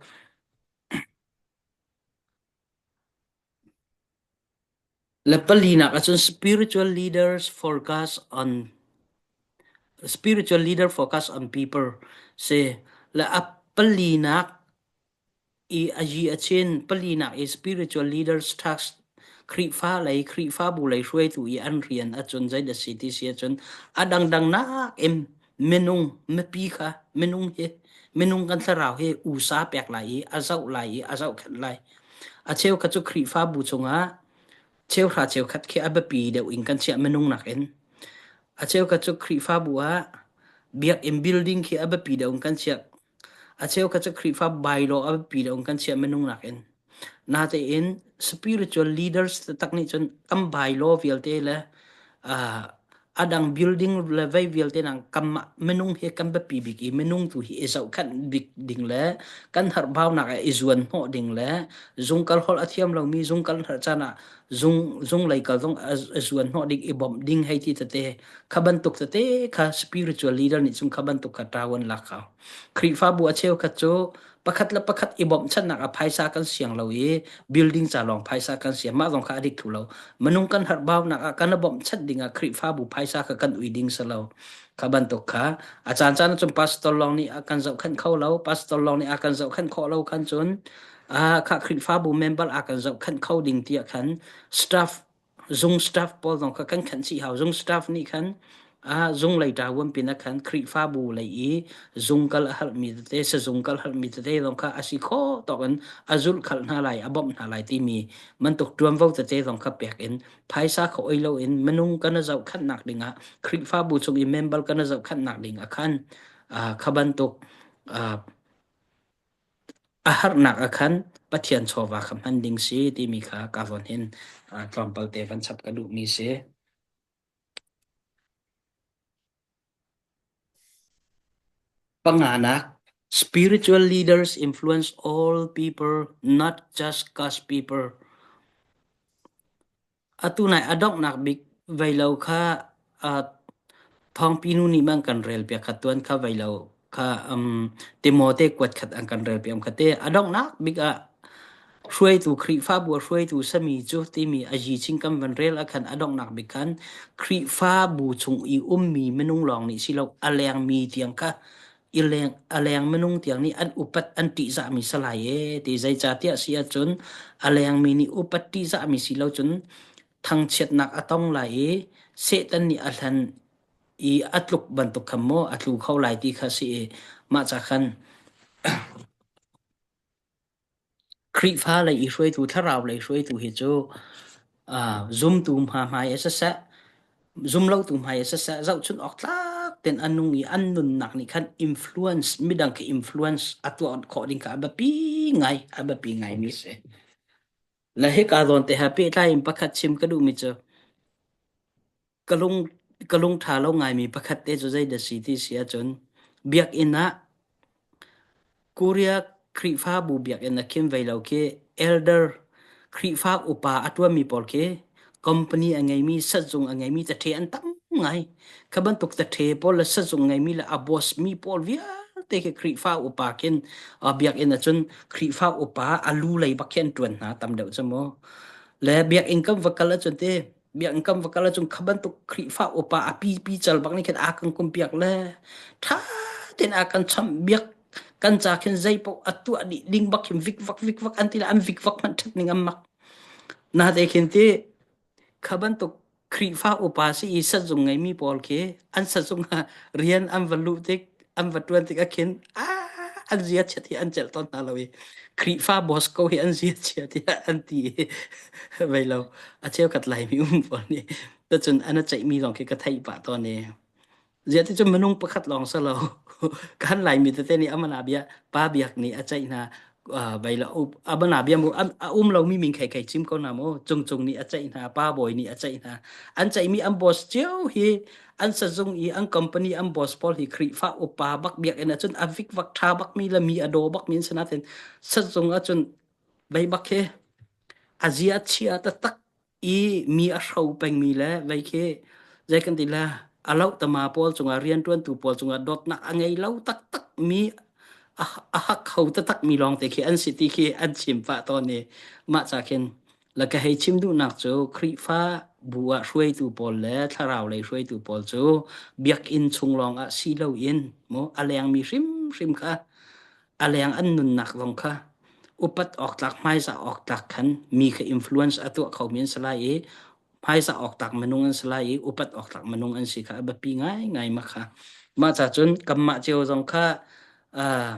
Le palinak ahcun spiritual leaders focus on spiritual leader focus on people si le a palinak i a yi a chin palinak i spiritual leaders task Khrihfa lei Khrihfabu lei hruaitu i an rian ahcun zeidah si ti si ahcun a dangdang nak in minung mipi kha minung hi minung kan thlarau hi usa pek lai i a zoh lai i a zohkhenh lai a cheu kha cu Khrihfabu chungah cheuhra cheukhat khi a biapi deuh in kan chiah minung nakin a cheu kha cu Khrihfabu ah biakinn building khi a biapi deuh in kan chiah A cheukhat cu Khrihfa bylaw a biapi lo in kan chiah minung nakin. Natein spiritual leaders taktak nih cun kan bylaw vialte le uh, a dang building le vei vialte nang kanmah minung hi kan biapi bik i minung tu hi i zohkhenh bik ding le kan herhbaunak ah i zuan hnawh ding le zungkal holh a thiam lomi zungkal herh caan ah zung zung lei kal zong a zuan hnawh ding i bawmh ding hei ti tete kha bantuk tete kha spiritual leader nih cun kha bantuk kha ṭawan lak hau. Khrihfabu a cheukhat cu pakhat le pakhat i bawmhchanhnak ah phaisa kan siang lo i building ca lawng phaisa kan siang. Mah zong kha a dik thlu lo. Minung kan herhbaunak ah kan i bawmhchanh ding ah Khrihfabu phaisa kha kan ui ding si lo. Kha bantuk kha a caancaan ah cun pastor lawng nih a kan zohkhenh kho lo. Pastor lawng nih a kan zohkhenh khawh lo khan cun ah kha Khrihfabu member a kan zohkhenh kho ding tiah khan staff zung staff pawl zong kha kan khanh chih hau. Zung staff nih khan ah zung lei ṭa huam pin ah khan Khrihfabu lei i zung kal a halmi tete sazung kal halmi tete zong kha a si khawh tawk in a zulh khalh hna lai a bawmh hna lai timi bantuk ṭuanvo tete zong kha pek in phaisa kha oi loin minung kan i zohkhenhnak dingah Khrihfabu chung i member kan i zohkhenhnak ding ah khan ah kha bantuk ah A harnak ah khan Pathian chawva kha hman ding si timi kha ka zawn hin tlawmpal te van chap ka duhmi si. Panganak, spiritual leaders influence all people, not just God's people. Atu nai a donghnak bik veilo kha uh, thawngpi nu nih man kan rel piak kha tuan kha veilo kha um, Timote kuat khat an kan rel piak kha te a donghnak bik ah hruaitu Khrihfabu hruaitu sami cu timi a yi ching kan van rel ah khan a donghnak bik khan Khrihfabu chung i ummi minung lawng nih si lo a lengmi tiang kha i leng a leng minung tiang nih an upat an ṭihzahmi salai e ti zeicahtiah si ahcun a lengmi nih upat ṭihzahmi si lo cun thangchiatnak a tong lai i Satan nih a hlan i a tluk bantuk khan maw a tlu kho lai ti kha si i mah ca khan Khrihfa lei i hruaitu, thlarau lei hruaitu hi cu uh, zumtu hma hmai a siseh, zumlotu hmai a siseh, zohchunh awk tlak ten an nung i an nunnak nih khan influence, midang khi influence a tuah khawh ding kha a biapi ngai, a biapi ngai mi si. Le hika zawn te ha pehtlai in pakhat chim ka duhmi cu ka lung ka lung ṭha lo ngaimi pakhat te cu zeidah si ti si ahcun biakinn ah Korea Khrihfabu biakinn a khin ve lo khi elder Khrihfa upa a ṭuanmi pawl khi company a ngeimi sazung a ngeimi taṭhe an tam ngai. Kha bantuk taṭhe pawl le sazung ngeimi le a boss mi pawl vialte khi Khrihfa upa khin biakinn ahcun Khrihfa upa a lu lei bak khi an ṭuan hna tam deuh cu mu. Le biakinn kan va kal ahcun te Biakinn kan va kal ahcun kha bantuk Khrihfa upa a pi pi cal bak nih khin a kan kumpiak le ṭha tein a kan chawmh biak kan ca khin zei paoh a tuah dih ding bak khin vikvak vikvak an ti le an vikvak hmanh ṭhat ning an mak. Na te khin ti Kha bantuk Khrihfa upa si i sazung ngeimi pawl khi an sazung ah rian an va luh tik, an va ṭuan tik ah khin an zia chiat hi an celh tawn hna lo i Khrihfa boss ko hi an zia chia tiah an ti i vei lo. A cheukhat Laimi um pawl nih tacun an a ceihmi zong khi ka theih pah tawn i Ziah ti cu minung pakhat lawng si lo. Kan Laimi tete nih amana bia pa biak nih a ceih hna bai la amana bia mu a um lomi min khei khei chim ko na mu cung cung nih a ceih hna pa bawi nih a ceih hna an ceihmi an boss cio hi an sazung i an company an boss pawl hi Khrihfa upa bak biak in ahcun a vik vak tha bak mi le mi a daw bak mi an si natin sazung ahcun bei bak hi a zia chia taktak i mi a hro pengmi le vei khi zei kan ti le a loh tama pawl cungah rianṭuantu pawl cungah dawtnak a ngei lo taktak mi a hak kho taktak mi lawng te khi an si ti khi an chim pah tawn i mah ca khin la ka hei chim duhnak cu Khrihfa bu ah hruaitu pawl le thlarau lei hruaitu pawl cu biakinn chung lawng ah si loin mu a lengmi hrimhrim kha a leng an nunnak zong kha upat awk tlak hmaizah awk tlak khan mi kha influence a tuah khomi an si lai i hmaizah awk tlak minung an si lai i upat awk tlak minung an si kha a biapi ngaingai ma kha mah ca cun kanmah cio zong kha uh,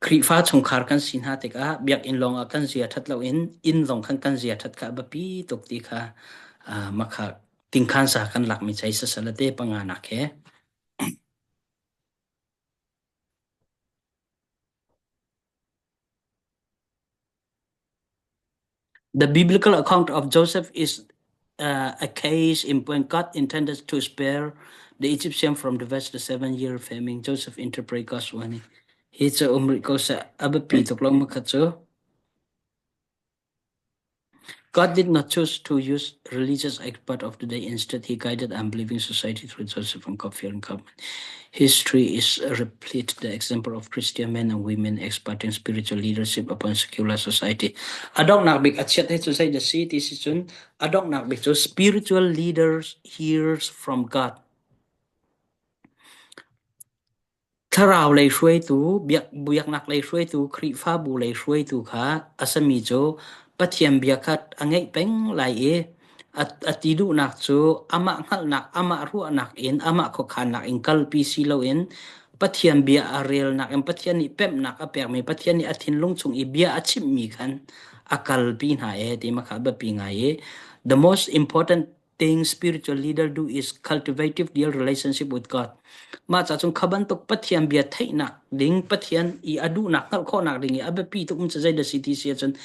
Khrihfa chungkhar kan si hna tikah biakinn lawng ah kan zia ṭhat loin inn zong khan kan zia ṭhat kha a biapi tuk ti kha uh, makha tingkhan sa kan lakmi chai sasalate panga nak he The biblical account of Joseph is uh, a case in point. God intended to spare the Egyptian from the vast 7-year famine. Joseph interpret God's warning. Hi cu um rih ko seh. A biapi tuk lo ma kha cu. God did not choose to use religious expert of the day. Instead, he guided unbelieving society through Joseph and God-fearing government. History is replete the example of Christian men and women exerting spiritual leadership upon secular society. A donghnak bik a chiat hi cu zei dah si ti si cun a donghnak bik cu spiritual leaders hears from God. Thlarau lei hruaitu, biaknak lei hruaitu, Khrihfabu lei hruaitu kha a sami cu Pathian bia kha a ngaih peng lai i a ti duhnak cu amah hngalhnak, amah ruahnak in, amah khuakhannak in kalpi si loin Pathian bia a relnak in Pathian nih pemhnak a pekmi, Pathian nih a thinlung chung i bia a chimhmi khan a kalpi hna ee ti ma kha a biapi ngai i the most important thing spiritual leader do is cultivative real relationship with God. Mah ca chung kha bantuk Pathian bia theihnak ding, Pathian i a duhnak hngalh khawhnak ding i a biapi tuk um cu zei dah si ti si ahcun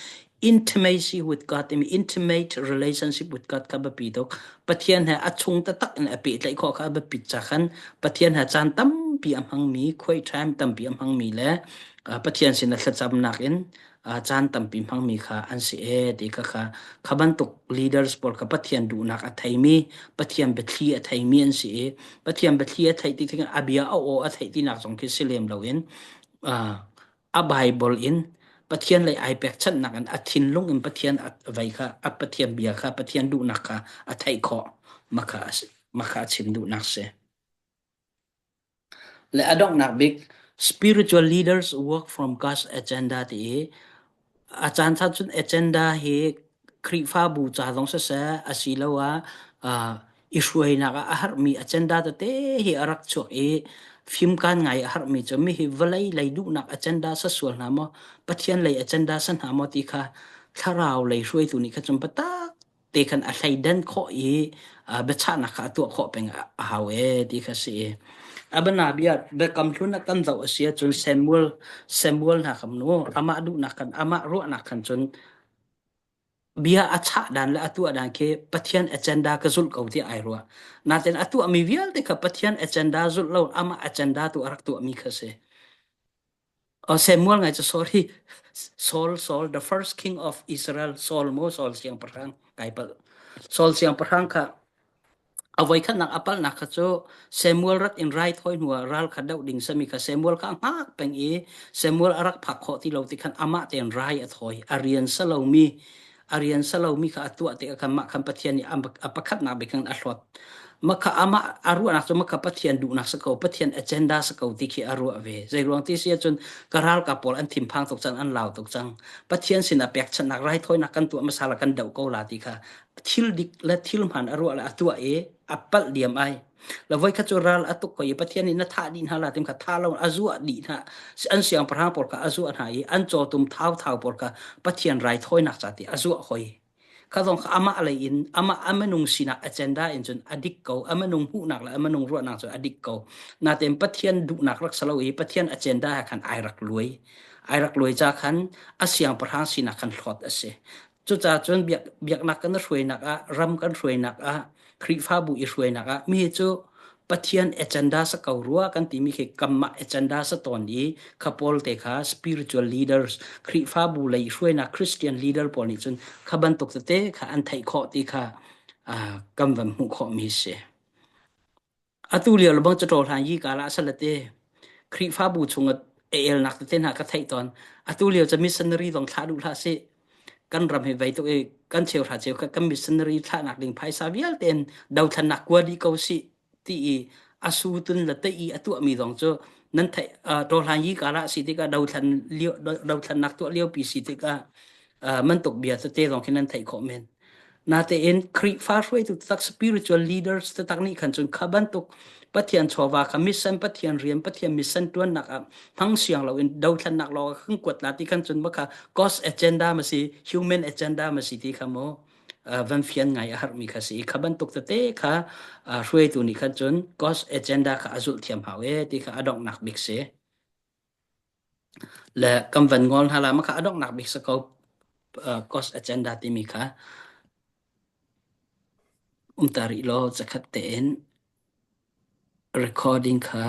intimacy with God timi intimate relationship with God kha biapi tuk. Pathian he a chung taktak in a pehtlaih khawh kha a biapit ca khan Pathian he caan tampi a hmangmi, quiet time tampi a hmangmi le Pathian sin a thlacamnak in caan tampi hmangmi kha an si ee ti kha kha kha bantuk leaders pawl kha Pathian duhnak a theimi Pathian biathli a theimi an si i Pathian biathli a theih ti tikah a bia a aw a theih tinak zong khi si lem loin a Bible in Pathian lei ai pekchanhnak in a thinlung in Pathian a vei kha a Pathian bia kha Pathian duhnak kha a theih khawh makha makha a chim duhnak si. Le a donghnak bik spiritual leaders work from God's agenda ti i a caan caan cun agenda hi Khrihfabu ca zong siseh asiloah uh, i hruainak ah a harmi agenda tete hi a rak chuak i fimkaan ngai a harmi cu mi hi vawlei lei duhnak agenda sa sual hna maw Pathian lei agenda sa hna maw ti kha thlarau lei hruaitu nih kha cun biatak te khan a thleidan khawh i biachahnak kha a tuah khawh peng a hau e ti kha si i abana bia biakam hlun a kan zoh a si ahcun Samuel Samuel hna kam nu amah duhnak kan amah ruahnak khan cun bia a chah dan le a tuah dan khi Pathian agenda ka zulh ko ti ai ruah natin a tuahmi vialte kha Pathian agenda zulh lo amah agenda tu a rak tuahmi kha si Oh, Samuel ngai cu sorry. Saul, Saul, the first king of Israel, Saul mu Saul siangpahrang kai palh. Saul siangpahrang kha a voikhatnak a palhnak kha cu Samuel rat in rai thawi hnu ah ral kha doh ding sami kha Samuel kha a hngak peng i Samuel a rak phak khawh ti lo ti khan amah tein rai a thawi. A rian sa lomi. A rian salomi kha a tuah tikah khan mah khan Pathian nih a pakhatnak bik khan a hlawt. Mah kha amah a ruahnak cu mah kha Pathian duhnak si ko, Pathian agenda si ko ti khi a ruah ve. Zei ruang ti si ahcun ka ralkap pawl an thinphang tuk cang, an lau tuk cang. Pathian sinah pekchanhnak raithawinak kan tuah hmasa la kan doh ko la ti kha thil dik le thil hmaan a ruah le a tuah i a palh diam ai. La voi khat cu ral a tuk ko i Pathian nih na thah dih hna la tim kha tha lo a zuah dih hna. An siangpahrang pawl kha a zuah hna i an cawtum thauthau pawl kha Pathian raithawinak ca ti a zuah hoi. Kha zong kha amah lei in amah a minung sinak agenda in cun a dik ko. A minung hmuhnak le a minung ruahnak cu a dik ko. Natein Pathian duhnak rak si lo i Pathian agenda he khan ai rak luai. Ai rak luai ca khan a siangpahrang sinak khan hlawt a si. Cucaah cun biaknak kan hruainak ah, ram kan hruainak ah, Khrihfabu i hruainak ah mi cu Pathian agenda sa ko rua kan timi khi kanmah agenda sa tawn i kha pawl te kha spiritual leaders Khrihfabu lei hruainak Christian leader pawl nih cun kha bantuk tete kha an theih khawh ti kha kan van hmuh khawhmi si. Atu lio le bang caṭaw hlan yi ka la salate Khrihfabu chung ah elnak tete hna ka theih tawn. Atu lio cu missionary zong thlah duh hlah sih. Kan ram hi vei tuk i kan cheuhra cheu kha kan missionary thlahnak ding phaisa vialte in dothlannak kua dih ko sih ti i a su tun le te i a tuahmi zong cu nan theih ṭawhlan yi ka la si tikah dothlan lio dothlannak tuah lio pi si tikah mantuk bia tete zong khi nan theih khawh men. Natein Khrihfa hruaitu taktak spiritual leaders taktak nih khan cun kha bantuk Pathian chawva kha mission Pathian rian Pathian mission tuannak ah hmang siang loin dothlannak lawng ah kan kuat la ti khan cun baka God's agenda ma si human agenda ma si ti kha mu van fian ngai a harmi kha si kha bantuk tete kha hruaitu nih khan cun God's agenda kha a zulh thiam hau e ti kha a donghnak bik si. Le kan van ngol hna la ma kha a donghnak bik si ko cost agenda timi kha um ta rih law zakhat tein recording kha.